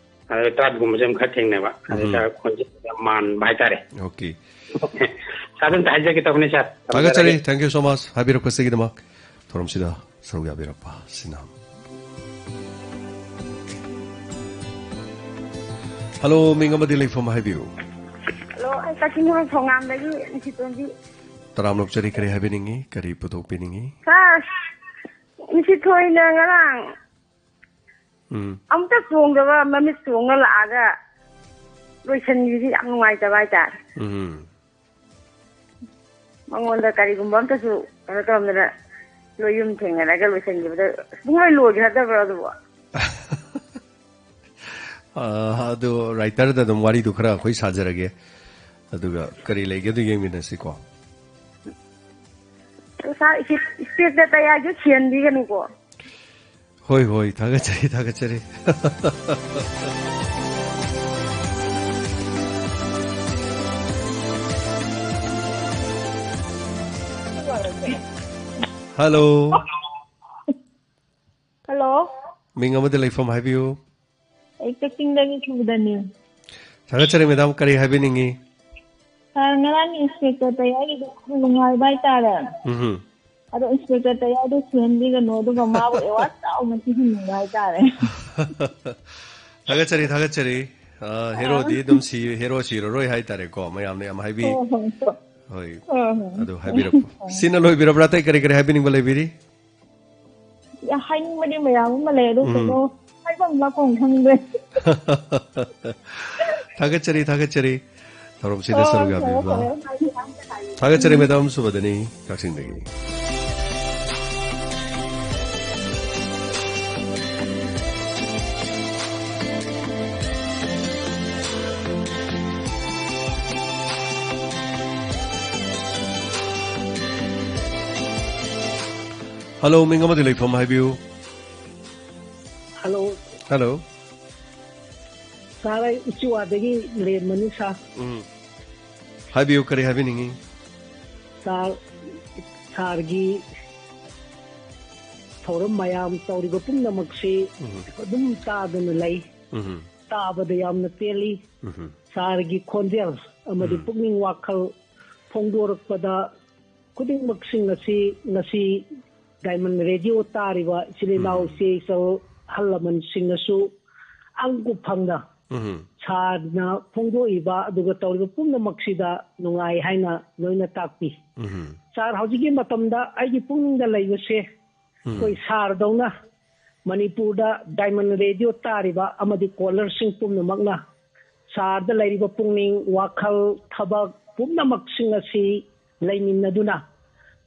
ꯑꯗꯨ ꯇ꯭ꯔꯥꯏꯕꯀꯨꯝꯕꯁꯦ ꯑꯃ ꯈꯔ ꯊꯦꯡꯅꯕ꯫ ꯑꯗꯨ ꯎꯝ꯫ ꯁꯥꯔ ꯈꯣꯟꯖꯦꯜ ꯌꯥꯝ ꯃꯥꯟꯕ ꯍꯥꯏꯇꯥꯔꯦ꯫ ꯑꯣꯀꯦ꯫ ꯁꯥꯔ, ꯑꯗꯨꯝ ꯍꯥꯏꯖꯒꯦ ꯇꯧꯕꯅꯤ ꯁꯥꯔ꯫ ꯊꯥꯒꯠꯆꯔꯤ꯫ ꯊꯝꯖꯔꯒꯦ꯫ Thank you so much ꯍꯥꯏꯕꯤꯔꯛꯄꯁꯤꯒꯤꯗꯃꯛ꯫ ꯊꯧꯔꯝꯁꯤꯗ ꯁꯔꯨꯛ ꯌꯥꯕꯤꯔꯛꯄ ꯑꯁꯤꯅ꯫ ꯍꯜꯂꯣ, ꯃꯤꯡ ꯑꯃꯗꯤ ꯂꯩꯐꯝ ꯍꯥꯏꯕꯤꯌꯨ꯫ ꯍꯜꯂꯣ, ꯑꯩ ꯀꯛꯆꯤꯡ ꯍꯣꯏ ꯊꯣꯉꯥꯝꯗꯒꯤ ꯅꯨꯡꯁꯤꯇꯣꯟꯕꯤ꯫ ꯇꯔꯥꯝꯅ ꯑꯣꯛꯆꯔꯤ, ꯀꯔꯤ ꯍꯥꯏꯕꯤꯅꯤꯡꯉꯤ? ꯀꯔꯤ ꯄꯨꯊꯣꯛꯄꯤꯅꯤꯡꯉꯤ? ꯁꯥꯔ, ꯅꯨꯡꯁꯤꯊꯣꯏꯅ ꯉꯔꯥꯡ ꯎꯝ꯫ ꯑꯃꯨꯛꯇ ꯆꯣꯡꯗꯕ ꯃꯃꯤꯠ ꯆꯣꯡꯉ ꯂꯥꯛꯑꯒ ꯂꯣꯏꯁꯟꯈꯤꯕꯁꯤ ꯌꯥꯝ ꯅꯨꯡꯉꯥꯏꯇꯕ ꯍꯥꯏꯇꯥꯔꯦ꯫ ꯎꯝ꯫ ꯃꯉꯣꯟꯗ ꯀꯔꯤꯒꯨꯝꯕ ꯑꯝꯇꯁꯨ ꯀꯩꯅꯣ ꯇꯧꯔꯝꯗꯅ ꯅꯣꯏ ꯌꯨꯝ ꯊꯦꯡꯅꯔꯒ ꯂꯣꯏꯁꯟꯈꯤꯕꯗ ꯄꯨꯡꯂꯣꯏ ꯂꯣꯏꯈ꯭ꯔꯗꯕ꯭ꯔꯣ ꯑꯗꯨꯕꯣ? ꯑ, ꯑꯗꯨ writerꯗ ꯑꯗꯨꯝ ꯋꯥꯔꯤꯗꯨ ꯈꯔ ꯑꯩꯈꯣꯏ ꯁꯥꯖꯔꯒꯦ꯫ ꯑꯗꯨꯒ ꯀꯔꯤ ꯂꯩꯒꯦ ꯑꯗꯨ ꯌꯦꯡꯃꯤꯟꯅꯁꯤꯀꯣ꯫ ꯁꯥꯔ, ꯏꯁꯄꯦꯛꯇ ꯇꯌꯥꯏꯁꯨ ꯁꯤꯍꯟꯕꯤꯒꯅꯨꯀꯣ꯫ ꯍꯣꯏ, ꯍꯣꯏ, ꯊꯥꯒꯠꯆꯔꯤ, ꯊꯥꯒꯠꯆꯔꯤ꯫ ꯍꯜꯂꯣ꯫ ꯍꯜꯂꯣ꯫ ꯃꯤꯡ ꯑꯃꯗꯤ ꯂꯩꯐꯝ ꯍꯥꯏꯕꯤꯌꯨ꯫ ꯑꯩ ꯀꯛꯆꯤꯡꯗꯒꯤ ꯁꯨꯕꯗꯅꯤ꯫ ꯊꯥꯒꯠꯆꯔꯤ, ꯃꯦꯗꯥꯝ, ꯀꯔꯤ ꯍꯥꯏꯕꯤꯅꯤꯡꯉꯤ? ꯁꯥꯔ, ꯉꯔꯥꯡꯒꯤ ꯏꯟꯁꯄꯦꯛꯇꯔ ꯇꯌꯥꯏꯒꯤꯗꯣ ꯌꯥꯝ ꯅꯨꯡꯉꯥꯏꯕ ꯍꯥꯏꯇꯥꯔꯦ꯫ ꯎꯝꯍꯨꯝ꯫ ꯑꯗꯣ ꯏꯟꯁꯄꯦꯛꯇꯔ ꯇꯌꯥꯏꯗꯣ ꯁꯤꯍꯟꯕꯤꯒꯅꯨ, ꯑꯗꯨꯒ ꯃꯥꯕꯨ ꯑꯦꯋꯥꯔꯗ ꯆꯥꯎꯅ ꯄꯤꯍꯟꯅꯤꯡꯕ ꯍꯥꯏꯇꯥꯔꯦ꯫ ꯊꯥꯒꯠꯆꯔꯤ, ꯊꯥꯒꯠꯆꯔꯤ꯫ ꯑ, ꯍꯦꯔꯣꯗꯤ ꯑꯗꯨꯝ ꯁꯤ-, ꯍꯦꯔꯣ ꯁꯤꯔꯔꯣꯏ ꯍꯥꯏꯇꯥꯔꯦꯀꯣ, ꯃꯌꯥꯝꯅ ꯌꯥꯝ ꯍꯥꯏꯕꯤ-, ꯍꯣꯏ, ꯍꯣꯏ, ꯍꯣꯏ꯫ ꯍꯣꯏ꯫ ꯍꯣꯏ, ꯍꯣꯏ꯫ ꯑꯗꯨ ꯍꯥꯏꯕꯤꯔꯛꯄ꯫ ꯍꯣꯏ꯫ ꯁꯤꯅ ꯂꯣꯏꯕꯤꯔꯕ꯭ꯔꯥ? ꯑꯇꯩ ꯀꯔꯤ ꯀꯔꯤ ꯍꯥꯏꯕꯤꯅꯤꯡꯕ ꯂꯩꯕꯤꯔꯤ? ꯌꯥ, ꯍꯥꯏꯅꯤꯡꯕꯗꯤ ꯃꯌꯥꯝ ꯑꯃ ꯂꯩ, ꯑꯗꯨ ꯎꯝ꯫ ꯀꯩꯅꯣ ꯍꯥꯏꯐꯝ ꯂꯥꯛꯐꯝ ꯈꯪꯗ꯭ꯔꯦ꯫ ꯊꯥꯒꯠꯆꯔꯤ, ꯊꯥꯒꯠꯆꯔꯤ꯫ ꯊꯧꯔꯝꯁꯤꯗ ꯁꯔꯨꯛ ꯌꯥꯕꯤꯕ꯫ ꯊꯥꯒꯠꯆꯔꯤ, ꯃꯦꯗꯥꯝ ꯁꯨꯕꯗꯅꯤ, ꯀꯛꯆꯤꯡꯗꯒꯤ꯫ ꯍꯜꯂꯣ, ꯃꯤꯡ ꯑꯃꯗꯤ ꯂꯩꯐꯝ ꯍꯥꯏꯕꯤꯌꯨ꯫ ꯍꯜꯂꯣ꯫ ꯍꯜꯂꯣ꯫ ꯁꯥꯔ, ꯑꯩ ꯎꯆꯤꯋꯥꯗꯒꯤ ꯂꯦꯝꯕꯅꯤ, ꯁꯥꯔ꯫ ꯎꯝ꯫ ꯍꯥꯏꯕꯤꯌꯨ, ꯀꯔꯤ ꯍꯥꯏꯕꯤꯅꯤꯡꯉꯤ? ꯁꯥꯔ, ꯁꯥꯔꯒꯤ ꯊꯧꯔꯝ ꯃꯌꯥꯝ ꯇꯧꯔꯤꯕ ꯄꯨꯝꯅꯃꯛꯁꯤ ꯎꯝ꯫ ꯑꯗꯨꯝ ꯇꯥꯗꯨꯅ ꯂꯩ꯫ ꯎꯝ꯫ ꯇꯥꯕꯗ ꯌꯥꯝꯅ ꯄꯦꯜꯂꯤ꯫ ꯎꯝ꯫ ꯁꯥꯔꯒꯤ ꯈꯣꯟꯖꯦꯜ ꯑꯃꯗꯤ ꯎꯝ꯫ ꯄꯨꯛꯅꯤꯡ ꯋꯥꯈꯜ ꯐꯣꯡꯗꯣꯔꯛꯄꯗ ꯈꯨꯗꯤꯡꯃꯛꯁꯤꯡ ꯑꯁꯤ ꯉꯁꯤ ꯗꯥꯏꯃꯟ ꯔꯦꯗꯤꯑꯣ ꯇꯥꯔꯤꯕ ꯏꯆꯤꯜ ꯏꯅꯥꯎ ꯎꯝ꯫ ꯏꯆꯦ ꯏꯆꯜ ꯑꯍꯜ ꯂꯃꯟꯁꯤꯡꯅꯁꯨ ꯑꯪꯒꯨ ꯐꯪꯅ ꯎꯝ꯫ ꯁꯥꯔꯅ ꯐꯣꯡꯗꯣꯛꯏꯕ ꯑꯗꯨꯒ ꯇꯧꯔꯤꯕ ꯄꯨꯝꯅꯃꯛꯁꯤꯗ ꯅꯨꯡꯉꯥꯏ ꯍꯥꯏꯅ ꯂꯣꯏꯅ ꯇꯥꯛꯄꯤ꯫ ꯎꯝ꯫ ꯁꯥꯔ, ꯍꯧꯖꯤꯛꯀꯤ ꯃꯇꯝꯗ ꯑꯩꯒꯤ ꯄꯨꯛꯅꯤꯡꯗ ꯂꯩꯕꯁꯦ ꯎꯝ꯫ ꯑꯩꯈꯣꯏ ꯁꯥꯔꯗꯧꯅ ꯃꯅꯤꯄꯨꯔꯗ ꯗꯥꯏꯃꯟ ꯔꯦꯗꯤꯑꯣ ꯇꯥꯔꯤꯕ ꯑꯃꯗꯤ ꯀꯣꯂꯔꯁꯤꯡ ꯄꯨꯝꯅꯃꯛꯅ ꯁꯥꯔꯗ ꯂꯩꯔꯤꯕ ꯄꯨꯛꯅꯤꯡ, ꯋꯥꯈꯜ, ꯊꯕꯛ ꯄꯨꯝꯅꯃꯛꯁꯤꯡ ꯑꯁꯤ ꯂꯩꯃꯤꯟꯅꯗꯨꯅ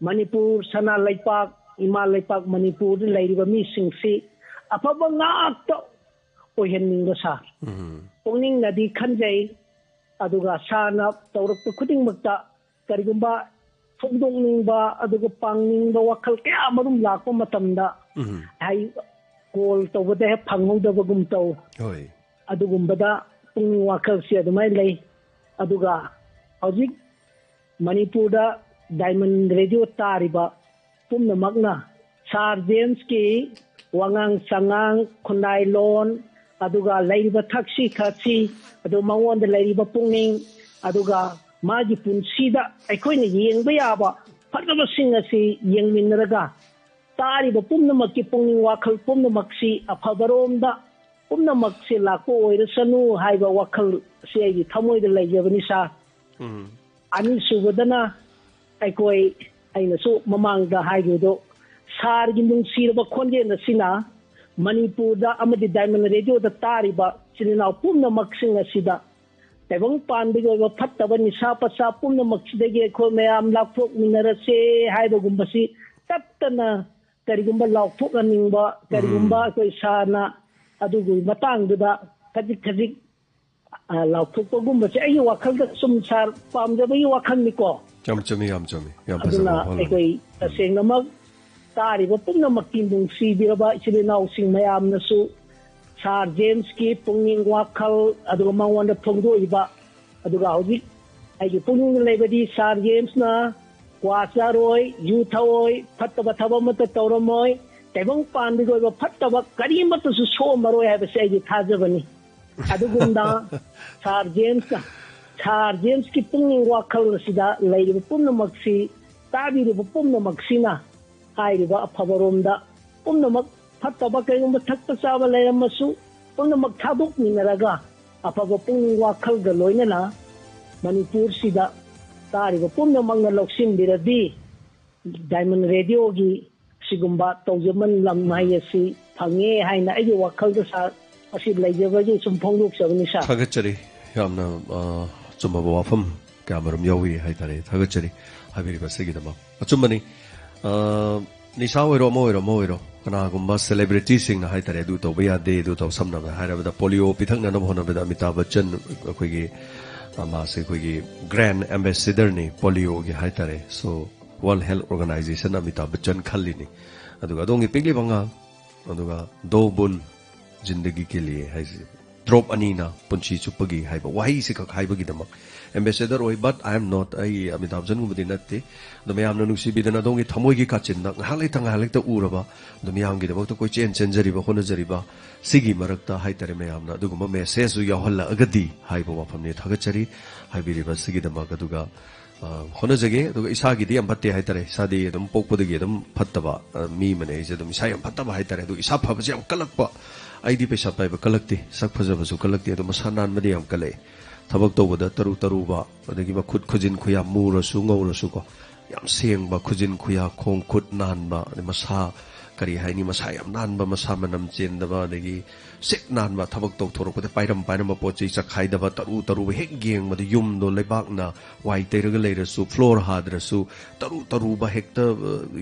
ꯃꯅꯤꯄꯨꯔ ꯁꯅꯥ ꯂꯩꯄꯥꯛ, ꯏꯃꯥ ꯂꯩꯄꯥꯛ ꯃꯅꯤꯄꯨꯔꯗ ꯂꯩꯔꯤꯕ ꯃꯤꯁꯤꯡꯁꯤ ꯑꯐꯕ ꯉꯥꯛꯇ ꯑꯣꯏꯍꯟꯅꯤꯡꯕ ꯁꯥꯔ꯫ ꯎꯝ꯫ ꯄꯨꯛꯅꯤꯡꯅꯗꯤ ꯈꯟꯖꯩ, ꯑꯗꯨꯒ ꯁꯥꯔꯅ ꯇꯧꯔꯛꯄ ꯈꯨꯗꯤꯡꯃꯛꯇ ꯀꯔꯤꯒꯨꯝꯕ ꯐꯣꯡꯗꯣꯛꯅꯤꯡꯕ ꯑꯗꯨꯒ ꯄꯥꯡꯅꯤꯡꯕ ꯋꯥꯈꯜ ꯀꯌꯥ ꯑꯃꯔꯣꯝ ꯂꯥꯛꯄ ꯃꯇꯝꯗ ꯎꯝ꯫ ꯍꯥꯏ, ꯀꯣꯜ ꯇꯧꯕꯗ ꯍꯦꯛ ꯐꯪꯍꯧꯗꯕꯒꯨꯝ ꯇꯧ꯫ ꯍꯣꯏ꯫ ꯑꯗꯨꯒꯨꯝꯕꯗ ꯄꯨꯛꯅꯤꯡ ꯋꯥꯈꯜꯁꯦ ꯑꯗꯨꯃꯥꯏꯅ ꯂꯩ꯫ ꯑꯗꯨꯒ ꯍꯧꯖꯤꯛ ꯃꯅꯤꯄꯨꯔꯗ ꯗꯥꯏꯃꯟ ꯔꯦꯗꯤꯑꯣ ꯇꯥꯔꯤꯕ ꯄꯨꯝꯅꯃꯛꯅ ꯁꯥꯔ ꯖꯦꯝꯁꯀꯤ ꯋꯥꯉꯥꯡ ꯁꯉꯥꯡ, ꯈꯨꯟꯅꯥꯏ ꯂꯣꯟ, ꯑꯗꯨꯒ ꯂꯩꯔꯤꯕ ꯊꯛꯁꯤ ꯈꯥꯁꯤ, ꯑꯗꯨ ꯃꯉꯣꯟꯗ ꯂꯩꯔꯤꯕ ꯄꯨꯛꯅꯤꯡ, ꯑꯗꯨꯒ ꯃꯥꯒꯤ ꯄꯨꯟꯁꯤꯗ ꯑꯩꯈꯣꯏꯅ ꯌꯦꯡꯕ ꯌꯥꯕ ꯐꯖꯕꯁꯤꯡ ꯑꯁꯤ ꯌꯦꯡꯃꯤꯟꯅꯔꯒ ꯇꯥꯔꯤꯕ ꯄꯨꯝꯅꯃꯛꯀꯤ ꯄꯨꯛꯅꯤꯡ ꯋꯥꯈꯜ ꯄꯨꯝꯅꯃꯛꯁꯤ ꯑꯐꯕꯔꯣꯝꯗ ꯄꯨꯝꯅꯃꯛꯁꯤ ꯂꯥꯛꯄ ꯑꯣꯏꯔꯁꯅꯨ ꯍꯥꯏꯕ ꯋꯥꯈꯜ ꯑꯁꯤ ꯑꯩꯒꯤ ꯊꯃꯣꯏꯗ ꯂꯩꯖꯕꯅꯤ ꯁꯥꯔ꯫ ꯎꯝ꯫ ꯑꯅꯤꯁꯨꯕꯗꯅ ꯑꯩꯈꯣꯏ, ꯑꯩꯅꯁꯨ ꯃꯃꯥꯡꯗ ꯍꯥꯏꯈꯤꯕꯗꯣ, ꯁꯥꯔꯒꯤ ꯅꯨꯡꯁꯤꯔꯕ ꯈꯣꯟꯖꯦꯜ ꯑꯁꯤꯅ ꯃꯅꯤꯄꯨꯔꯗ ꯑꯃꯗꯤ ꯗꯥꯏꯃꯟ ꯔꯦꯗꯤꯑꯣꯗ ꯇꯥꯔꯤꯕ ꯏꯆꯤꯜ ꯏꯅꯥꯎ ꯄꯨꯝꯅꯃꯛꯁꯤꯡ ꯑꯁꯤꯗ ꯇꯥꯏꯕꯪ ꯄꯥꯟꯕꯒꯤ ꯑꯣꯏꯕ ꯐꯠꯇꯕ ꯅꯤꯁꯥ ꯄꯁꯥ ꯄꯨꯝꯅꯃꯛꯁꯤꯗꯒꯤ ꯑꯩꯈꯣꯏ ꯃꯌꯥꯝ ꯂꯥꯞꯊꯣꯛꯃꯤꯟꯅꯔꯁꯦ ꯍꯥꯏꯕꯒꯨꯝꯕꯁꯤ ꯇꯞꯇꯅ ꯀꯔꯤꯒꯨꯝꯕ ꯂꯥꯎꯊꯣꯛꯍꯟꯅꯤꯡꯕ, ꯀꯔꯤꯒꯨꯝꯕ ꯑꯩꯈꯣꯏ ꯁꯥꯔꯅ ꯑꯗꯨꯒꯤ ꯃꯇꯥꯡꯗꯨꯗ ꯈꯖꯤꯛ ꯈꯖꯤꯛ, ꯑ, ꯂꯥꯎꯊꯣꯛꯄꯒꯨꯝꯕꯁꯦ ꯑꯩꯒꯤ ꯋꯥꯈꯜꯗ ꯁꯨꯝ ꯁꯥꯔ ꯄꯥꯝꯖꯕꯒꯤ ꯋꯥꯈꯜꯅꯤꯀꯣ꯫ ꯌꯥꯝ ꯆꯨꯝꯃꯤ, ꯌꯥꯝ ꯆꯨꯝꯃꯤ, ꯌꯥꯝ ꯐꯖꯕ ꯑꯗꯨꯅ ꯋꯥꯐꯝꯅꯤ꯫ ꯑꯩꯈꯣꯏ ꯇꯁꯦꯡꯅꯃꯛ ꯇꯥꯔꯤꯕ ꯄꯨꯝꯅꯃꯛꯀꯤ ꯅꯨꯡꯁꯤꯕꯤꯔꯕ ꯏꯆꯤꯜ ꯏꯅꯥꯎꯁꯤꯡ ꯃꯌꯥꯝꯅꯁꯨ ꯁꯥꯔ ꯖꯦꯝꯁꯀꯤ ꯄꯨꯛꯅꯤꯡ ꯋꯥꯈꯜ, ꯑꯗꯨꯒ ꯃꯉꯣꯟꯗ ꯐꯣꯡꯗꯣꯛꯏꯕ, ꯑꯗꯨꯒ ꯍꯧꯖꯤꯛ ꯑꯩꯒꯤ ꯄꯨꯛꯅꯤꯡꯗ ꯂꯩꯕꯗꯤ ꯁꯥꯔ ꯖꯦꯝꯁꯅ ꯀ꯭ꯋꯥ ꯆꯥꯔꯣꯏ, ꯌꯨ ꯊꯛꯑꯣꯏ, ꯐꯠꯇꯕ ꯊꯕꯛ ꯑꯃꯠꯇ ꯇꯧꯔꯝꯃꯣꯏ, ꯇꯥꯏꯕꯪ ꯄꯥꯟꯕꯒꯤ ꯑꯣꯏꯕ ꯐꯠꯇꯕ ꯀꯔꯤꯃꯠꯇꯁꯨ ꯁꯣꯛꯑꯝꯃꯔꯣꯏ ꯍꯥꯏꯕꯁꯦ ꯑꯩꯒꯤ ꯊꯥꯖꯕꯅꯤ꯫ ꯑꯗꯨꯒꯨꯝꯅ ꯁꯥꯔ ꯖꯦꯝꯁꯅ, ꯁꯥꯔ ꯖꯦꯝꯁꯀꯤ ꯄꯨꯛꯅꯤꯡ ꯋꯥꯈꯜ ꯑꯁꯤꯗ ꯂꯩꯔꯤꯕ ꯄꯨꯝꯅꯃꯛꯁꯤ, ꯇꯥꯕꯤꯔꯤꯕ ꯄꯨꯝꯅꯃꯛꯁꯤꯅ ꯍꯥꯏꯔꯤꯕ ꯑꯐꯕꯔꯣꯝꯗ ꯄꯨꯝꯅꯃꯛ, ꯐꯠꯇꯕ ꯀꯩꯒꯨꯝꯕ ꯊꯛꯄ ꯆꯥꯕ ꯂꯩꯔꯝꯃꯁꯨ ꯄꯨꯝꯅꯃꯛ ꯊꯥꯗꯣꯛꯃꯤꯟꯅꯔꯒ ꯑꯐꯕ ꯄꯨꯛꯅꯤꯡ ꯋꯥꯈꯜꯒ ꯂꯣꯏꯅꯅ ꯃꯅꯤꯄꯨꯔꯁꯤꯗ ꯇꯥꯔꯤꯕ ꯄꯨꯝꯅꯃꯛꯅ ꯂꯧꯁꯤꯟꯕꯤꯔꯗꯤ ꯗꯥꯏꯃꯟ ꯔꯦꯗꯤꯑꯣꯒꯤ ꯁꯤꯒꯨꯝꯕ ꯇꯧꯖꯃꯟ ꯂꯝ ꯍꯥꯏ ꯑꯁꯤ ꯐꯪꯉꯦ ꯍꯥꯏꯅ ꯑꯩꯒꯤ ꯋꯥꯈꯜꯗ ꯁꯥꯔ ꯑꯁꯤ ꯂꯩꯖꯕꯒꯤ ꯁꯨꯝ ꯐꯣꯡꯗꯣꯛꯆꯕꯅꯤ ꯁꯥꯔ꯫ ꯊꯥꯒꯠꯆꯔꯤ꯫ ꯌꯥꯝꯅ, ꯑ, ꯆꯨꯝꯃꯕ ꯋꯥꯐꯝ ꯀꯌꯥꯃꯔꯨꯝ ꯌꯥꯎꯏ ꯍꯥꯏꯇꯥꯔꯦ꯫ ꯊꯥꯒꯠꯆꯔꯤ ꯍꯥꯏꯕꯤꯔꯤꯕ ꯑꯁꯤꯒꯤꯗꯃꯛ꯫ ꯑꯆꯨꯝꯕꯅꯤ꯫ ꯑ, ꯅꯤꯁꯥ ꯑꯣꯏꯔꯣ, ꯑꯃ ꯑꯣꯏꯔꯣ, ꯑꯃ ꯑꯣꯏꯔꯣ, ꯀꯅꯥꯒꯨꯝꯕ celebrityꯁꯤꯡꯅ ꯍꯥꯏꯇꯥꯔꯦ, ꯑꯗꯨ ꯇꯧꯕ ꯌꯥꯗꯦ, ꯑꯗꯨ ꯇꯧ, ꯁꯝꯅ ꯍꯥꯏꯔꯕꯗ polio ꯄꯤꯊꯛꯅꯅꯕ ꯍꯣꯠꯅꯕꯗ ꯑꯃꯤꯇꯥꯕ ꯕꯆꯟ ꯑꯩꯈꯣꯏꯒꯤ, ꯑ, ꯃꯥꯁꯦ ꯑꯩꯈꯣꯏꯒꯤ grand ambassadorꯅꯤ polioꯒꯤ ꯍꯥꯏꯇꯥꯔꯦ꯫ So, World Health Organization ꯑꯃꯤꯇꯥꯕ Bachchan ꯈꯜꯂꯤꯅꯤ꯫ ꯑꯗꯨꯒ ꯑꯗꯣꯝꯒꯤ ꯄꯤꯛꯂꯤꯕ ꯑꯉꯥꯡ, ꯑꯗꯨꯒ ꯗꯣ ꯕꯨꯟ ꯖꯤꯟꯗꯒꯤ ꯀꯦ ꯂꯤꯌꯦ ꯍꯥꯏꯁꯦ, ꯗ꯭ꯔꯣꯞ ꯑꯅꯤꯅ ꯄꯨꯟꯁꯤ ꯆꯨꯞꯄꯒꯤ ꯍꯥꯏꯕ ꯋꯥꯍꯩꯁꯤꯈꯛ ꯍꯥꯏꯕꯒꯤꯗꯃꯛ ambassador ꯑꯣꯏ, but I am not, ꯑꯩ ꯑꯃꯤꯇꯥꯕ ꯕꯆꯟꯒꯨꯝꯕꯗꯤ ꯅꯠꯇꯦ꯫ ꯑꯗꯣ ꯃꯌꯥꯝꯅ ꯅꯨꯡꯁꯤꯕꯤꯗꯅ ꯑꯗꯣꯝꯒꯤ ꯊꯃꯣꯏꯒꯤ ꯀꯥꯆꯤꯟꯗ ꯉꯥꯏꯍꯥꯛ ꯂꯩꯇ ꯉꯥꯏꯍꯥꯛ ꯂꯩꯇ ꯎꯔꯕ, ꯑꯗꯣ ꯃꯤꯌꯥꯝꯒꯤꯗꯃꯛꯇ ꯀꯣꯏꯆꯦꯟ ꯆꯦꯟꯖꯔꯤꯕ, ꯍꯣꯠꯅꯖꯔꯤꯕ, ꯁꯤꯒꯤ ꯃꯔꯛꯇ ꯍꯥꯏꯇꯥꯔꯦ, ꯃꯌꯥꯝꯅ ꯑꯗꯨꯒꯨꯝꯕ messageꯁꯨ ꯌꯥꯎꯍꯜꯂꯛꯑꯒꯗꯤ ꯍꯥꯏꯕ ꯋꯥꯐꯝꯅꯤ꯫ ꯊꯥꯒꯠꯆꯔꯤ ꯍꯥꯏꯕꯤꯔꯤꯕ ꯑꯁꯤꯒꯤꯗꯃꯛ꯫ ꯑꯗꯨꯒ ꯑ, ꯍꯣꯠꯅꯖꯒꯦ꯫ ꯑꯗꯨꯒ ꯏꯁꯥꯒꯤꯗꯤ ꯌꯥꯝ ꯐꯠꯇꯦ ꯍꯥꯏꯇꯥꯔꯦ꯫ ꯏꯁꯥꯗꯤ ꯑꯗꯨꯝ ꯄꯣꯛꯄꯗꯒꯤ ꯑꯗꯨꯝ ꯐꯠꯇꯕ, ꯑ, ꯃꯤ ꯑꯃꯅꯦ ꯑꯩꯁꯦ꯫ ꯑꯗꯨꯝ ꯏꯁꯥ ꯌꯥꯝ ꯐꯠꯇꯕ ꯍꯥꯏꯇꯥꯔꯦ꯫ ꯑꯗꯨ ꯏꯁꯥ ꯐꯕꯁꯦ ꯌꯥꯝ ꯀꯜꯂꯛꯄ꯫ ꯑꯩꯗꯤ ꯄꯩꯁꯥ ꯄꯥꯏꯕ ꯀꯜꯂꯛꯇꯦ, ꯁꯛ ꯐꯖꯕꯁꯨ ꯀꯜꯂꯛꯇꯦ, ꯑꯗꯣ ꯃꯁꯥ ꯅꯥꯟꯕꯗꯤ ꯌꯥꯝ ꯀꯜꯂꯛꯑꯦ꯫ ꯊꯕꯛ ꯇꯧꯕꯗ ꯇꯔꯨ ꯇꯔꯨꯕ, ꯑꯗꯒꯤ ꯃꯈꯨꯠ ꯈꯨꯖꯤꯟ ꯈꯨꯌꯥ ꯃꯨꯔꯁꯨ ꯉꯧꯔꯁꯨꯀꯣ, ꯌꯥꯝ ꯁꯦꯡꯕ ꯈꯨꯖꯤꯟ ꯈꯨꯌꯥ, ꯈꯣꯡ ꯈꯨꯠ ꯅꯥꯟꯕ, ꯑꯗꯩ ꯃꯁꯥ ꯀꯔꯤ ꯍꯥꯏꯅꯤ, ꯃꯁꯥ ꯌꯥꯝ ꯅꯥꯟꯕ, ꯃꯁꯥ ꯃꯅꯝ ꯆꯦꯟꯗꯕ, ꯑꯗꯒꯤ ꯁꯤꯠ ꯅꯥꯟꯕ, ꯊꯕꯛ ꯇꯧꯊꯣꯔꯛꯄꯗ ꯄꯥꯏꯔꯝ ꯄꯥꯏꯔꯝꯕ ꯄꯣꯠ ꯆꯩ ꯆꯈꯥꯏꯗꯕ, ꯇꯔꯨ ꯇꯔꯨꯕ, ꯍꯦꯛ ꯌꯦꯡꯕꯗ ꯌꯨꯝꯗꯣ ꯂꯩꯕꯥꯛꯅ ꯋꯥꯏ ꯇꯩꯔꯒ ꯂꯩꯔꯁꯨ, ꯐ꯭ꯂꯣꯔ ꯍꯥꯗ꯭ꯔꯁꯨ, ꯇꯔꯨ ꯇꯔꯨꯕ, ꯍꯦꯛꯇ, ꯑ,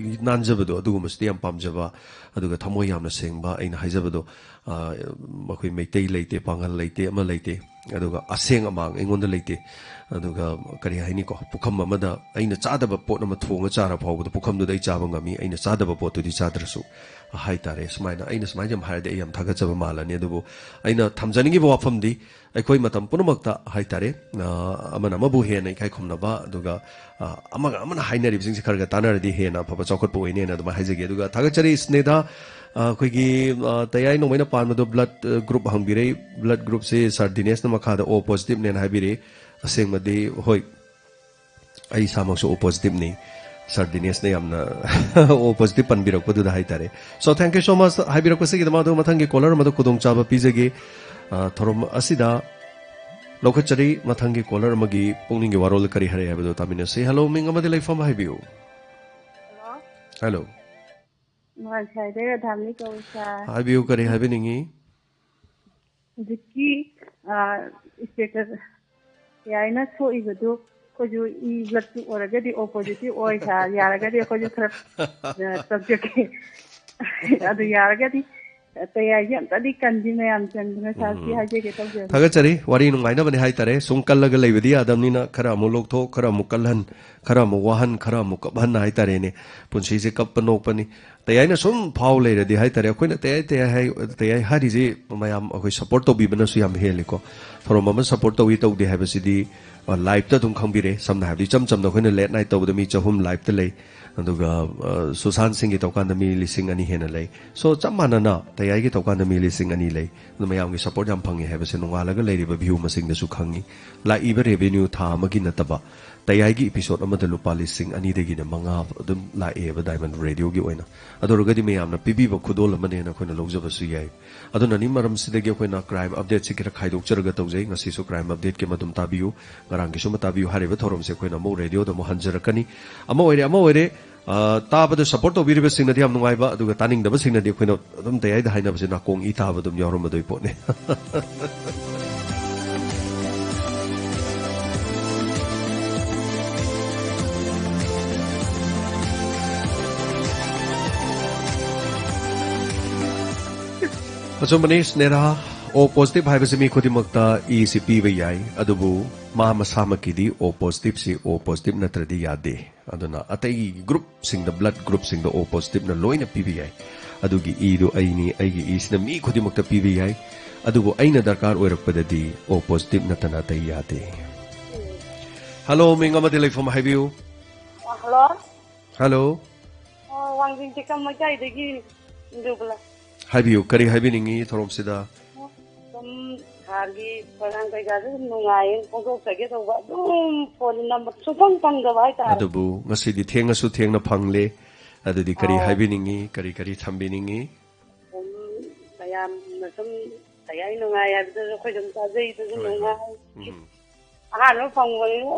ꯅꯥꯟꯖꯕꯗꯣ, ꯑꯗꯨꯒꯨꯝꯕꯁꯤꯗꯤ ꯌꯥꯝ ꯄꯥꯝꯖꯕ꯫ ꯑꯗꯨꯒ ꯊꯃꯣꯏ ꯌꯥꯝꯅ ꯁꯦꯡꯕ, ꯑꯩꯅ ꯍꯥꯏꯖꯕꯗꯣ, ꯑ, ꯃꯈꯣꯏ ꯃꯩꯇꯩ ꯂꯩꯇꯦ, ꯄꯥꯉꯜ ꯂꯩꯇꯦ, ꯑꯃ ꯂꯩꯇꯦ꯫ ꯑꯗꯨꯒ ꯑꯁꯦꯡ ꯑꯃꯥꯡ ꯑꯩꯉꯣꯟꯗ ꯂꯩꯇꯦ꯫ ꯑꯗꯨꯒ ꯀꯔꯤ ꯍꯥꯏꯅꯤꯀꯣ, ꯄꯨꯈꯝ ꯑꯃꯗ ꯑꯩꯅ ꯆꯥꯗꯕ ꯄꯣꯠ ꯑꯃ ꯊꯣꯡꯉ ꯆꯥꯔ ꯐꯥꯎꯕꯗ ꯄꯨꯈꯝꯗꯨꯗ ꯑꯩ ꯆꯥꯕ ꯉꯝꯃꯤ, ꯑꯩꯅ ꯆꯥꯗꯕ ꯄꯣꯠꯇꯨꯗꯤ ꯆꯥꯗ꯭ꯔꯁꯨ ꯍꯥꯏꯇꯥꯔꯦ꯫ ꯁꯨꯃꯥꯏꯅ, ꯑꯩꯅ ꯁꯨꯃꯥꯏꯅ ꯌꯥꯝ ꯍꯥꯏꯔꯗꯤ ꯑꯩ ꯌꯥꯝ ꯊꯥꯒꯠꯆꯕ ꯃꯥꯜꯂꯅꯤ꯫ ꯑꯗꯨꯕꯨ ꯑꯩꯅ ꯊꯝꯖꯅꯤꯡꯉꯤꯕ ꯋꯥꯐꯝꯗꯤ, ꯑꯩꯈꯣꯏ ꯃꯇꯝ ꯄꯨꯝꯅꯃꯛꯇ ꯍꯥꯏꯇꯥꯔꯦ, ꯑ, ꯑꯃꯅ ꯑꯃꯕꯨ ꯍꯦꯟꯅ ꯏꯀꯥꯏ ꯈꯨꯝꯅꯕ, ꯑꯗꯨꯒ, ꯑ, ꯑꯃꯒ ꯑꯃꯅ ꯍꯥꯏꯅꯔꯤꯕꯁꯤꯡꯁꯦ ꯈꯔ ꯈꯔ ꯇꯥꯟꯅꯔꯗꯤ ꯍꯦꯟꯅ ꯑꯐꯕ ꯆꯥꯎꯈꯠꯄ ꯑꯣꯏꯅꯦꯅ ꯑꯗꯨꯃꯥꯏꯅ ꯍꯥꯏꯖꯒꯦ꯫ ꯑꯗꯨꯒ ꯊꯥꯒꯠꯆꯔꯤ ꯁ꯭ꯅꯦꯗꯥ, ꯑ, ꯑꯩꯈꯣꯏꯒꯤ, ꯑ, ꯇꯌꯥꯏ ꯅꯣꯡꯃꯩꯅ ꯄꯥꯟꯕꯗꯣ ꯕ꯭ꯂꯗ, ꯑ, ꯒ꯭ꯔꯨꯞ ꯍꯪꯕꯤꯔꯛꯏ꯫ ꯕ꯭ꯂꯗ ꯒ꯭ꯔꯨꯞꯁꯦ ꯁꯥꯔ ꯗꯤꯅꯦꯁꯅ ꯃꯈꯥꯗ ꯑꯣ ꯄꯣꯖꯤꯇꯤꯚꯅꯦꯅ ꯍꯥꯏꯕꯤꯔꯛꯏ꯫ ꯑꯁꯦꯡꯕꯗꯤ ꯍꯣꯏ, ꯑꯩ ꯏꯁꯥꯃꯛꯁꯨ ꯑꯣ ꯄꯣꯖꯤꯇꯤꯚꯅꯤ꯫ ꯁꯥꯔ ꯗꯤꯅꯦꯁꯅ ꯌꯥꯝꯅ ꯑꯣ ꯄꯣꯖꯤꯇꯤꯚ ꯄꯟꯕꯤꯔꯛꯄꯗꯨꯗ ꯍꯥꯏꯇꯥꯔꯦ꯫ So, thank you so much ꯍꯥꯏꯕꯤꯔꯛꯄꯁꯤꯒꯤꯗꯃꯛ꯫ ꯑꯗꯨꯒ ꯃꯊꯪꯒꯤ ꯀꯣꯂꯔ ꯑꯃꯗ ꯈꯨꯗꯣꯡꯆꯥꯕ ꯄꯤꯖꯒꯦ꯫ ꯑ, ꯊꯧꯔꯝ ꯑꯁꯤꯗ ꯂꯧꯈꯠꯆꯔꯤ꯫ ꯃꯊꯪꯒꯤ ꯀꯣꯂꯔ ꯑꯃꯒꯤ ꯄꯨꯛꯅꯤꯡꯒꯤ ꯋꯥꯔꯣꯜ ꯀꯔꯤ ꯍꯥꯏꯔꯛꯑꯦ ꯍꯥꯏꯕꯗꯨ ꯇꯥꯃꯤꯟꯅꯁꯤ꯫ ꯍꯜꯂꯣ, ꯃꯤꯡ ꯑꯃꯗꯤ ꯂꯩꯐꯝ ꯍꯥꯏꯕꯤꯌꯨ꯫ ꯍꯜꯂꯣ꯫ ꯍꯜꯂꯣ꯫ ꯃꯉꯥꯜ ꯁꯥꯏꯗꯩ ꯔꯥꯙꯥꯃꯅꯤ ꯀꯧꯏ, ꯁꯥꯔ꯫ ꯍꯥꯏꯕꯤꯌꯨ, ꯀꯔꯤ ꯍꯥꯏꯕꯤꯅꯤꯡꯉꯤ? ꯍꯧꯖꯤꯛꯀꯤ, ꯑ, ꯏꯟꯁꯄꯦꯛꯇꯔ ꯌꯥꯏꯅ ꯁꯣꯛꯏꯕꯗꯨ ꯑꯩꯈꯣꯏꯁꯨ ꯏ ꯕ꯭ꯂꯗꯁꯨ ꯑꯣꯏꯔꯒꯗꯤ ꯑꯣ ꯄꯣꯖꯤꯇꯤꯚ ꯑꯣꯏ, ꯁꯥꯔ꯫ ꯌꯥꯔꯒꯗꯤ ꯑꯩꯈꯣꯏꯁꯨ ꯈꯔ, ꯑ, ꯇꯧꯖꯒꯦ꯫ ꯑꯗꯨ ꯌꯥꯔꯒꯗꯤ ꯇꯌꯥꯏꯁꯦ ꯑꯝꯇꯗꯤ ꯀꯟꯁꯤ ꯃꯌꯥꯝ ꯆꯪꯗꯅ, ꯁꯥꯔ, ꯁꯤ ꯎꯝ꯫ ꯍꯥꯏꯖꯒꯦ ꯇꯧꯖꯕꯅꯤ꯫ ꯊꯥꯒꯠꯆꯔꯤ꯫ ꯋꯥꯔꯤ ꯅꯨꯡꯉꯥꯏꯅꯕꯅꯤ ꯍꯥꯏꯇꯥꯔꯦ꯫ ꯁꯨꯝ ꯀꯜꯂꯒ ꯂꯩꯕꯗꯤ ꯌꯥꯗꯕꯅꯤꯅ ꯈꯔ ꯑꯃꯨꯛ ꯂꯧꯊꯣꯛ, ꯈꯔ ꯑꯃꯨꯛ ꯀꯜꯍꯟ, ꯈꯔ ꯑꯃꯨꯛ ꯋꯥꯍꯟ, ꯈꯔ ꯑꯃꯨꯛ ꯀꯞꯍꯟ ꯍꯥꯏꯇꯥꯔꯦꯅꯦ꯫ ꯄꯨꯟꯁꯤꯁꯦ ꯀꯞꯄ ꯅꯣꯛꯄꯅꯤ꯫ ꯇꯌꯥꯏꯅ ꯁꯨꯝ ꯐꯥꯎ ꯂꯩꯔꯗꯤ ꯍꯥꯏꯇꯥꯔꯦ, ꯑꯩꯈꯣꯏꯅ ꯇꯌꯥꯏ, ꯇꯌꯥꯏ ꯍꯥꯏ-, ꯇꯌꯥꯏ ꯍꯥꯏꯔꯤꯁꯤ ꯃꯌꯥꯝ ꯑꯩꯈꯣꯏ ꯁꯞꯄꯣꯔꯠ ꯇꯧꯕꯤꯕꯅꯁꯨ ꯌꯥꯝ ꯍꯦꯜꯂꯤꯀꯣ꯫ ꯊꯧꯔꯝ ꯑꯃ ꯁꯞꯄꯣꯔꯠ ꯇꯧꯏ ꯇꯧꯗꯦ ꯍꯥꯏꯕꯁꯤꯗꯤ, ꯑ, ꯂꯥꯏꯞꯇ ꯑꯗꯨꯝ ꯈꯪꯕꯤꯔꯦ꯫ ꯁꯝꯅ ꯍꯥꯏꯔꯕꯗ, ꯏꯆꯝ ꯆꯝꯅ ꯑꯩꯈꯣꯏꯅ ꯂꯦꯠ ꯅꯥꯏꯠ ꯇꯧꯕꯗ ꯃꯤ ꯆꯍꯨꯝ ꯂꯥꯏꯞꯇ ꯂꯩ꯫ ꯑꯗꯨꯒ, ꯑ, ꯁꯨꯁꯥꯟ ꯁꯤꯡꯒꯤ ꯇꯧꯀꯥꯟꯗ ꯃꯤ ꯂꯤꯁꯤꯡ ꯑꯅꯤ ꯍꯦꯟꯅ ꯂꯩ꯫ So, ꯆꯞ ꯃꯥꯟꯅꯅ ꯇꯌꯥꯏꯒꯤ ꯇꯧꯀꯥꯟꯗ ꯃꯤ ꯂꯤꯁꯤꯡ ꯑꯅꯤ ꯂꯩ꯫ ꯑꯗꯨ ꯃꯌꯥꯝꯒꯤ ꯁꯞꯄꯣꯔꯠ ꯌꯥꯝ ꯐꯪꯉꯤ ꯍꯥꯏꯕꯁꯦ ꯅꯣꯡꯉꯥꯜꯂꯒ ꯂꯩꯔꯤꯕ ꯚ꯭ꯌꯨ ꯃꯁꯤꯡꯗꯁꯨ ꯈꯪꯉꯤ꯫ ꯂꯥꯛꯏꯕ ꯔꯦꯚꯤꯅ꯭ꯌꯨ ꯊꯥ ꯑꯃꯒꯤ ꯅꯠꯇꯕ, ꯇꯌꯥꯏꯒꯤ ꯏꯄꯤꯁꯣꯠ ꯑꯃꯗ ꯂꯨꯄꯥ ꯂꯤꯁꯤꯡ ꯑꯅꯤꯗꯒꯤꯅ ꯃꯉꯥ ꯑꯗꯨꯝ ꯂꯥꯛꯑꯦꯕ ꯗꯥꯏꯃꯟ ꯔꯦꯗꯤꯑꯣꯒꯤ ꯑꯣꯏꯅ꯫ ꯑꯗꯨ ꯑꯣꯏꯔꯒꯗꯤ ꯃꯌꯥꯝꯅ ꯄꯤꯕꯤꯕ ꯈꯨꯗꯣꯜ ꯑꯃꯅꯦꯅ ꯑꯩꯈꯣꯏꯅ ꯂꯧꯖꯕꯁꯨ ꯌꯥꯏ꯫ ꯑꯗꯨꯅꯅꯤ ꯃꯔꯝꯁꯤꯗꯒꯤ ꯑꯩꯈꯣꯏꯅ ꯀ꯭ꯔꯥꯏꯝ ꯑꯞꯗꯦꯠꯁꯤ ꯈꯔ ꯈꯥꯏꯗꯣꯛꯆꯔꯒ ꯇꯧꯖꯩ꯫ ꯉꯁꯤꯁꯨ ꯀ꯭ꯔꯥꯏꯝ ꯑꯞꯗꯦꯠꯀꯤ ꯑꯃ ꯑꯗꯨꯝ ꯇꯥꯕꯤꯌꯨ, ꯉꯔꯥꯡꯒꯤꯁꯨ ꯑꯃ ꯇꯥꯕꯤꯌꯨ꯫ ꯍꯥꯏꯔꯤꯕ ꯊꯧꯔꯝꯁꯦ ꯑꯩꯈꯣꯏꯅ ꯑꯃꯨꯛ ꯔꯦꯗꯤꯑꯣꯗ ꯑꯃꯨꯛ ꯍꯟꯖꯔꯛꯀꯅꯤ꯫ ꯑꯃ ꯑꯣꯏꯔꯦ, ꯑꯃ ꯑꯣꯏꯔꯦ꯫ ꯑ, ꯇꯥꯕꯗ ꯁꯄꯣꯔꯠ ꯇꯧꯕꯤꯔꯤꯕꯁꯤꯡꯅꯗꯤ ꯌꯥꯝ ꯅꯨꯡꯉꯥꯏꯕ, ꯑꯗꯨꯒ ꯇꯥꯅꯤꯡꯗꯕꯁꯤꯡꯅꯗꯤ ꯑꯩꯈꯣꯏꯅ ꯑꯗꯨꯝ ꯇꯌꯥꯏꯗ ꯍꯥꯏꯅꯕꯁꯦ ꯅꯥꯀꯣꯡ ꯏ ꯇꯥꯕ ꯑꯗꯨꯝ ꯌꯥꯎꯔꯝꯃꯗꯣꯏ ꯄꯣꯠꯅꯤ꯫ ꯑꯆꯨꯝꯕꯅꯤ, ꯁ꯭ꯅꯦꯍꯥ, O positive ꯍꯥꯏꯕꯁꯤ ꯃꯤ ꯈꯨꯗꯤꯡꯃꯛꯇ ꯏꯁꯤ ꯄꯤꯕ ꯌꯥꯏ, ꯑꯗꯨꯕꯨ ꯃꯥ ꯃꯁꯥꯃꯛꯀꯤꯗꯤ O positive ꯁꯤ O positive ꯅꯠꯇ꯭ꯔꯗꯤ ꯌꯥꯗꯦ꯫ ꯑꯗꯨꯅ ꯑꯇꯩ ꯒ꯭ꯔꯨꯞꯁꯤꯡꯗ, ꯕ꯭ꯂꯗ ꯒ꯭ꯔꯨꯞꯁꯤꯡꯗ O positive ꯅ ꯂꯣꯏꯅ ꯄꯤꯕ ꯌꯥꯏ꯫ ꯑꯗꯨꯒꯤ ꯏꯗꯨ ꯑꯩꯅꯤ, ꯑꯩꯒꯤ ꯏꯁꯤꯅ ꯃꯤ ꯈꯨꯗꯤꯡꯃꯛꯇ ꯄꯤꯕ ꯌꯥꯏ꯫ ꯑꯗꯨꯕꯨ ꯑꯩꯅ ꯗꯔꯀꯥꯔ ꯑꯣꯏꯔꯛꯄꯗꯗꯤ O positive ꯅꯠꯇꯅ ꯑꯇꯩ ꯌꯥꯗꯦ꯫ ꯍꯜꯂꯣ, ꯃꯤꯡ ꯑꯃꯗꯤ ꯂꯩꯐꯝ ꯍꯥꯏꯕꯤꯌꯨ꯫ ꯑ, ꯍꯜꯂꯣ꯫ ꯍꯜꯂꯣ꯫ ꯑ, ꯋꯥꯡꯖꯤꯡ ꯇꯦꯛꯆꯝ ꯂꯩꯀꯥꯏꯗꯒꯤ ꯏꯟꯗꯨꯕꯂꯥ꯫ ꯍꯥꯏꯕꯤꯌꯨ, ꯀꯔꯤ ꯍꯥꯏꯕꯤꯅꯤꯡꯉꯤ ꯊꯧꯔꯝꯁꯤꯗ? ꯑꯗꯨꯝ ꯁꯥꯔꯒꯤ ꯄ꯭ꯔꯣꯒ꯭ꯔꯥꯝ ꯀꯩꯀꯥꯁꯨ ꯑꯗꯨꯝ ꯅꯨꯡꯉꯥꯏꯌꯦ, ꯐꯣꯡꯗꯣꯛꯆꯒꯦ ꯇꯧꯕ, ꯑꯗꯨꯝ ꯐꯣꯟ ꯅꯝꯕꯔ ꯁꯨꯡꯐꯪ ꯐꯪꯗꯕ ꯍꯥꯏꯇꯥꯔꯦ꯫ ꯑꯗꯨꯕꯨ ꯉꯁꯤꯗꯤ ꯊꯦꯡꯉꯁꯨ ꯊꯦꯡꯅ ꯐꯪꯂꯦ꯫ ꯑꯗꯨꯗꯤ ꯀꯔꯤ ꯑꯥꯎ꯫ ꯍꯥꯏꯕꯤꯅꯤꯡꯉꯤ, ꯀꯔꯤ ꯀꯔꯤ ꯊꯝꯕꯤꯅꯤꯡꯉꯤ? ꯑꯗꯨꯝ ꯃꯌꯥꯝꯅ ꯁꯨꯝ ꯀꯩ ꯍꯥꯏ ꯅꯨꯡꯉꯥꯏ ꯍꯥꯏꯕꯗꯨꯁꯨ ꯑꯩꯈꯣꯏ ꯑꯗꯨꯝ ꯇꯥꯖꯩꯗꯨꯁꯨ ꯍꯣꯏ, ꯍꯣꯏ꯫ ꯅꯨꯡꯉꯥꯏ꯫ ꯎꯝ꯫ ꯑꯍꯥꯟꯕ ꯐꯪꯕꯅꯤꯅ꯫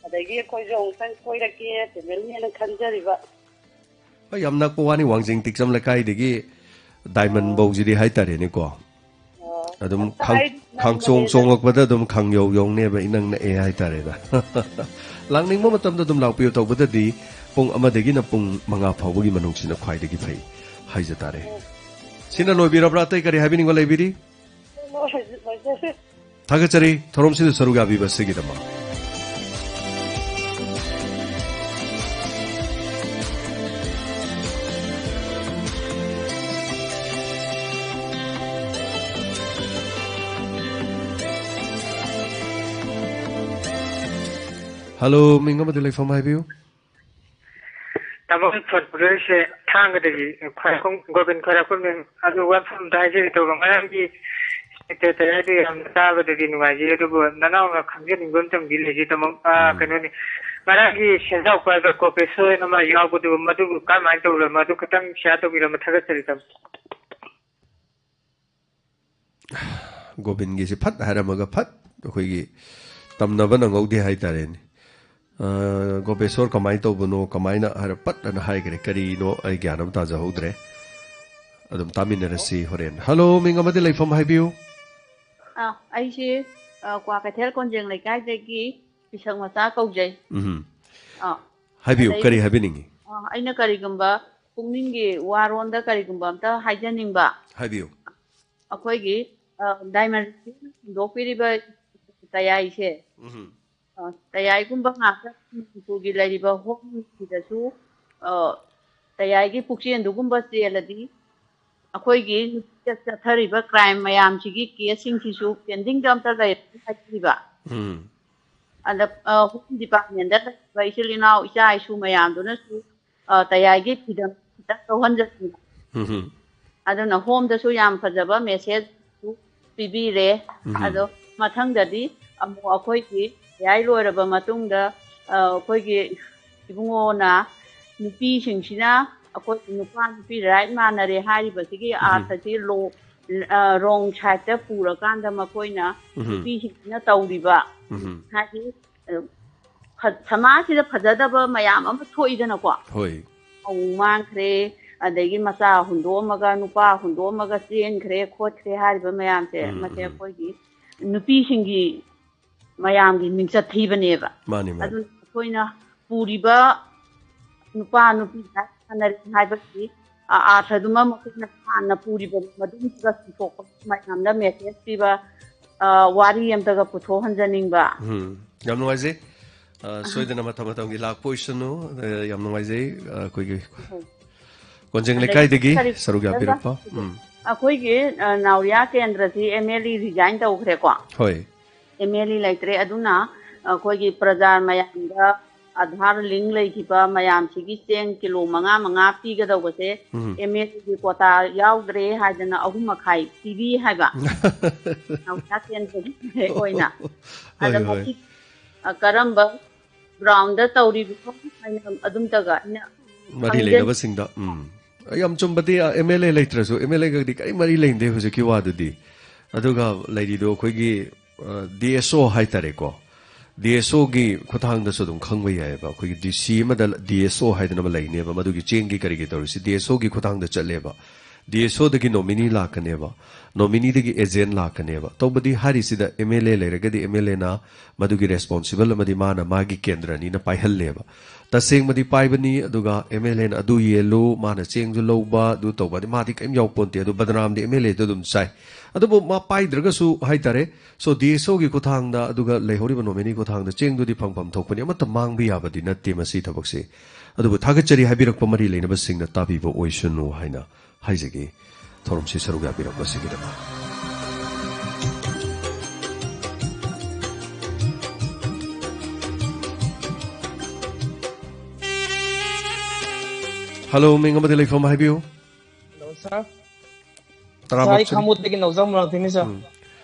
ꯑꯗꯒꯤ ꯑꯩꯈꯣꯏꯁꯨ ꯑꯃꯨꯛꯇꯪ ꯀꯣꯏꯔꯛꯀꯦ ꯐꯦꯃꯤꯂꯤꯅ ꯈꯟꯖꯔꯤꯕ꯫ ꯍꯣꯏ, ꯌꯥꯝ ꯅꯛꯄ ꯋꯥꯅꯤ, ꯋꯥꯡꯖꯤꯡ ꯇꯦꯛꯆꯝ ꯂꯩꯀꯥꯏꯗꯒꯤ ꯗꯥꯏꯃꯟ ꯑꯣ꯫ ꯕꯧꯁꯤꯗꯤ ꯍꯥꯏꯇꯥꯔꯦꯅꯦꯀꯣ꯫ ꯑꯣ꯫ ꯑꯗꯨꯝ ꯑꯝꯇ ꯈꯥꯡ-, ꯑꯩ ꯈꯥꯡꯆꯣꯡ ꯅꯪꯕꯅꯦꯗ꯫ ꯆꯣꯡꯉꯛꯄꯗ ꯑꯗꯨꯝ ꯈꯥꯡꯌꯧ ꯌꯧꯅꯦꯕ, ꯏꯅꯛ ꯅꯛꯑꯦ ꯍꯥꯏꯇꯥꯔꯦꯗ꯫ ꯂꯥꯛꯅꯤꯡꯕ ꯃꯇꯝꯗ ꯑꯗꯨꯝ ꯂꯥꯛꯄꯤꯌꯨ, ꯇꯧꯕꯗꯗꯤ ꯄꯨꯡ ꯑꯃꯗꯒꯤꯅ ꯄꯨꯡ ꯃꯉꯥ ꯐꯥꯎꯕꯒꯤ ꯃꯅꯨꯡꯁꯤꯅ ꯈ꯭ꯋꯥꯏꯗꯒꯤ ꯐꯩ ꯍꯥꯏꯖ ꯇꯥꯔꯦ꯫ ꯑꯣ꯫ ꯁꯤꯅ ꯂꯣꯏꯕꯤꯔꯕ꯭ꯔꯥ? ꯑꯇꯩ ꯀꯔꯤ ꯍꯥꯏꯕꯤꯅꯤꯡꯕ ꯂꯩꯕꯤꯔꯤ? ꯂꯣꯏ-, ꯂꯣꯏꯖꯔꯦ꯫ ꯊꯥꯒꯠꯆꯔꯤ꯫ ꯊꯧꯔꯝꯁꯤꯗ ꯁꯔꯨꯛ ꯌꯥꯕꯤꯕ ꯑꯁꯤꯒꯤꯗꯃꯛ꯫ ꯍꯜꯂꯣ, ꯃꯤꯡ ꯑꯃꯗꯤ ꯂꯩꯐꯝ ꯍꯥꯏꯕꯤꯌꯨ꯫ ꯇꯥꯃꯣ, ꯑꯩ ꯐꯣꯟ ꯇꯧꯖꯔꯛꯏꯁꯦ ꯊꯥꯡꯒꯗꯒꯤ ꯈ꯭ꯋꯥꯏꯔꯥꯛꯄꯝ, ꯒꯣꯕꯤꯟ ꯈ꯭ꯋꯥꯏꯔꯥꯛꯄꯝꯅꯦ꯫ ꯑꯗꯨ ꯋꯥꯐꯝ ꯑꯝꯇ ꯍꯥꯏꯖꯒꯦ ꯇꯧꯕ, ꯉꯔꯥꯡꯒꯤ ꯁꯦꯀ꯭ꯔꯦꯇꯔꯤ ꯍꯥꯏꯗꯨ ꯌꯥꯝꯅ ꯇꯥꯕꯗꯗꯤ ꯅꯨꯡꯉꯥꯏꯖꯩ, ꯑꯗꯨꯕꯨ ꯅꯅꯥꯎꯅ ꯈꯪꯖꯅꯤꯡꯕ ꯑꯝꯇꯪꯗꯤ ꯂꯩꯖꯩ, ꯇꯥꯃꯣ꯫ ꯑꯥ, ꯎꯝ꯫ ꯀꯩꯅꯣꯅꯤ, ꯉꯔꯥꯡꯒꯤ ꯁꯦꯟꯖꯥꯎ ꯄꯥꯏꯕ ꯀꯣꯄꯦꯁꯣꯔ ꯑꯃ ꯌꯥꯎꯕꯗꯨ, ꯃꯗꯨꯕꯨ ꯀꯔꯝꯍꯥꯏꯅ ꯇꯧꯔꯝꯃꯣ? ꯑꯗꯨ ꯈꯤꯇꯪ ꯁꯤꯌꯥꯔ ꯇꯧꯕꯤꯔꯝꯕ ꯊꯥꯒꯠꯆꯔꯤ, ꯇꯥꯃꯣ꯫ ꯒꯣꯕꯤꯟꯒꯤꯁꯤ ꯐꯠ ꯍꯥꯏꯔꯝꯃꯒ ꯐꯠ ꯑꯩꯈꯣꯏꯒꯤ ꯇꯝꯅꯕ ꯅꯪꯍꯧꯗꯦ ꯍꯥꯏꯇꯥꯔꯦꯅꯦ꯫ ꯑ, ꯒꯣꯄꯦꯁꯣꯔ ꯀꯃꯥꯏꯅ ꯇꯧꯕꯅꯣ, ꯀꯃꯥꯏꯅ ꯍꯥꯏꯔ ꯄꯠ ꯑꯅ ꯍꯥꯏꯈ꯭ꯔꯦ, ꯀꯔꯤꯅꯣ ꯑꯩ ꯒ꯭ꯌꯥꯟ ꯑꯃ ꯇꯥꯖꯍꯧꯗ꯭ꯔꯦ꯫ ꯑꯗꯨꯝ ꯇꯥꯃꯤꯟꯅꯔꯁꯤ ꯍꯣꯔꯦꯟ꯫ ꯍꯜꯂꯣ, ꯃꯤꯡ ꯑꯃꯗꯤ ꯂꯩꯐꯝ ꯍꯥꯏꯕꯤꯌꯨ꯫ ꯑꯥ, ꯑꯩꯁꯦ, ꯑ, ꯀ꯭ꯋꯥꯀꯩꯊꯦꯜ ꯀꯣꯟꯖꯦꯡ ꯂꯩꯀꯥꯏꯗꯒꯤ ꯄꯤꯁꯛ ꯃꯆꯥ ꯀꯧꯖꯩ꯫ ꯎꯝ꯫ ꯑꯥ, ꯍꯥꯏꯕꯤꯌꯨ, ꯑꯗꯩ, ꯀꯔꯤ ꯍꯥꯏꯕꯤꯅꯤꯡꯉꯤ? ꯑ, ꯑꯩꯅ ꯀꯔꯤꯒꯨꯝꯕ ꯄꯨꯛꯅꯤꯡꯒꯤ ꯋꯥꯔꯣꯝꯗ ꯀꯔꯤꯒꯨꯝꯕ ꯑꯝꯇ ꯍꯥꯏꯖꯅꯤꯡꯕ꯫ ꯍꯥꯏꯕꯤꯌꯨ꯫ ꯑꯩꯈꯣꯏꯒꯤ, ꯑ, ꯗꯥꯏꯃꯟ ꯍꯨꯟꯗꯣꯛꯄꯤꯔꯤꯕ ꯇꯌꯥꯏꯁꯦ, ꯎꯝ꯫ ꯑ, ꯇꯌꯥꯏꯒꯨꯝꯕ ꯉꯥꯛꯇ ꯃꯅꯤꯄꯨꯔꯒꯤ ꯂꯩꯔꯤꯕ ꯍꯣꯝꯁꯤꯗꯁꯨ, ꯑ, ꯇꯌꯥꯏꯒꯤ ꯄꯨꯛꯆꯦꯜꯗꯨꯒꯨꯝꯕ ꯆꯦꯜꯂꯗꯤ ꯑꯩꯈꯣꯏꯒꯤ ꯅꯨꯄꯤꯗ ꯆꯠꯊꯔꯤꯕ ꯀ꯭ꯔꯥꯏꯝ ꯃꯌꯥꯝꯁꯤꯒꯤ ꯀꯦꯁꯁꯤꯡꯁꯤꯁꯨ ꯄꯦꯟꯗꯤꯡꯗ ꯑꯝꯇ ꯂꯩꯔꯅꯤ ꯍꯥꯏꯕꯤꯕ꯫ ꯎꯝ꯫ ꯑꯗ, ꯑ, ꯍꯣꯝ ꯗꯤꯄꯥꯔꯠꯃꯦꯟꯗ ꯂꯩꯔꯤꯕ ꯏꯆꯤꯜ ꯏꯅꯥꯎ ꯏꯆꯥ ꯏꯁꯨ ꯃꯌꯥꯝꯗꯨꯅꯁꯨ, ꯑ, ꯇꯌꯥꯏꯒꯤ ꯐ꯭ꯔꯤꯗꯝ ꯈꯤꯇꯪ ꯂꯧꯍꯟꯖꯅꯤꯡꯕ꯫ ꯎꯝ꯫ ꯑꯗꯨꯅ ꯍꯣꯝꯗꯁꯨ ꯌꯥꯝ ꯐꯖꯕ ꯃꯦꯁꯦꯖ ꯄꯤꯕꯤꯔꯦ꯫ ꯎꯝ꯫ ꯑꯗꯣ ꯃꯊꯪꯗꯗꯤ ꯑꯃꯨꯛ ꯑꯩꯈꯣꯏꯒꯤ ꯇꯌꯥꯏ ꯂꯣꯏꯔꯕ ꯃꯇꯨꯡꯗ, ꯑ, ꯑꯩꯈꯣꯏꯒꯤ ꯏꯕꯨꯡꯉꯣꯅ ꯅꯨꯄꯤꯁꯤꯡꯁꯤꯅ ꯑꯩꯈꯣꯏ ꯅꯨꯄꯥ ꯅꯨꯄꯤ ꯔꯥꯏꯠ ꯃꯥꯟꯅꯔꯦ ꯍꯥꯏꯔꯤꯕꯁꯤꯒꯤ ꯎꯝ꯫ ꯑꯥꯔꯊꯁꯤ ꯂꯣ-, ꯑ, ꯔꯣꯡ ꯁꯥꯏꯠꯇ ꯄꯨꯔꯀꯥꯟꯗ ꯃꯈꯣꯏꯅ ꯎꯝ꯫ ꯅꯨꯄꯤꯁꯤꯡꯁꯤꯅ ꯇꯧꯔꯤꯕ, ꯎꯝ꯫ ꯍꯥꯏꯗꯤ, ꯑ, ꯐ-, ꯁꯃꯥꯖꯁꯤꯗ ꯐꯖꯗꯕ ꯃꯌꯥꯝ ꯑꯃ ꯊꯣꯛꯏꯗꯅꯀꯣ꯫ ꯍꯣꯏ꯫ ꯃꯧ ꯃꯥꯡꯈ꯭ꯔꯦ, ꯑꯗꯒꯤ ꯃꯆꯥ ꯍꯨꯟꯗꯣꯛꯑꯝꯃꯒ, ꯅꯨꯄꯥ ꯍꯨꯟꯗꯣꯛꯑꯝꯃꯒ ꯆꯦꯟꯈ꯭ꯔꯦ, ꯈꯣꯠꯈ꯭ꯔꯦ ꯍꯥꯏꯔꯤꯕ ꯃꯌꯥꯝꯁꯦ, ꯎꯝ, ꯃꯁꯦ ꯎꯝ꯫ ꯑꯩꯈꯣꯏꯒꯤ ꯅꯨꯄꯤꯁꯤꯡꯒꯤ ꯃꯌꯥꯝꯒꯤ ꯃꯤꯡꯆꯠ ꯊꯤꯕꯅꯦꯕ꯫ ꯃꯥꯅꯤ, ꯃꯥꯅꯤ꯫ ꯑꯗꯨꯅ ꯑꯩꯈꯣꯏꯅ ꯄꯨꯔꯤꯕ ꯅꯨꯄꯥ ꯅꯨꯄꯤ ꯍꯥꯏꯅꯔꯤ ꯍꯥꯏꯕꯒꯤ, ꯑ, ꯑꯥꯔꯊꯗꯨꯃ ꯃꯈꯣꯏꯅ ꯍꯥꯟꯅ ꯄꯨꯔꯤꯕ ꯃꯗꯨꯝꯁꯤꯒ ꯆꯨꯝꯊꯣꯛꯄ ꯃꯌꯥꯝꯗ ꯃꯦꯁꯦꯖ ꯄꯤꯕ, ꯑ, ꯋꯥꯔꯤ ꯑꯝꯇꯒ ꯄꯨꯊꯣꯛꯍꯟꯖꯅꯤꯡꯕ꯫ ꯎꯝ, ꯌꯥꯝ ꯅꯨꯡꯉꯥꯏꯖꯩ꯫ ꯑ, ꯁꯣꯏꯗꯅ ꯃꯇꯝ ꯃꯇꯝꯒꯤ ꯂꯥꯛꯄ ꯑꯣꯏꯁꯅꯨ꯫ ꯑ, ꯌꯥꯝ ꯅꯨꯡꯉꯥꯏꯖꯩ, ꯑ, ꯑꯩꯈꯣꯏꯒꯤ ꯎꯝ꯫ ꯀꯣꯟꯖꯦꯡ ꯑꯗꯒꯤ ꯂꯩꯀꯥꯏꯗꯒꯤ ꯀꯔꯤ ꯁꯔꯨꯛ ꯌꯥꯕꯤꯔꯛꯄ꯫ ꯎꯝ꯫ ꯑꯩꯈꯣꯏꯒꯤ, ꯑ, ꯅꯥꯎꯔꯤꯌꯥ ꯀꯦꯟꯗ꯭ꯔꯁꯤ ꯑꯦꯝ ꯑꯦꯜ ꯏ ꯔꯤꯖꯥꯏꯟ ꯇꯧꯈ꯭ꯔꯦꯀꯣ꯫ ꯍꯣꯏ꯫ ꯑꯦꯝ ꯑꯦꯜ ꯏ ꯂꯩꯇ꯭ꯔꯦ꯫ ꯑꯗꯨꯅ ꯑꯩꯈꯣꯏꯒꯤ ꯄ꯭ꯔꯖꯥ ꯃꯌꯥꯝꯗ ꯑꯙꯥꯔ ꯂꯤꯡ ꯂꯩꯈꯤꯕ ꯃꯌꯥꯝꯁꯤꯒꯤ ꯆꯦꯡ ꯀꯤꯂꯣ ꯃꯉꯥ ꯃꯉꯥ ꯄꯤꯒꯗꯧꯕꯁꯦ ꯎꯝ꯫ ꯑꯦꯝ ꯑꯦꯜ ꯏꯒꯤ ꯀꯣꯇꯥ ꯌꯥꯎꯗ꯭ꯔꯦ ꯍꯥꯏꯗꯅ ꯑꯍꯨꯝ ꯃꯈꯥꯏ ꯄꯤꯕꯤ ꯍꯥꯏꯕ꯫ ꯅꯥꯎꯔꯤꯌꯥ ꯀꯦꯟꯗ꯭ꯔꯒꯤ ꯑꯣꯏꯅ꯫ ꯍꯣꯏ, ꯑꯗ ꯍꯣꯏ꯫ ꯃꯁꯤ, ꯑ, ꯀꯔꯝꯕ ꯒ꯭ꯔꯥꯎꯟꯗ ꯇꯧꯔꯤꯕꯅꯣ ꯍꯥꯏꯅ ꯑꯗꯨꯝꯇꯒ ꯑꯩꯅ ꯃꯔꯤ ꯈꯪꯖꯅꯤꯡ- ꯂꯩꯅꯕꯁꯤꯡꯗ, ꯎꯝ꯫ ꯌꯥꯝ ꯆꯨꯝꯕꯗꯤ, ꯑ, ꯑꯦꯝ ꯑꯦꯜ ꯑꯦ ꯂꯩꯇ꯭ꯔꯁꯨ, ꯑꯦꯝ ꯑꯦꯜ ꯑꯦꯒꯗꯤ ꯀꯔꯤ ꯃꯔꯤ ꯂꯩꯅꯗꯦ ꯍꯧꯖꯤꯛꯀꯤ ꯋꯥꯗꯨꯗꯤ꯫ ꯑꯗꯨꯒ ꯂꯩꯔꯤꯗꯣ ꯑꯩꯈꯣꯏꯒꯤ, ꯑ, ꯗꯤ ꯑꯦꯁ ꯑꯣ ꯍꯥꯏꯇꯥꯔꯦꯀꯣ꯫ ꯗꯤ ꯑꯦꯁ ꯑꯣꯒꯤ ꯈꯨꯠꯊꯥꯡꯗꯁꯨ ꯑꯗꯨꯝ ꯈꯪꯕ ꯌꯥꯏꯑꯕ꯫ ꯑꯩꯈꯣꯏꯒꯤ ꯗꯤ ꯁꯤ ꯑꯃꯗ ꯗꯤ ꯑꯦꯁ ꯑꯣ ꯍꯥꯏꯗꯅ ꯑꯃ ꯂꯩꯅꯦꯕ, ꯃꯗꯨꯒꯤ ꯆꯦꯡꯒꯤ ꯀꯔꯤꯒꯤ ꯇꯧꯔꯤꯁꯤ ꯗꯤ ꯑꯦꯁ ꯑꯣꯒꯤ ꯈꯨꯠꯊꯥꯡꯗ ꯆꯠꯂꯦꯕ꯫ ꯗꯤ ꯑꯦꯁ ꯑꯣꯗꯒꯤ ꯅꯣꯃꯤꯅꯤ ꯂꯥꯛꯀꯅꯦꯕ, ꯅꯣꯃꯤꯅꯤꯗꯒꯤ ꯑꯦꯖꯦꯟ ꯂꯥꯛꯀꯅꯦꯕ꯫ ꯇꯧꯕꯗꯤ ꯍꯥꯏꯔꯤꯁꯤꯗ ꯑꯦꯝ ꯑꯦꯜ ꯑꯦ ꯂꯩꯔꯒꯗꯤ ꯑꯦꯝ ꯑꯦꯜ ꯑꯦꯅ ꯃꯗꯨꯒꯤ ꯔꯦꯁꯄꯣꯟꯁꯤꯕꯜ ꯑꯃꯗꯤ ꯃꯥꯅ ꯃꯥꯒꯤ ꯀꯦꯟꯗ꯭ꯔꯅꯤꯅ ꯄꯥꯏꯍꯜꯂꯦꯕ꯫ ꯇꯁꯦꯡꯕꯗꯤ ꯄꯥꯏꯕꯅꯤ, ꯑꯗꯨꯒ ꯑꯦꯝ ꯑꯦꯜ ꯑꯦꯅ ꯑꯗꯨ ꯌꯦꯜꯂꯨ, ꯃꯥꯅ ꯆꯦꯡꯁꯨ ꯂꯧꯕ, ꯑꯗꯨ ꯇꯧꯕ, ꯑꯗꯤ ꯃꯥꯗꯤ ꯀꯔꯤꯝ ꯌꯥꯎꯄꯣꯟꯇꯦ꯫ ꯑꯗꯨ ꯕꯗꯅꯥꯝꯗꯤ ꯑꯦꯝ ꯑꯦꯜ ꯑꯦꯗ ꯑꯗꯨꯝ ꯆꯥꯏ꯫ ꯑꯗꯨꯕꯨ ꯃꯥ ꯄꯥꯏꯗ꯭ꯔꯒꯁꯨ ꯍꯥꯏꯇꯥꯔꯦ, ꯁꯣ ꯗꯤ ꯑꯦꯁ ꯑꯣꯒꯤ ꯈꯨꯠꯊꯥꯡꯗ, ꯑꯗꯨꯒ ꯂꯩꯍꯧꯔꯤꯕ ꯅꯣꯃꯤꯅꯤ ꯈꯨꯠꯊꯥꯡꯗ ꯆꯦꯡꯗꯨꯗꯤ ꯐꯪꯐꯝ ꯊꯣꯛꯄꯅꯤ꯫ ꯑꯃꯠꯇ ꯃꯥꯡꯕ ꯌꯥꯕꯗꯤ ꯅꯠꯇꯦ ꯃꯁꯤ ꯊꯕꯛꯁꯦ꯫ ꯑꯗꯨꯕꯨ ꯊꯥꯒꯠꯆꯔꯤ ꯍꯥꯏꯕꯤꯔꯛꯄ ꯃꯔꯤ ꯂꯩꯅꯕꯁꯤꯡꯅ ꯇꯥꯕꯤꯕ ꯑꯣꯏꯁꯅꯨ ꯍꯥꯏꯅ ꯍꯥꯏꯖꯒꯦ꯫ ꯊꯧꯔꯝꯁꯤ ꯁꯔꯨꯛ ꯌꯥꯕꯤꯔꯛꯄꯁꯤꯒꯤꯗꯃꯛ꯫ ꯍꯜꯂꯣ, ꯃꯤꯡ ꯑꯃꯗꯤ ꯂꯩꯐꯝ ꯍꯥꯏꯕꯤꯌꯨ꯫ ꯍꯜꯂꯣ, ꯁꯥꯔ꯫ ꯁꯥꯔ, ꯑꯩ ꯇꯔꯥꯃꯥꯊꯣꯏ꯫ ꯈꯥꯉꯕꯣꯛꯇꯒꯤ ꯅꯧꯖꯥꯝ ꯃꯣꯏꯔꯥꯡꯊꯦꯝꯅꯤ, ꯁꯥꯔ꯫ ꯎꯝ꯫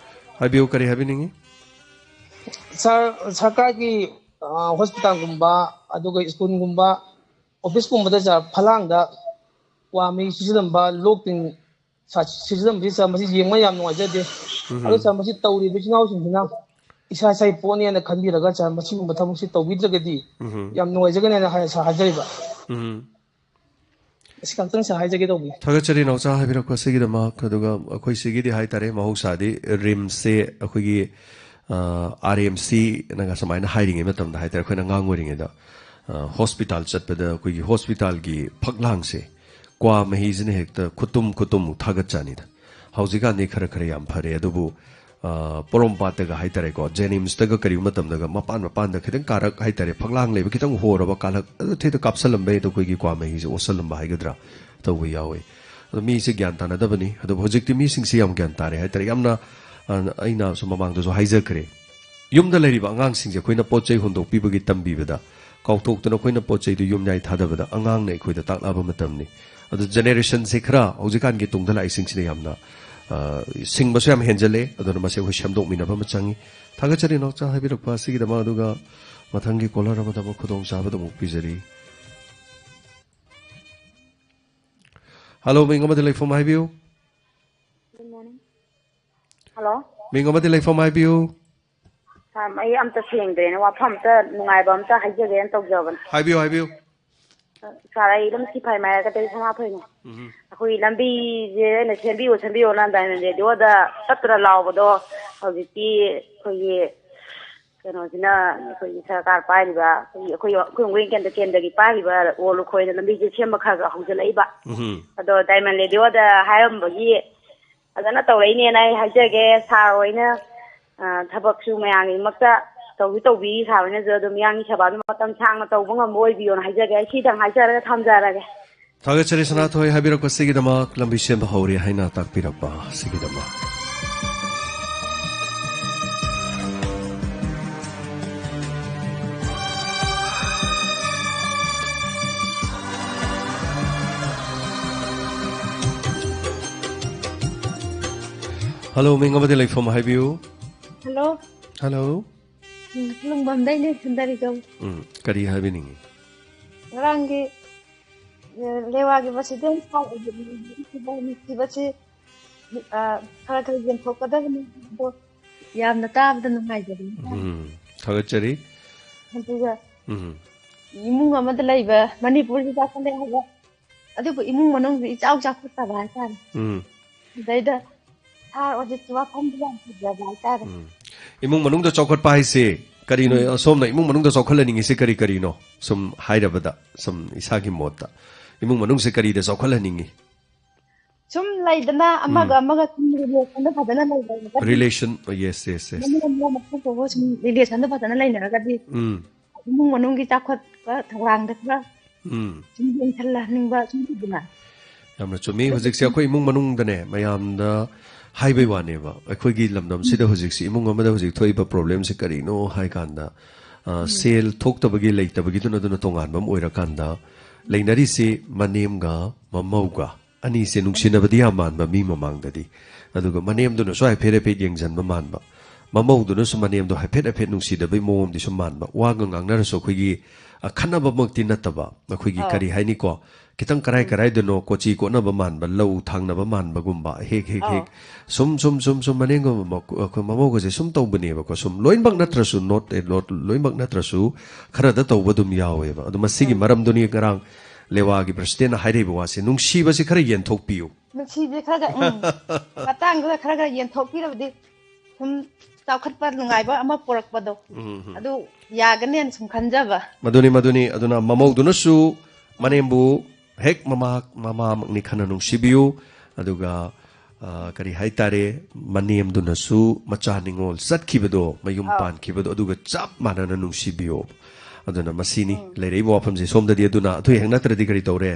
ꯍꯥꯏꯕꯤꯌꯨ, ꯀꯔꯤ ꯍꯥꯏꯕꯤꯅꯤꯡꯉꯤ? ꯁꯥꯔ, ꯁꯔꯀꯥꯔꯒꯤ, ꯑ, ꯍꯣꯁꯄꯤꯇꯥꯜꯒꯨꯝꯕ, ꯑꯗꯨꯒ ꯁ꯭ꯀꯨꯜꯒꯨꯝꯕ, ꯑꯣꯐꯤꯁꯀꯨꯝꯕꯗ, ꯁꯥꯔ, ꯐꯂꯥꯡꯗ ꯀ꯭ꯋꯥ ꯃꯍꯤ ꯁꯤꯖꯤꯟꯅꯕ, ꯂꯣꯛ ꯇꯤꯟ ꯁꯥ-, ꯁꯤꯖꯤꯟꯅꯕꯁꯤ, ꯁꯥꯔ, ꯃꯁꯤ ꯌꯦꯡꯕ ꯌꯥꯝ ꯅꯨꯡꯉꯥꯏꯖꯗꯦ꯫ ꯎꯝ꯫ ꯑꯗꯣ, ꯁꯥꯔ, ꯃꯁꯤ ꯇꯧꯔꯤꯕ ꯏꯆꯤꯜ ꯏꯅꯥꯎꯁꯤꯡꯁꯤꯅ ꯏꯁꯥ ꯏꯁꯥꯒꯤ ꯄꯣꯠꯅꯦꯅ ꯈꯟꯕꯤꯔꯒ, ꯁꯥꯔ, ꯃꯁꯤꯒꯨꯝꯕ ꯊꯕꯛꯁꯤ ꯇꯧꯕꯤꯗ꯭ꯔꯒꯗꯤ ꯎꯝ꯫ ꯌꯥꯝ ꯅꯨꯡꯉꯥꯏꯖꯒꯅꯤ ꯍꯥꯏꯅ ꯍꯥꯏ-, ꯁꯥꯔ, ꯍꯥꯏꯖꯔꯤꯕ꯫ ꯎꯝ꯫ ꯑꯁꯤ ꯈꯛꯇꯪ, ꯁꯥꯔ, ꯍꯥꯏꯖꯒꯦ ꯇꯧꯕꯅꯤ꯫ ꯊꯥꯒꯠꯆꯔꯤ ꯅꯥꯎꯆꯥ ꯍꯥꯏꯕꯤꯔꯛꯄ ꯑꯁꯤꯒꯤꯗꯃꯛ꯫ ꯑꯗꯨꯒ ꯑꯩꯈꯣꯏ ꯁꯤꯒꯤꯗꯤ ꯍꯥꯏꯇꯥꯔꯦ, ꯃꯍꯧꯁꯥꯗꯤ ꯔꯤꯝꯁꯁꯦ ꯑꯩꯈꯣꯏꯒꯤ, ꯑ, ꯑꯥꯔ ꯑꯦꯝ ꯁꯤꯅꯒ ꯁꯨꯃꯥꯏꯅ ꯍꯥꯏꯔꯤꯉꯩ ꯃꯇꯝꯗ ꯍꯥꯏꯇꯥꯔꯦ, ꯑꯩꯈꯣꯏꯅ ꯑꯉꯥꯡ ꯑꯣꯏꯔꯤꯉꯩꯗ, ꯑ, ꯍꯣꯁꯄꯤꯇꯥꯜ ꯆꯠꯄꯗ ꯑꯩꯈꯣꯏꯒꯤ ꯍꯣꯁꯄꯤꯇꯥꯜꯒꯤ ꯐꯛꯂꯥꯡꯁꯦ ꯀ꯭ꯋꯥ ꯃꯍꯤꯁꯤꯅ ꯍꯦꯛꯇ ꯈꯨꯇꯨꯝ ꯈꯨꯇꯨꯝꯃꯨꯛ ꯊꯥꯒꯠꯆꯅꯤꯗ꯫ ꯍꯧꯖꯤꯛꯀꯥꯟꯗꯤ ꯈꯔ ꯈꯔ ꯌꯥꯝ ꯐꯔꯦ, ꯑꯗꯨꯕꯨ, ꯑ, ꯄꯣꯔꯣꯝꯄꯥꯠꯇꯒ ꯍꯥꯏꯇꯥꯔꯦꯀꯣ, ꯖꯦꯅꯤꯝꯁꯇꯒ ꯀꯔꯤꯒꯨꯝꯕ ꯃꯇꯝꯗꯒ ꯃꯄꯥꯟ ꯃꯄꯥꯟꯗ ꯈꯤꯇꯪ ꯀꯥꯔꯛ ꯍꯥꯏꯇꯥꯔꯦ, ꯐꯛꯂꯥꯡ ꯂꯩꯕ ꯈꯤꯇꯪ ꯍꯣꯔꯕ ꯀꯥꯂꯛ ꯑꯗꯨ ꯊꯦꯛꯇ ꯀꯥꯞꯁꯜꯂꯝꯕ ꯍꯦꯛꯇ ꯑꯩꯈꯣꯏꯒꯤ ꯀ꯭ꯋꯥ ꯃꯍꯤꯁꯦ ꯑꯣꯠꯁꯜꯂꯝꯕ ꯍꯥꯏꯒꯗ꯭ꯔꯥ ꯇꯧꯕ ꯌꯥꯎꯋꯦ꯫ ꯑꯗꯣ ꯃꯤꯁꯦ ꯒ꯭ꯌꯥꯟ ꯇꯥꯅꯗꯕꯅꯤ꯫ ꯑꯗꯨꯕꯨ ꯍꯧꯖꯤꯛꯇꯤ ꯃꯤꯁꯤꯡꯁꯦ ꯌꯥꯝ ꯒ꯭ꯌꯥꯟ ꯇꯥꯔꯦ ꯍꯥꯏꯇꯥꯔꯦ꯫ ꯌꯥꯝꯅ, ꯑ, ꯑꯩꯅꯁꯨ ꯃꯃꯥꯡꯗꯁꯨ ꯍꯥꯏꯖꯈ꯭ꯔꯦ, ꯌꯨꯝꯗ ꯂꯩꯔꯤꯕ ꯑꯉꯥꯡꯁꯤꯡꯁꯦ ꯑꯩꯈꯣꯏꯅ ꯄꯣꯠ ꯆꯩ ꯍꯨꯟꯗꯣꯛꯄꯤꯕꯒꯤ ꯇꯝꯕꯤꯕꯗ, ꯀꯥꯎꯊꯣꯛꯇꯨꯅ ꯑꯩꯈꯣꯏꯅ ꯄꯣꯠ ꯆꯩꯗꯨ ꯌꯨꯝꯌꯥꯏ ꯊꯥꯗꯕꯗ ꯑꯉꯥꯡꯅ ꯑꯩꯈꯣꯏꯗ ꯇꯥꯛꯂꯛꯑꯕ ꯃꯇꯝꯅꯤ꯫ ꯑꯗꯨ ꯖꯦꯅꯦꯔꯦꯁꯟꯁꯦ ꯈꯔ ꯍꯧꯖꯤꯛꯀꯥꯟꯒꯤ ꯇꯨꯡꯗ ꯂꯥꯛꯏꯁꯤꯡꯁꯤꯅ ꯌꯥꯝꯅ, ꯑ, ꯁꯤꯡꯕꯁꯨ ꯌꯥꯝ ꯍꯦꯟꯖꯜꯂꯦ꯫ ꯑꯗꯨꯅ ꯃꯁꯤ ꯑꯩꯈꯣꯏ ꯁꯦꯝꯗꯣꯛꯃꯤꯟꯅꯕ ꯑꯃ ꯆꯪꯉꯤ꯫ ꯊꯥꯒꯠꯆꯔꯤ ꯅꯥꯎꯆꯥ ꯍꯥꯏꯕꯤꯔꯛꯄ ꯑꯁꯤꯒꯤꯗꯃꯛ꯫ ꯑꯗꯨꯒ ꯃꯊꯪꯒꯤ ꯀꯣꯂꯔ ꯑꯃꯗ ꯑꯃꯨꯛ ꯈꯨꯗꯣꯡꯆꯥꯕꯗ ꯑꯃꯨꯛ ꯄꯤꯖꯔꯤ꯫ ꯍꯜꯂꯣ, ꯃꯤꯡ ꯑꯃꯗꯤ ꯂꯩꯐꯝ ꯍꯥꯏꯕꯤꯌꯨ꯫ Good morning. Hello. ꯃꯤꯡ ꯑꯃꯗꯤ ꯂꯩꯐꯝ ꯍꯥꯏꯕꯤꯌꯨ꯫ ꯁꯥꯔ, ꯑꯩ ꯑꯝꯇ ꯁꯦꯡꯗ꯭ꯔꯦꯅꯦ, ꯋꯥꯐꯝ ꯑꯝꯇ ꯅꯨꯡꯉꯥꯏꯕ ꯑꯝꯇ ꯍꯥꯏꯖꯒꯦꯅ ꯇꯧꯖꯕꯅꯦ꯫ ꯍꯥꯏꯕꯤꯌꯨ, ꯍꯥꯏꯕꯤꯌꯨ꯫ ꯁꯥꯔ, ꯑꯩ ꯑꯗꯨꯝ ꯁꯤꯐꯥꯏ ꯃꯥꯏꯀꯩꯗꯒꯤ ꯁꯅꯥꯊꯣꯏꯅꯦ꯫ ꯎꯝ꯫ ꯑꯩꯈꯣꯏ ꯂꯝꯕꯤꯁꯦ ꯑꯩꯅ "ꯁꯦꯝꯕꯤꯌꯨ, ꯁꯦꯝꯕꯤꯌꯨꯅ" ꯗꯥꯏꯃꯟ ꯔꯦꯗꯤꯑꯣꯗ ꯇꯠꯇꯅ ꯂꯥꯎꯕꯗꯣ, ꯍꯧꯖꯤꯛꯇꯤ ꯑꯩꯈꯣꯏꯒꯤ ꯀꯩꯅꯣꯁꯤꯅ, ꯑꯩꯈꯣꯏꯒꯤ ꯁꯔꯀꯥꯔ ꯄꯥꯏꯔꯤꯕ, ꯑꯩꯈꯣꯏꯒꯤ, ꯑꯩꯈꯣꯏ, ꯑꯩꯈꯣꯏ ꯋꯥꯡꯒꯣꯏ ꯀꯦꯟꯗ꯭ꯔ, ꯀꯦꯟꯗ꯭ꯔꯒꯤ ꯄꯥꯏꯔꯤꯕ ꯑꯣ ꯂꯨꯈꯣꯏꯅ ꯂꯝꯕꯤꯁꯦ ꯁꯦꯝꯕ ꯈꯔ ꯈꯔ ꯍꯧꯖꯤꯜꯂꯛꯏꯕ꯫ ꯎꯝ꯫ ꯑꯗꯣ ꯗꯥꯏꯃꯟ ꯔꯦꯗꯤꯑꯣꯗ ꯍꯥꯏꯔꯝꯕꯒꯤ ꯐꯖꯅ ꯇꯧꯔꯛꯏꯅꯦꯅ ꯑꯩ ꯍꯥꯏꯖꯒꯦ꯫ ꯁꯥꯔ ꯍꯣꯏꯅ, ꯑ, ꯊꯕꯛꯁꯨ ꯃꯌꯥꯝꯒꯤꯗꯃꯛꯇ ꯇꯧꯁꯨ ꯇꯧꯕꯤ, ꯁꯥꯔ ꯍꯣꯏꯅꯁꯨ ꯑꯗꯨꯝ ꯃꯤꯌꯥꯝꯒꯤ ꯁꯦꯕꯥꯗꯨ ꯃꯇꯝ ꯁꯥꯡꯅ ꯇꯧꯕ ꯉꯝꯕ ꯑꯣꯏꯕꯤꯌꯣꯅ ꯍꯥꯏꯖꯒꯦ꯫ ꯑꯩ ꯁꯤꯗꯪ ꯍꯥꯏꯖꯔꯒ ꯊꯝꯖꯔꯒꯦ꯫ ꯊꯥꯒꯠꯆꯔꯤ ꯁꯅꯥꯊꯣꯏ, ꯍꯥꯏꯕꯤꯔꯛꯄꯁꯤꯒꯤꯗꯃꯛ꯫ "ꯂꯝꯕꯤ ꯁꯦꯝꯕ ꯍꯧꯔꯦ" ꯍꯥꯏꯅ ꯇꯥꯛꯄꯤꯔꯛꯄ ꯑꯁꯤꯒꯤꯗꯃꯛ꯫ ꯍꯜꯂꯣ, ꯃꯤꯡ ꯑꯃꯗꯤ ꯂꯩꯐꯝ ꯍꯥꯏꯕꯤꯌꯨ꯫ ꯍꯜꯂꯣ꯫ ꯍꯜꯂꯣ꯫ ꯎꯝ, ꯂꯨꯡꯕꯝꯗꯩꯅꯦ, ꯁꯨꯟꯗꯔꯤꯖꯝ꯫ ꯎꯝ, ꯀꯔꯤ ꯍꯥꯏꯕꯤꯅꯤꯡꯉꯤ? ꯉꯔꯥꯡꯒꯤ, ꯑꯦ, ꯂꯦꯋꯥꯒꯤ ꯄ꯭ꯔꯁꯤꯗꯦꯟ ꯁꯥꯔ ꯑꯣꯏꯕꯤꯔꯤꯕꯁꯤ, ꯑ, ꯈꯔ ꯈꯔ ꯌꯦꯡꯊꯣꯛꯀꯗꯕꯅꯤ꯫ ꯑꯗꯣ ꯌꯥꯝꯅ ꯇꯥꯕꯗ ꯅꯨꯡꯉꯥꯏꯖꯔꯦ꯫ ꯎꯝ, ꯊꯥꯒꯠꯆꯔꯤ꯫ ꯑꯗꯨꯒ ꯎꯝ꯫ ꯏꯃꯨꯡ ꯑꯃꯗ ꯂꯩꯕ ꯃꯅꯤꯄꯨꯔꯁꯤ ꯆꯥꯎꯈꯠꯂꯦ ꯍꯥꯏꯕ, ꯑꯗꯨꯕꯨ ꯏꯃꯨꯡ ꯃꯅꯨꯡꯁꯤ ꯏꯆꯥꯎ ꯆꯥꯎꯈꯠꯇꯕ ꯍꯥꯏꯇꯥꯔꯦ꯫ ꯎꯝ꯫ ꯑꯗꯩꯗ ꯁꯥꯔ ꯑꯣꯖꯤꯠꯀꯤ ꯋꯥꯐꯝꯗꯤ ꯌꯥꯝ ꯐꯖꯕ ꯍꯥꯏꯇꯥꯔꯦ꯫ ꯎꯝ꯫ ꯏꯃꯨꯡ ꯃꯅꯨꯡꯗ ꯆꯥꯎꯈꯠꯄ ꯍꯥꯏꯁꯦ ꯀꯔꯤꯅꯣ? ꯎꯝ꯫ ꯑꯁꯣꯝꯅ ꯏꯃꯨꯡ ꯃꯅꯨꯡꯗ ꯆꯥꯎꯈꯠꯍꯟꯅꯤꯡꯉꯤꯁꯦ ꯀꯔꯤ ꯀꯔꯤꯅꯣ? ꯁꯨꯝ ꯍꯥꯏꯔꯕꯗ, ꯁꯨꯝ ꯏꯁꯥꯒꯤ ꯃꯣꯠꯇ, ꯏꯃꯨꯡ ꯃꯅꯨꯡꯁꯦ ꯀꯔꯤꯗ ꯆꯥꯎꯈꯠꯍꯟꯅꯤꯡꯉꯤ? ꯁꯨꯝ ꯂꯩꯗꯅ, ꯑꯃꯒ ꯎꯝ꯫ ꯑꯃꯒ ꯁꯨꯝ relationꯗ ꯐꯖꯅ ꯂꯩꯅꯔꯒꯗꯤ, relation, yes, yes, yes꯫ ꯃꯅꯦꯝ ꯃꯅꯦꯝ ꯃꯀꯨꯕꯣꯛ ꯁꯨꯝ relationꯗ ꯐꯖꯅ ꯂꯩꯅꯔꯒꯗꯤ, ꯎꯝ꯫ ꯏꯃꯨꯡ ꯃꯅꯨꯡꯒꯤ ꯆꯥꯎꯈꯠꯄ ꯊꯧꯔꯥꯡꯗ ꯈꯔ ꯎꯝ꯫ ꯁꯨꯝ ꯌꯦꯡꯁꯤꯜꯍꯟꯅꯤꯡꯕ ꯁꯨꯝ ꯂꯩꯗꯅ꯫ ꯌꯥꯝꯅ ꯆꯨꯝꯃꯤ꯫ ꯑꯗꯨ ꯍꯧꯖꯤꯛꯁꯦ ꯑꯩꯈꯣꯏ ꯏꯃꯨꯡ ꯃꯅꯨꯡꯗꯅꯦ, ꯃꯌꯥꯝꯗ ꯍꯥꯏꯕꯩ ꯋꯥꯅꯦꯕ, ꯑꯩꯈꯣꯏꯒꯤ ꯂꯝꯗꯝꯁꯤꯗ ꯎꯝ꯫ ꯍꯧꯖꯤꯛꯁꯤ ꯏꯃꯨꯡ ꯑꯃꯗ ꯍꯧꯖꯤꯛ ꯊꯣꯛꯏꯕ problemꯁꯦ ꯀꯔꯤꯅꯣ ꯍꯥꯏ ꯀꯥꯟꯗ, ꯑ, ꯎꯝ꯫ ꯁꯦꯜ ꯊꯣꯛꯇꯕꯒꯤ, ꯂꯩꯇꯕꯒꯤꯗꯨꯅ, ꯑꯗꯨꯅ ꯇꯣꯉꯥꯟꯕ ꯑꯃ ꯑꯣꯏꯔꯀꯥꯟꯗ, ꯂꯩꯅꯔꯤꯁꯤ ꯃꯅꯦꯝꯒ ꯃꯃꯧꯒ ꯑꯅꯤꯁꯦ ꯅꯨꯡꯁꯤꯅꯕꯗꯤ ꯌꯥꯝ ꯃꯥꯟꯕ ꯃꯤ ꯃꯃꯥꯡꯗꯗꯤ, ꯑꯗꯨꯒ ꯃꯅꯦꯝꯗꯨꯅꯁꯨ ꯍꯥꯏꯐꯦꯠ ꯍꯥꯏꯐꯦꯠ ꯌꯦꯡꯁꯤꯟꯕ ꯃꯥꯟꯕ, ꯃꯃꯧꯗꯨꯅꯁꯨ ꯃꯅꯦꯝꯗꯣ ꯍꯥꯏꯐꯦꯠ ꯍꯥꯏꯐꯦꯠ ꯅꯨꯡꯁꯤꯗꯕꯩ ꯃꯑꯣꯡꯗꯤ ꯁꯨꯝ ꯃꯥꯟꯕ꯫ ꯋꯥꯒ ꯉꯥꯡꯅꯔꯁꯨ ꯑꯩꯈꯣꯏꯒꯤ, ꯑ, ꯈꯠꯅꯕꯃꯛꯇꯤ ꯅꯠꯇꯕ, ꯑꯩꯈꯣꯏꯒꯤ ꯑꯧ꯫ ꯀꯔꯤ ꯍꯥꯏꯅꯤꯀꯣ? ꯈꯤꯇꯪ ꯀꯔꯥꯏ ꯎꯝ꯫ ꯀꯔꯥꯏꯗꯅꯣ ꯀꯣꯆꯤ ꯀꯣꯠꯅꯕ ꯃꯥꯟꯕ, ꯂꯧ ꯊꯥꯡꯅꯕ ꯃꯥꯟꯕꯒꯨꯝꯕ, ꯍꯦꯛ, ꯍꯦꯛ, ꯑꯧ꯫ ꯍꯦꯛ꯫ ꯁꯨꯝ, ꯁꯨꯝ, ꯁꯨꯝ, ꯁꯨꯝ ꯃꯅꯦꯝꯒ ꯃ-, ꯑꯩꯈꯣꯏ ꯃꯃꯧꯒꯁꯦ ꯁꯨꯝ ꯇꯧꯕꯅꯦꯕꯀꯣ꯫ ꯁꯨꯝ ꯂꯣꯏꯅꯃꯛ ꯎꯝ꯫ ꯅꯠꯇ꯭ꯔꯁꯨ, not a lot, ꯂꯣꯏꯅꯃꯛ ꯅꯠꯇ꯭ꯔꯁꯨ ꯈꯔꯗ ꯇꯧꯕ ꯑꯗꯨꯝ ꯌꯥꯎꯋꯦꯕ꯫ ꯑꯗꯣ ꯃꯁꯤꯒꯤ ꯎꯝ꯫ ꯃꯔꯝꯗꯨꯅꯤ ꯉꯔꯥꯡ ꯂꯦꯋꯥꯒꯤ ꯄ꯭ꯔꯁꯤꯗꯦꯟꯅ ꯍꯥꯏꯔꯛꯏꯕ ꯋꯥꯁꯦ, ꯅꯨꯡꯁꯤꯕꯁꯦ ꯈꯔ ꯌꯦꯟꯊꯣꯛꯄꯤꯌꯨ꯫ ꯅꯨꯡꯁꯤꯕꯁꯦ ꯈꯔ ꯈꯔ, ꯎꯝ꯫ ꯃꯇꯥꯡꯗꯨꯗ ꯈꯔ ꯈꯔ ꯌꯦꯟꯊꯣꯛꯄꯤꯔꯕꯗꯤ ꯁꯨꯝ ꯆꯥꯎꯈꯠꯄ ꯅꯨꯡꯉꯥꯏꯕ ꯑꯃ ꯄꯨꯔꯛꯄꯗꯣ, ꯎꯝ, ꯎꯝ꯫ ꯑꯗꯨ ꯌꯥꯒꯅꯦꯅ ꯁꯨꯝ ꯈꯟꯖꯕ꯫ ꯃꯗꯨꯅꯤ, ꯃꯗꯨꯅꯤ꯫ ꯑꯗꯨꯅ ꯃꯃꯧꯗꯨꯅꯁꯨ ꯎꯝ꯫ ꯃꯅꯦꯝꯕꯨ ꯍꯦꯛ ꯃꯃꯥ, ꯃꯃꯥꯃꯛꯅꯤ ꯈꯟꯅ ꯅꯨꯡꯁꯤꯕꯤꯌꯨ꯫ ꯑꯗꯨꯒ, ꯑ, ꯀꯔꯤ ꯍꯥꯏꯇꯥꯔꯦ, ꯃꯅꯦꯝꯗꯨꯅꯁꯨ ꯃꯆꯥ ꯅꯤꯉꯣꯜ ꯆꯠꯈꯤꯕꯗꯣ, ꯃꯌꯨꯝ ꯑꯥꯎ꯫ ꯄꯥꯟꯈꯤꯕꯗꯣ, ꯑꯗꯨꯒ ꯆꯞ ꯃꯥꯟꯅꯅ ꯅꯨꯡꯁꯤꯕꯤꯌꯣ꯫ ꯑꯗꯨꯅ ꯃꯁꯤꯅꯤ ꯎꯝ꯫ ꯂꯩꯔꯛꯏꯕ ꯋꯥꯐꯝꯁꯦ꯫ ꯁꯣꯝꯗꯗꯤ ꯑꯗꯨꯅ ꯑꯩꯈꯣꯏ ꯍꯦꯛ ꯅꯠꯇ꯭ꯔꯗꯤ ꯀꯔꯤ ꯇꯧꯔꯦ?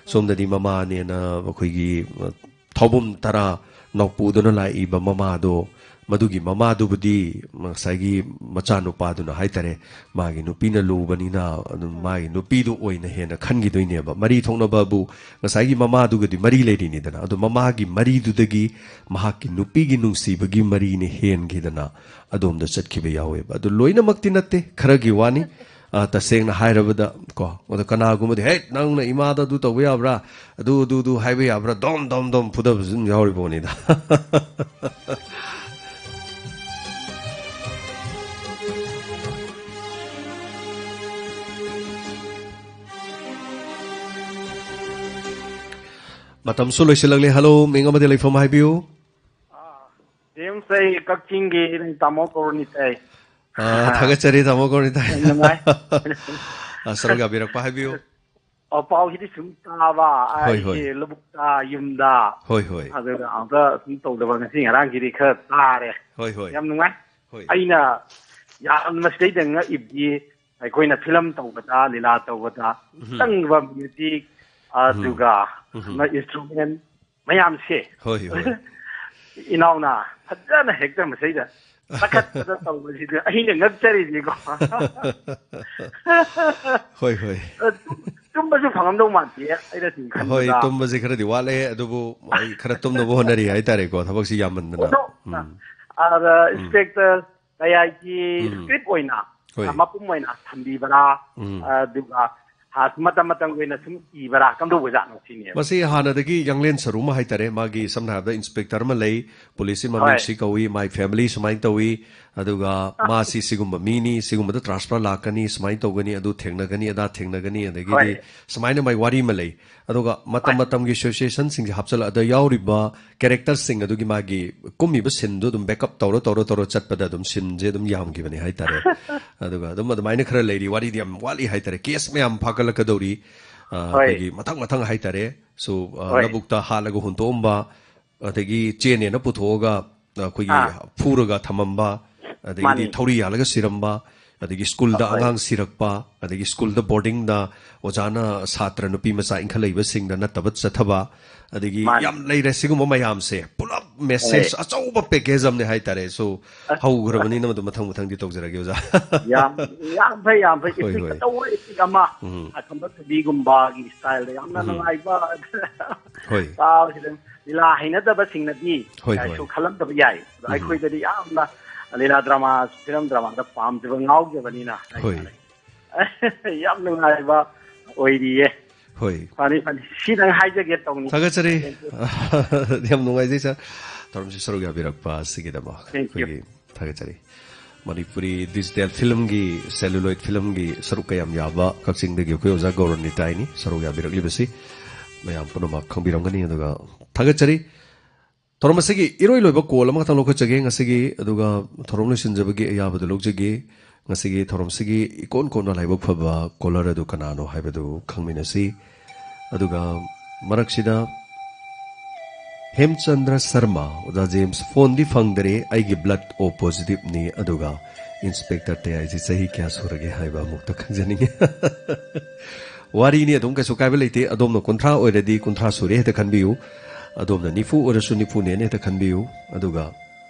ꯎꯝ꯫ ꯁꯣꯝꯗꯗꯤ ꯃꯃꯥꯅꯦꯅ ꯑꯩꯈꯣꯏꯒꯤ, ꯑ, ꯊꯧꯕꯨꯝ ꯇꯔꯥ ꯅꯧꯄꯨꯗꯨꯅ ꯂꯥꯛꯏꯕ ꯃꯃꯥꯗꯣ, ꯃꯗꯨꯒꯤ ꯃꯃꯥꯗꯨꯕꯨꯗꯤ ꯉꯁꯥꯏꯒꯤ ꯃꯆꯥꯅꯨꯄꯥꯗꯨꯅ ꯍꯥꯏꯇꯥꯔꯦ, ꯃꯥꯒꯤ ꯅꯨꯄꯤꯅ ꯂꯨꯕꯅꯤꯅ ꯑꯗꯨꯝ ꯎꯝ꯫ ꯃꯥꯒꯤ ꯅꯨꯄꯤꯗꯨ ꯑꯣꯏꯅ ꯍꯦꯟꯅ ꯈꯟꯈꯤꯗꯣꯏꯅꯦꯕ꯫ ꯃꯔꯤ ꯊꯣꯛꯅꯕꯕꯨ ꯉꯁꯥꯏꯒꯤ ꯃꯃꯥꯗꯨꯒꯗꯤ ꯃꯔꯤ ꯂꯩꯔꯤꯅꯤꯗꯅ, ꯑꯗꯣ ꯃꯃꯥꯒꯤ ꯃꯔꯤꯗꯨꯗꯒꯤ ꯃꯍꯥꯛꯀꯤ ꯅꯨꯄꯤꯒꯤ ꯅꯨꯡꯁꯤꯕꯒꯤ ꯃꯔꯤꯅ ꯍꯦꯟꯈꯤꯗꯅ ꯑꯗꯣꯝꯗ ꯆꯠꯈꯤꯕ ꯌꯥꯎꯋꯦꯕ꯫ ꯑꯗꯨ ꯂꯣꯏꯅꯃꯛꯇꯤ ꯅꯠꯇꯦ, ꯈꯔꯒꯤ ꯋꯥꯅꯤ꯫ ꯑ, ꯇꯁꯦꯡꯅ ꯍꯥꯏꯔꯕꯗ ꯀꯣ, ꯑꯗ ꯀꯅꯥꯒꯨꯝꯕꯗꯤ, "ꯍꯦ, ꯅꯪꯅ ꯏꯃꯥꯗ ꯑꯗꯨ ꯇꯧꯕ ꯌꯥꯕ꯭ꯔꯥ? ꯑꯗꯨ, ꯑꯗꯨ, ꯑꯗꯨ ꯍꯥꯏꯕ ꯌꯥꯕ꯭ꯔꯥ?" ꯗꯣꯝ, ꯗꯣꯝ, ꯗꯣꯝ ꯐꯨꯗꯕꯁꯨ ꯑꯗꯨꯝ ꯌꯥꯎꯔꯤ ꯄꯣꯠꯅꯤꯗ꯫ ꯃꯇꯝꯁꯨ ꯂꯣꯏꯁꯤꯜꯂꯛꯂꯦ꯫ ꯍꯜꯂꯣ, ꯃꯤꯡ ꯑꯃꯗꯤ ꯂꯩꯐꯝ ꯍꯥꯏꯕꯤꯌꯨ꯫ ꯑꯥ, ꯖꯦꯝꯁ, ꯑꯩ ꯀꯛꯆꯤꯡꯒꯤ ꯅꯪ ꯇꯥꯃꯣ ꯀꯧꯔꯅꯤ ꯇꯥꯏ꯫ ꯑꯥ, ꯊꯥꯒꯠꯆꯔꯤ, ꯇꯥꯃꯣ ꯀꯧꯔꯅꯤ ꯇꯥꯏ꯫ ꯌꯥꯝ ꯅꯨꯡꯉꯥꯏ꯫ ꯑꯥ, ꯁꯔꯨꯛ ꯌꯥꯕꯤꯔꯛꯄ ꯍꯥꯏꯕꯤꯌꯨ꯫ ꯑꯣ, ꯄꯥꯎꯁꯤꯗꯤ ꯁꯨꯝ ꯇꯥꯕ, ꯍꯣꯏ, ꯍꯣꯏ꯫ ꯑꯩꯁꯦ ꯂꯧꯕꯨꯛꯇ, ꯌꯨꯝꯗ꯫ ꯍꯣꯏ, ꯍꯣꯏ꯫ ꯑꯗꯨꯒ ꯑꯝꯇ ꯁꯨꯝ ꯇꯧꯗꯕ ꯉꯁꯤ ꯉꯔꯥꯡꯁꯤꯗꯤ ꯈꯔ ꯇꯥꯔꯦ꯫ ꯍꯣꯏ, ꯍꯣꯏ꯫ ꯌꯥꯝ ꯅꯨꯡꯉꯥꯏ꯫ ꯍꯣꯏ꯫ ꯑꯩꯅ ꯌꯥꯝꯅ ꯁꯤꯗꯩꯗ ꯉꯛꯏꯕꯗꯤ ꯑꯩꯈꯣꯏꯅ ꯐꯤꯂꯝ ꯇꯧꯕꯗ, ꯂꯤꯂꯥ ꯇꯧꯕꯗ ꯎꯝ꯫ ꯆꯪꯕ ꯃ꯭ꯌꯨꯖꯤꯛ, ꯎꯝ꯫ ꯑꯗꯨꯒ ꯎꯝ꯫ ꯏꯟꯁꯇ꯭ꯔꯨꯃꯦꯟ ꯃꯌꯥꯝꯁꯦ꯫ ꯍꯣꯏ, ꯍꯣꯏ꯫ ꯏꯅꯥꯎꯅ ꯐꯖꯅ ꯍꯦꯛꯇ ꯃꯁꯩꯗ ꯇꯛꯈꯠꯇꯅ ꯇꯧꯕꯁꯤꯗ ꯑꯩꯅ ꯉꯛꯆꯔꯤꯅꯤꯀꯣ꯫ ꯍꯣꯏ, ꯍꯣꯏ꯫ ꯑ, ꯇꯨꯝ-, ꯇꯨꯝꯕꯁꯨ ꯐꯪꯉꯝꯗꯧ ꯃꯥꯟꯗꯦ, ꯑꯩꯅ ꯁꯨꯝ ꯍꯣꯏ, ꯈꯟꯕꯗ꯫ ꯇꯨꯝꯕꯁꯦ ꯈꯔꯗꯤ ꯋꯥꯠꯂꯦ, ꯑꯗꯨꯕꯨ ꯑꯩ ꯈꯔ ꯇꯨꯝꯅꯕ ꯍꯣꯠꯅꯔꯤ ꯍꯥꯏꯇꯥꯔꯦꯀꯣ, ꯊꯕꯛꯁꯤ ꯌꯥꯝꯃꯟꯗꯅ꯫ ꯑꯗꯣ, ꯎꯝ꯫ ꯑꯗ ꯎꯝ꯫ Inspector ꯀꯌꯥꯒꯤ ꯎꯝ꯫ Script ꯑꯣꯏꯅ, ꯍꯣꯏ꯫ ꯑ, ꯃꯄꯨꯝ ꯑꯣꯏꯅ ꯊꯝꯕꯤꯕ꯭ꯔꯥ? ꯎꯝ꯫ ꯑꯗꯨꯒ, ꯑ, ꯃꯇꯝ ꯃꯇꯝꯒꯤ ꯑꯣꯏꯅ ꯁꯨꯝ ꯏꯕ꯭ꯔꯥ? ꯀꯝꯗꯧꯕ ꯖꯥꯠꯅꯣ ꯁꯤꯅꯦꯕ꯫ ꯃꯁꯤ ꯍꯥꯟꯅꯗꯒꯤ ꯌꯥꯡꯂꯦꯟ ꯁꯔꯨ ꯑꯃ ꯍꯥꯏꯇꯥꯔꯦ, ꯃꯥꯒꯤ ꯁꯝꯅ ꯍꯥꯏꯔꯕꯗ inspector ꯑꯃ ꯂꯩ, police ꯏꯟ ꯃꯃꯤꯡ ꯍꯣꯏ꯫ ꯁꯤ ꯀꯧꯏ, ꯃꯥꯏ family ꯁꯨꯃꯥꯏꯅ ꯇꯧꯏ, ꯑꯗꯨꯒ ꯑ꯫ ꯃꯥꯁꯤ ꯁꯤꯒꯨꯝꯕ ꯃꯤꯅꯤ, ꯁꯤꯒꯨꯝꯕꯗ transfer ꯂꯥꯛꯀꯅꯤ, ꯁꯨꯃꯥꯏꯅ ꯇꯧꯒꯅꯤ, ꯑꯗꯨ ꯊꯦꯡꯅꯒꯅꯤ, ꯑꯗꯥ ꯊꯦꯡꯅꯒꯅꯤ, ꯑꯗꯒꯤꯗꯤ ꯍꯣꯏ꯫ ꯁꯨꯃꯥꯏꯅ ꯃꯥꯏ ꯋꯥꯔꯤ ꯑꯃ ꯂꯩ꯫ ꯑꯗꯨꯒ ꯃꯇꯝ ꯍꯣꯏ꯫ ꯃꯇꯝꯒꯤ situationꯁꯤꯡꯁꯦ ꯍꯥꯞꯆꯤꯜꯂꯛ-, ꯑꯗ ꯌꯥꯎꯔꯤꯕ characterꯁꯤꯡ ꯑꯗꯨꯒꯤ ꯃꯥꯒꯤ ꯀꯨꯝꯃꯤꯕ sceneꯗꯨ ꯑꯗꯨꯝ backup ꯇꯧꯔ, ꯇꯧꯔ, ꯇꯧꯔ ꯆꯠꯄꯗ ꯑꯗꯨꯝ sceneꯁꯦ ꯑꯗꯨꯝ ꯌꯥꯝꯈꯤꯕꯅꯦ ꯍꯥꯏꯇꯥꯔꯦ꯫ ꯑꯗꯨꯒ ꯑꯗꯨꯝ ꯑꯗꯨꯃꯥꯏꯅ ꯈꯔ ꯂꯩꯔꯤ, ꯋꯥꯔꯤꯗꯤ ꯌꯥꯝ ꯋꯥꯠꯂꯤ ꯍꯥꯏꯇꯥꯔꯦ꯫ Case ꯃꯌꯥꯝ ꯐꯥꯒꯠꯂꯛꯀꯗꯧꯔꯤ꯫ ꯑ, ꯍꯣꯏ꯫ ꯑꯩꯈꯣꯏꯒꯤ ꯃꯊꯪ ꯃꯊꯪ ꯍꯥꯏꯇꯥꯔꯦ꯫ So, ꯑ, ꯍꯣꯏ꯫ ꯂꯧꯕꯨꯛꯇ ꯍꯥꯠꯂꯒ ꯍꯨꯟꯇꯣꯛꯑꯝꯕ, ꯑꯗꯒꯤ ꯆꯦꯅꯦꯅ ꯄꯨꯊꯣꯛꯑꯒ ꯑꯩꯈꯣꯏꯒꯤ ꯑꯥ꯫ ꯐꯨꯔꯒ ꯊꯝꯃꯝꯕ, ꯑꯗꯒꯤꯗꯤ ꯃꯥꯅꯤ꯫ ꯊꯧꯔꯤ ꯌꯥꯜꯂꯒ ꯁꯤꯔꯝꯕ, ꯑꯗꯒꯤ ꯁ꯭ꯀꯨꯜꯗ ꯍꯣꯏ꯫ ꯑꯉꯥꯡ ꯁꯤꯔꯛꯄ, ꯑꯗꯒꯤ ꯁ꯭ꯀꯨꯜꯗ boardingꯗ ꯑꯣꯖꯥꯅ ꯁꯥꯇ꯭ꯔ ꯅꯨꯄꯤ ꯃꯆꯥ ꯏꯟꯈꯠꯂꯛꯏꯕꯁꯤꯡꯗ ꯅꯠꯇꯕ ꯆꯠꯊꯕ, ꯑꯗꯒꯤ ꯃꯥꯅꯤ꯫ ꯌꯥꯝ ꯂꯩꯔꯦ ꯁꯤꯒꯨꯝꯕ ꯃꯌꯥꯝꯁꯦ꯫ ꯄꯨꯂꯞ ꯍꯣꯏ꯫ Message ꯑꯆꯧꯕ package ꯑꯃꯅꯦ ꯍꯥꯏꯇꯥꯔꯦ꯫ So, ꯑꯁ꯫ ꯍꯧꯈ꯭ꯔꯕꯅꯤꯅ ꯃꯗꯨ ꯃꯊꯪ ꯃꯊꯪꯗꯤ ꯇꯧꯖꯔꯒꯦ, ꯑꯣꯖꯥ꯫ ꯌꯥꯝ, ꯌꯥꯝ ꯐꯩ, ꯌꯥꯝ ꯐꯩ꯫ ꯍꯣꯏ, Epic ꯍꯣꯏ꯫ ꯑꯆꯧꯕ epic ꯑꯃ, ꯎꯝ꯫ ꯑ, ꯈꯝꯕ ꯊꯣꯏꯕꯤꯒꯨꯝꯕꯒꯤ styleꯗ ꯌꯥꯝꯅ ꯎꯝ꯫ ꯅꯨꯡꯉꯥꯏꯕ꯫ ꯍꯣꯏ꯫ ꯇꯥꯕꯁꯤꯗ ꯂꯤꯂꯥ ꯍꯩꯅꯗꯕꯁꯤꯡꯅꯗꯤ ꯍꯣꯏ, ꯀꯩꯁꯨ ꯍꯣꯏ꯫ ꯈꯜꯂꯝꯗꯕ ꯌꯥꯏ꯫ ꯑꯗꯣ ꯎꯝ꯫ ꯑꯩꯈꯣꯏꯗꯗꯤ ꯌꯥꯝꯅ ꯂꯤꯂꯥ drama, film dramaꯗ ꯄꯥꯝꯖꯕ, ꯉꯥꯎꯖꯕꯅꯤꯅ ꯍꯣꯏ꯫ ꯍꯥꯏꯇꯥꯔꯦ꯫ ꯌꯥꯝ ꯅꯨꯡꯉꯥꯏꯕ ꯑꯣꯏꯔꯤꯌꯦ꯫ ꯍꯣꯏ꯫ ꯐꯅꯤ, ꯐꯅꯤ꯫ ꯁꯤꯗꯪ ꯍꯥꯏꯖꯒꯦ ꯇꯧꯅꯤ꯫ ꯊꯥꯒꯠꯆꯔꯤ꯫ Thank you꯫ ꯌꯥꯝ ꯅꯨꯡꯉꯥꯏꯖꯩ, sir꯫ ꯊꯧꯔꯝꯁꯤ ꯁꯔꯨꯛ ꯌꯥꯕꯤꯔꯛꯄ ꯑꯁꯤꯒꯤꯗꯃꯛ Thank you꯫ ꯑꯩꯈꯣꯏꯒꯤ ꯊꯥꯒꯠꯆꯔꯤ꯫ ꯃꯅꯤꯄꯨꯔꯤ digital filmꯒꯤ, celluloid filmꯒꯤ ꯁꯔꯨꯛ ꯀꯌꯥꯝ ꯌꯥꯕ ꯀꯛꯆꯤꯡꯗꯒꯤ ꯑꯩꯈꯣꯏ ꯑꯣꯖꯥ ꯒꯧꯔꯅꯤꯇꯥꯏꯅꯤ ꯁꯔꯨꯛ ꯌꯥꯕꯤꯔꯛꯂꯤꯕꯁꯤ꯫ ꯃꯌꯥꯝ ꯄꯨꯝꯅꯃꯛ ꯈꯪꯕꯤꯔꯝꯒꯅꯤ, ꯑꯗꯨꯒ ꯊꯥꯒꯠꯆꯔꯤ꯫ ꯊꯧꯔꯝ ꯑꯁꯤꯒꯤ ꯏꯔꯣꯏ ꯂꯣꯏꯕ call ꯑꯃꯈꯛꯇꯪ ꯂꯧꯈꯠꯆꯒꯦ꯫ ꯉꯁꯤꯒꯤ, ꯑꯗꯨꯒ ꯊꯧꯔꯝ ꯂꯣꯏꯁꯤꯟꯖꯕꯒꯤ ꯑꯌꯥꯕꯗꯨ ꯂꯧꯖꯒꯦ꯫ ꯉꯁꯤꯒꯤ ꯊꯧꯔꯝꯁꯤꯒꯤ ꯏꯀꯣꯟ ꯀꯣꯟꯅ ꯂꯥꯏꯕꯛ ꯐꯕ caller ꯑꯗꯨ ꯀꯅꯥꯅꯣ ꯍꯥꯏꯕꯗꯨ ꯈꯪꯃꯤꯟꯅꯁꯤ꯫ ꯑꯗꯨꯒ ꯃꯔꯛꯁꯤꯗ ꯍꯦꯝꯆꯟꯗ꯭ꯔ ꯁꯔꯃ, ꯑꯣꯖꯥ ꯖꯦꯝꯁ, phoneꯗꯤ ꯐꯪꯗꯔꯦ, ꯑꯩꯒꯤ blood O positiveꯅꯤ, ꯑꯗꯨꯒ inspector ꯇꯌꯥꯏꯁꯤ ꯆꯍꯤ ꯀꯌꯥ ꯁꯨꯔꯒꯦ ꯍꯥꯏꯕ ꯑꯃꯨꯛꯇ ꯈꯪꯖꯅꯤꯡꯉꯤ꯫ ꯋꯥꯔꯤꯅꯤ, ꯑꯗꯨꯝ ꯀꯩꯁꯨ ꯀꯥꯏꯕ ꯂꯩꯇꯦ꯫ ꯑꯗꯣꯝꯅ ꯀꯨꯟꯊ꯭ꯔꯥ ꯑꯣꯏꯔꯗꯤ ꯀꯨꯟꯊ꯭ꯔꯥ ꯁꯨꯔꯦ ꯍꯦꯛꯇ ꯈꯟꯕꯤꯌꯨ, ꯑꯗꯣꯝꯅ ꯅꯤꯐꯨ ꯑꯣꯏꯔꯁꯨ ꯅꯤꯐꯨꯅꯦꯅ ꯍꯦꯛꯇ ꯈꯟꯕꯤꯌꯨ꯫ ꯑꯗꯨꯒ,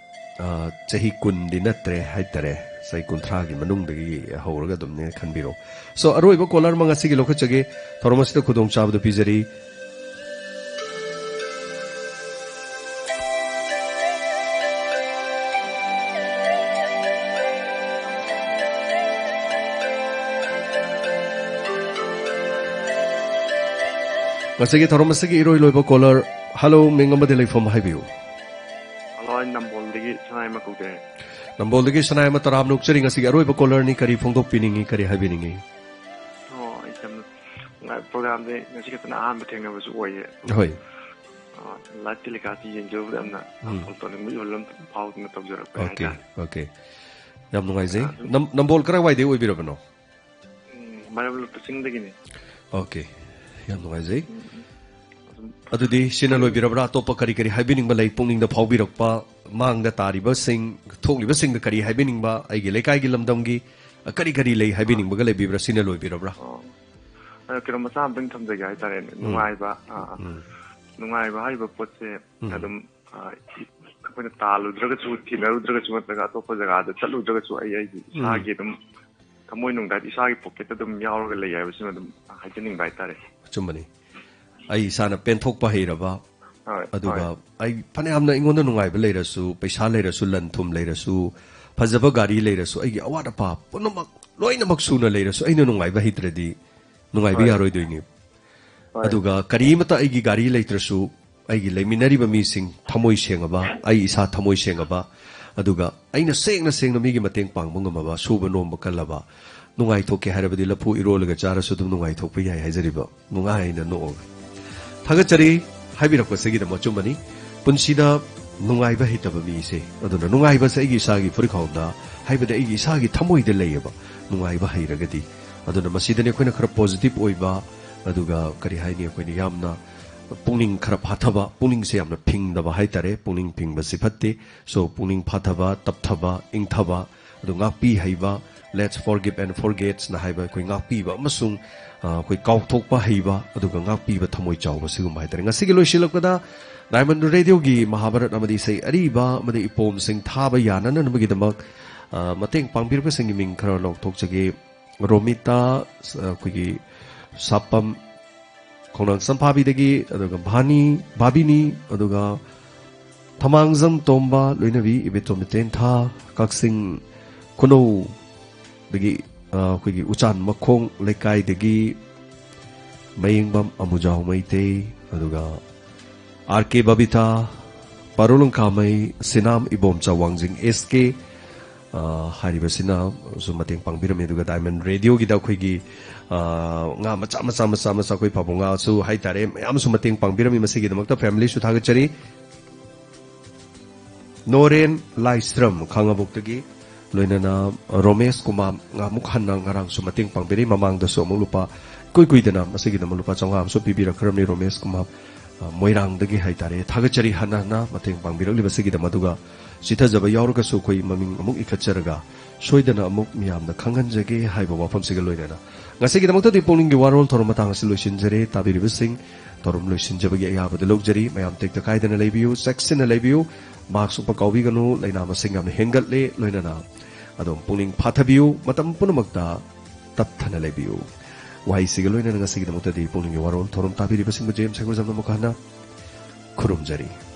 ꯑ, ꯆꯍꯤ ꯀꯨꯟꯗꯤ ꯅꯠꯇ꯭ꯔꯦ ꯍꯥꯏꯇꯥꯔꯦ, ꯆꯍꯤ ꯀꯨꯟꯊ꯭ꯔꯥꯒꯤ ꯃꯅꯨꯡꯗꯒꯤ ꯍꯧꯔꯒ ꯑꯗꯨꯝꯅꯦ ꯈꯟꯕꯤꯔꯣ꯫ So, ꯑꯔꯣꯏꯕ caller ꯑꯃ ꯉꯁꯤꯒꯤ ꯂꯧꯈꯠꯆꯒꯦ꯫ ꯊꯧꯔꯝ ꯑꯁꯤꯗ ꯈꯨꯗꯣꯡꯆꯥꯕꯗꯨ ꯄꯤꯖꯔꯤ꯫ ꯉꯁꯤꯒꯤ ꯊꯧꯔꯝ ꯑꯁꯤꯒꯤ ꯏꯔꯣꯏ ꯂꯣꯏꯕ ꯀꯣꯂꯔ, ꯍꯜꯂꯣ, ꯃꯤꯡ ꯑꯃꯗꯤ ꯂꯩꯐꯝ ꯍꯥꯏꯕꯤꯌꯨ꯫ ꯍꯜꯂꯣ, ꯑꯩ ꯅꯝꯕꯣꯜꯗꯒꯤ ꯁꯅꯥꯌꯥꯏꯃ ꯀꯧꯖꯩ꯫ ꯅꯝꯕꯣꯜꯗꯒꯤ ꯁꯅꯥꯌꯥꯏꯃ ꯇꯔꯥꯝꯅ ꯑꯣꯛꯆꯔꯤ꯫ ꯉꯁꯤꯒꯤ ꯑꯔꯣꯏꯕ ꯀꯣꯂꯔꯅꯤ, ꯀꯔꯤ ꯐꯣꯡꯗꯣꯛꯄꯤꯅꯤꯡꯉꯤ, ꯀꯔꯤ ꯍꯥꯏꯕꯤꯅꯤꯡꯉꯤ? ꯑꯣ, ꯑꯩ ꯌꯥꯝꯅ ꯅꯨꯡꯉꯥꯏꯕ ꯄ꯭ꯔꯣꯒ꯭ꯔꯥꯝꯅꯤ꯫ ꯉꯁꯤ ꯈꯛꯇꯅ ꯑꯍꯥꯟꯕ ꯊꯦꯡꯅꯕꯁꯨ ꯑꯣꯏꯌꯦ꯫ ꯍꯣꯏ꯫ ꯑꯣ, ꯂꯥꯏꯚ ꯇꯦꯂꯤꯀꯥꯁꯇ ꯌꯦꯡꯖꯕꯗ ꯌꯥꯝꯅ ꯎꯝ꯫ ꯐꯣꯟ ꯇꯧꯅꯤꯡꯕꯒꯤ ꯋꯥꯈꯜ ꯑꯃ ꯐꯥꯎꯗꯅ ꯇꯧꯖꯔꯛꯄ ꯑꯣꯀꯦ, ꯍꯥꯏꯇꯥꯔꯦ꯫ ꯑꯣꯀꯦ꯫ ꯌꯥꯝ ꯅꯨꯡꯉꯥꯏꯖꯩ꯫ ꯑꯗꯨꯝ ꯅꯝ- ꯅꯝꯕꯣꯜ ꯀꯔꯥꯏꯋꯥꯏꯗꯩ ꯑꯣꯏꯕꯤꯔꯕꯅꯣ? ꯎꯝ, ꯃꯥꯏꯕꯝ ꯂꯣꯛꯄ ꯆꯤꯡꯗꯒꯤꯅꯤ꯫ ꯑꯣꯀꯦ꯫ ꯌꯥꯝ ꯅꯨꯡꯉꯥꯏꯖꯩ꯫ ꯑꯗꯨꯝ ꯑꯗꯨꯗꯤ ꯁꯤꯅ ꯂꯣꯏꯕꯤꯔꯕ꯭ꯔꯥ? ꯑꯇꯣꯞꯄ ꯀꯔꯤ ꯀꯔꯤ ꯍꯥꯏꯕꯤꯅꯤꯡꯕ ꯂꯩ? ꯄꯨꯛꯅꯤꯡꯗ ꯐꯥꯎꯕꯤꯔꯛꯄ, ꯃꯥꯡꯗ ꯇꯥꯔꯤꯕꯁꯤꯡ, ꯊꯣꯛꯂꯤꯕꯁꯤꯡꯗ ꯀꯔꯤ ꯍꯥꯏꯕꯤꯅꯤꯡꯕ? ꯑꯩꯒꯤ ꯂꯩꯀꯥꯏꯒꯤ ꯂꯝꯗꯝꯒꯤ ꯀꯔꯤ ꯀꯔꯤ ꯂꯩ ꯍꯥꯏꯕꯤꯅꯤꯡꯕꯒ ꯂꯩꯕꯤꯕ꯭ꯔꯥ? ꯁꯤꯅ ꯂꯣꯏꯕꯤꯔꯕ꯭ꯔꯥ? ꯑꯣ, ꯑꯗꯣ ꯀꯩꯅꯣ ꯃꯆꯥ ꯑꯝꯇꯪ ꯊꯝꯖꯒꯦ ꯍꯥꯏꯇꯥꯔꯦꯅꯦ꯫ ꯅꯨꯡꯉꯥꯏꯕ, ꯑꯥ, ꯑꯥ꯫ ꯎꯝ꯫ ꯅꯨꯡꯉꯥꯏꯕ ꯍꯥꯏꯔꯤꯕ ꯄꯣꯠꯁꯦ ꯎꯝ꯫ ꯑꯗꯨꯝ, ꯑꯥ, ꯑꯩꯈꯣꯏꯅ ꯇꯥꯜꯂꯨꯗ꯭ꯔꯒꯁꯨ, ꯊꯤꯅꯔꯨꯗ꯭ꯔꯒꯁꯨ, ꯅꯠꯇ꯭ꯔꯒ ꯑꯇꯣꯞꯄ ꯖꯒꯥꯗ ꯆꯠꯂꯨꯗ꯭ꯔꯒꯁꯨ, ꯑꯩ ꯑꯩꯒꯤ ꯏꯁꯥꯒꯤ ꯑꯗꯨꯝ ꯊꯃꯣꯏꯅꯨꯡꯗ ꯍꯥꯏꯗꯤ ꯏꯁꯥꯒꯤ ꯄꯣꯀꯦꯠꯇ ꯑꯗꯨꯝ ꯌꯥꯎꯔꯒ ꯂꯩ ꯍꯥꯏꯕꯁꯤꯃ ꯑꯗꯨꯝ ꯍꯥꯏꯖꯅꯤꯡꯕ ꯍꯥꯏꯇꯥꯔꯦ꯫ ꯑꯆꯨꯝꯕꯅꯤ꯫ ꯑꯩ ꯏꯁꯥꯅ ꯄꯦꯟꯊꯣꯛꯄ ꯍꯩꯔꯕ, ꯍꯣꯏ, ꯑꯗꯨꯒ ꯍꯣꯏ꯫ ꯑꯩ ꯐꯅꯌꯥꯝꯅ ꯑꯩꯉꯣꯟꯗ ꯅꯨꯡꯉꯥꯏꯕ ꯂꯩꯔꯁꯨ, ꯄꯩꯁꯥ ꯂꯩꯔꯁꯨ, ꯂꯟ ꯊꯨꯝ ꯂꯩꯔꯁꯨ, ꯐꯖꯕ ꯒꯥꯔꯤ ꯂꯩꯔꯁꯨ, ꯑꯩꯒꯤ ꯑꯋꯥꯠ ꯑꯄꯥ ꯄꯨꯝꯅꯃꯛ ꯂꯣꯏꯅꯃꯛ ꯁꯨꯅ ꯂꯩꯔꯁꯨ, ꯑꯩꯅ ꯅꯨꯡꯉꯥꯏꯕ ꯍꯩꯇ꯭ꯔꯗꯤ ꯅꯨꯡꯉꯥꯏꯕ ꯍꯣꯏ꯫ ꯌꯥꯔꯣꯏꯗꯣꯏꯅꯤ꯫ ꯍꯣꯏ꯫ ꯑꯗꯨꯒ ꯀꯔꯤ ꯑꯃꯠꯇ ꯑꯩꯒꯤ ꯒꯥꯔꯤ ꯂꯩꯇ꯭ꯔꯁꯨ, ꯑꯩꯒꯤ ꯂꯩꯃꯤꯟꯅꯔꯤꯕ ꯃꯤꯁꯤꯡ ꯊꯃꯣꯏ ꯁꯦꯡꯉꯕ, ꯑꯩ ꯏꯁꯥ ꯊꯃꯣꯏ ꯁꯦꯡꯉꯕ, ꯑꯗꯨꯒ ꯑꯩꯅ ꯁꯦꯡꯅ ꯁꯦꯡꯅ ꯃꯤꯒꯤ ꯃꯇꯦꯡ ꯄꯥꯡꯕ ꯉꯝꯃꯕ, ꯁꯨꯕ ꯅꯣꯝꯕ ꯀꯜꯂꯕ, ꯅꯨꯡꯉꯥꯏꯊꯣꯛꯀꯦ ꯍꯥꯏꯔꯕꯗꯤ ꯂꯐꯨ ꯏꯔꯣꯜꯂꯒ ꯆꯥꯔꯁꯨ ꯑꯗꯨꯝ ꯅꯨꯡꯉꯥꯏꯊꯣꯛꯄ ꯌꯥꯏ ꯍꯥꯏꯖꯔꯤꯕ, ꯅꯨꯡꯉꯥꯏꯅ ꯅꯣꯛꯑꯒ꯫ ꯊꯥꯒꯠꯆꯔꯤ ꯍꯥꯏꯕꯤꯔꯛꯄꯁꯤꯒꯤꯗꯃꯛ꯫ ꯑꯆꯨꯝꯕꯅꯤ, ꯄꯨꯟꯁꯤꯗ ꯅꯨꯡꯉꯥꯏꯕ ꯍꯩꯇꯕ ꯃꯤꯁꯦ, ꯑꯗꯨꯅ ꯅꯨꯡꯉꯥꯏꯕꯁꯦ ꯑꯩꯒꯤ ꯏꯁꯥꯒꯤ ꯐꯨꯔꯤꯠꯈꯥꯎꯗ, ꯍꯥꯏꯕꯗꯤ ꯑꯩꯒꯤ ꯏꯁꯥꯒꯤ ꯊꯃꯣꯏꯗ ꯂꯩꯌꯦꯕ ꯅꯨꯡꯉꯥꯏꯕ ꯍꯩꯔꯒꯗꯤ꯫ ꯑꯗꯨꯅ ꯃꯁꯤꯗꯅꯤ ꯑꯩꯈꯣꯏꯅ ꯈꯔ ꯄꯣꯖꯤꯇꯤꯚ ꯑꯣꯏꯕ, ꯑꯗꯨꯒ ꯀꯔꯤ ꯍꯥꯏꯅꯤ, ꯑꯩꯈꯣꯏꯅ ꯌꯥꯝꯅ ꯄꯨꯛꯅꯤꯡ ꯈꯔ ꯐꯥꯊꯕ, ꯄꯨꯛꯅꯤꯡꯁꯦ ꯌꯥꯝꯅ ꯐꯤꯡꯗꯕ ꯍꯥꯏꯇꯥꯔꯦ꯫ ꯄꯨꯛꯅꯤꯡ ꯐꯤꯡꯕꯁꯤ ꯐꯠꯇꯦ꯫ So, ꯄꯨꯛꯅꯤꯡ ꯐꯥꯊꯕ, ꯇꯞꯊꯕ, ꯏꯪꯊꯕ, ꯑꯗꯨ ꯉꯥꯛꯄꯤ ꯍꯩꯕ, let's forgive and forgetꯅ ꯍꯥꯏꯕ ꯑꯩꯈꯣꯏ ꯉꯥꯛꯄꯤꯕ ꯑꯃꯁꯨꯡ, ꯑ, ꯑꯩꯈꯣꯏ ꯀꯥꯎꯊꯣꯛꯄ ꯍꯩꯕ, ꯑꯗꯨꯒ ꯉꯥꯛꯄꯤꯕ ꯊꯃꯣꯏ ꯆꯥꯎꯕ, ꯁꯤꯒꯨꯝꯕ ꯍꯥꯏꯇꯥꯔꯦ꯫ ꯉꯁꯤꯒꯤ ꯂꯣꯏꯁꯤꯜꯂꯛꯄꯗ ꯗꯥꯏꯃꯟ ꯔꯦꯗꯤꯑꯣꯒꯤ ꯃꯍꯥꯕꯔꯠ ꯑꯃꯗꯤ ꯏꯁꯩ ꯑꯔꯤꯕ ꯑꯃꯗꯤ ꯏꯄꯣꯝꯁꯤꯡ ꯊꯥꯕ ꯌꯥꯅꯅꯕꯒꯤꯗꯃꯛ, ꯑ, ꯃꯇꯦꯡ ꯄꯥꯡꯕꯤꯔꯤꯕꯁꯤꯡꯒꯤ ꯃꯤꯡ ꯈꯔ ꯂꯥꯎꯊꯣꯛꯆꯒꯦ꯫ ꯔꯣꯃꯤꯇꯥ, ꯑ, ꯑꯩꯈꯣꯏꯒꯤ ꯁꯥꯄꯝ, ꯈꯣꯡꯅꯥꯡ ꯁꯝꯐꯥꯕꯤꯗꯒꯤ, ꯑꯗꯨꯒ ꯚꯥꯅꯤ, ꯚꯥꯕꯤꯅꯤ, ꯑꯗꯨꯒ ꯊꯃꯥꯡꯖꯝ ꯇꯣꯝꯕ, ꯂꯣꯏꯅꯕꯤ ꯏꯕꯦꯇꯣꯝꯕꯤ ꯇꯦꯟꯊꯥ, ꯀꯛꯆꯤꯡ ꯈꯨꯅꯧꯗꯒꯤ, ꯑ, ꯑꯩꯈꯣꯏꯒꯤ ꯎꯆꯥꯟ ꯃꯈꯣꯡ ꯂꯩꯀꯥꯏꯗꯒꯤ ꯃꯌꯦꯡꯕꯝ ꯑꯃꯨꯖꯥꯎ ꯃꯩꯇꯩ, ꯑꯗꯨꯒ ꯑꯥꯔ ꯀꯦ ꯕꯕꯤꯇꯥ, ꯄꯥꯔꯣꯂꯨꯡ ꯀꯥꯃꯩ, ꯁꯤꯅꯥꯝ ꯏꯕꯣꯝꯆꯥ ꯋꯥꯡꯖꯤꯡ ꯑꯦꯁ ꯀꯦ, ꯑ, ꯍꯥꯏꯔꯤꯕꯁꯤꯅꯁꯨ ꯃꯇꯦꯡ ꯄꯥꯡꯕꯤꯔꯝꯃꯤ꯫ ꯑꯗꯨꯒ ꯗꯥꯏꯃꯟ ꯔꯦꯗꯤꯑꯣꯒꯤꯗ ꯑꯩꯈꯣꯏꯒꯤ, ꯑ, ꯉꯥ ꯃꯆꯥ ꯃꯆꯥ ꯃꯆꯥ ꯃꯆꯥ, ꯑꯩꯈꯣꯏ ꯐꯥꯕꯧ ꯉꯥꯁꯨ ꯍꯥꯏꯇꯥꯔꯦ, ꯃꯌꯥꯝꯁꯨ ꯃꯇꯦꯡ ꯄꯥꯡꯕꯤꯔꯝꯃꯤ꯫ ꯃꯁꯤꯒꯤꯗꯃꯛꯇ ꯐꯦꯃꯤꯂꯤꯁꯨ ꯊꯥꯒꯠꯆꯔꯤ꯫ ꯅꯣꯔꯦꯟ ꯂꯥꯏꯁ꯭ꯔꯝ ꯈꯥꯉꯕꯣꯛꯇꯒꯤ, ꯂꯣꯏꯅꯅ ꯔꯣꯃꯦꯁ ꯀꯨꯃꯥꯔ ꯑꯃꯨꯛ ꯍꯟꯅ ꯉꯔꯥꯡꯁꯨ ꯃꯇꯦꯡ ꯄꯥꯡꯕꯤꯔꯤ꯫ ꯃꯃꯥꯡꯗꯁꯨ ꯑꯃꯨꯛ ꯂꯨꯄꯥ ꯏꯀꯨꯏ ꯀꯨꯏꯗꯅ ꯃꯁꯤꯒꯤꯗꯃꯛ ꯂꯨꯄꯥ ꯆꯥꯝꯃꯉꯥ ꯑꯃꯁꯨ ꯄꯤꯕꯤꯔꯛꯈ꯭ꯔꯕꯅꯤ ꯔꯣꯃꯦꯁ ꯀꯨꯃꯥꯔ, ꯑ, ꯃꯣꯏꯔꯥꯡꯗꯒꯤ ꯍꯥꯏꯇꯥꯔꯦ꯫ ꯊꯥꯒꯠꯆꯔꯤ ꯍꯟꯅ ꯍꯟꯅ ꯃꯇꯦꯡ ꯄꯥꯡꯕꯤꯔꯛꯂꯤꯕꯁꯤꯒꯤꯗꯃꯛ꯫ ꯑꯗꯨꯒ ꯆꯤꯊꯖꯕ ꯌꯥꯎꯔꯒꯁꯨ ꯑꯩꯈꯣꯏ ꯃꯃꯤꯡ ꯑꯃꯨꯛ ꯏꯈꯠꯆꯔꯒ ꯁꯣꯏꯗꯅ ꯑꯃꯨꯛ ꯃꯤꯌꯥꯝꯗ ꯈꯪꯍꯟꯖꯒꯦ ꯍꯥꯏꯕ ꯋꯥꯐꯝꯁꯤꯒ ꯂꯣꯏꯅꯅ ꯉꯁꯤꯒꯤꯗꯃꯛꯇꯗꯤ ꯄꯨꯛꯅꯤꯡꯒꯤ ꯋꯥꯔꯣꯜ ꯊꯧꯔꯝ ꯃꯇꯥꯡ ꯑꯁꯤ ꯂꯣꯏꯁꯤꯟꯖꯔꯦ꯫ ꯇꯥꯕꯤꯔꯤꯕꯁꯤꯡ, ꯊꯧꯔꯝ ꯂꯣꯏꯁꯤꯟꯖꯕꯒꯤ ꯑꯌꯥꯕꯗ ꯂꯧꯖꯔꯤ꯫ ꯃꯌꯥꯝ ꯇꯦꯛꯇ ꯀꯥꯏꯗꯅ ꯂꯩꯕꯤꯌꯨ, ꯆꯦꯛꯁꯤꯟꯅ ꯂꯩꯕꯤꯌꯨ, ꯃꯥꯛꯁ ꯎꯞꯄ ꯀꯥꯎꯕꯤꯒꯅꯨ, ꯂꯥꯏꯅꯥ ꯃꯁꯤꯡ ꯌꯥꯝꯅ ꯍꯦꯟꯒꯠꯂꯦ꯫ ꯂꯣꯏꯅꯅ ꯑꯗꯣꯝ ꯄꯨꯛꯅꯤꯡ ꯐꯥꯊꯕꯤꯌꯨ, ꯃꯇꯝ ꯄꯨꯝꯅꯃꯛꯇ ꯇꯞꯊꯅ ꯂꯩꯕꯤꯌꯨ꯫ ꯋꯥꯍꯩꯁꯤꯒ ꯂꯣꯏꯅꯅ ꯉꯁꯤꯒꯤꯗꯃꯛꯇꯗꯤ ꯄꯨꯛꯅꯤꯡꯒꯤ ꯋꯥꯔꯣꯜ ꯊꯧꯔꯝ ꯇꯥꯕꯤꯔꯤꯕꯁꯤꯡꯕꯨ ꯖꯦꯝꯁ ꯍꯩꯀ꯭ꯔꯨꯖꯝꯅ ꯑꯃꯨꯛ ꯍꯟꯅ ꯈꯨꯔꯨꯝꯖꯔꯤ꯫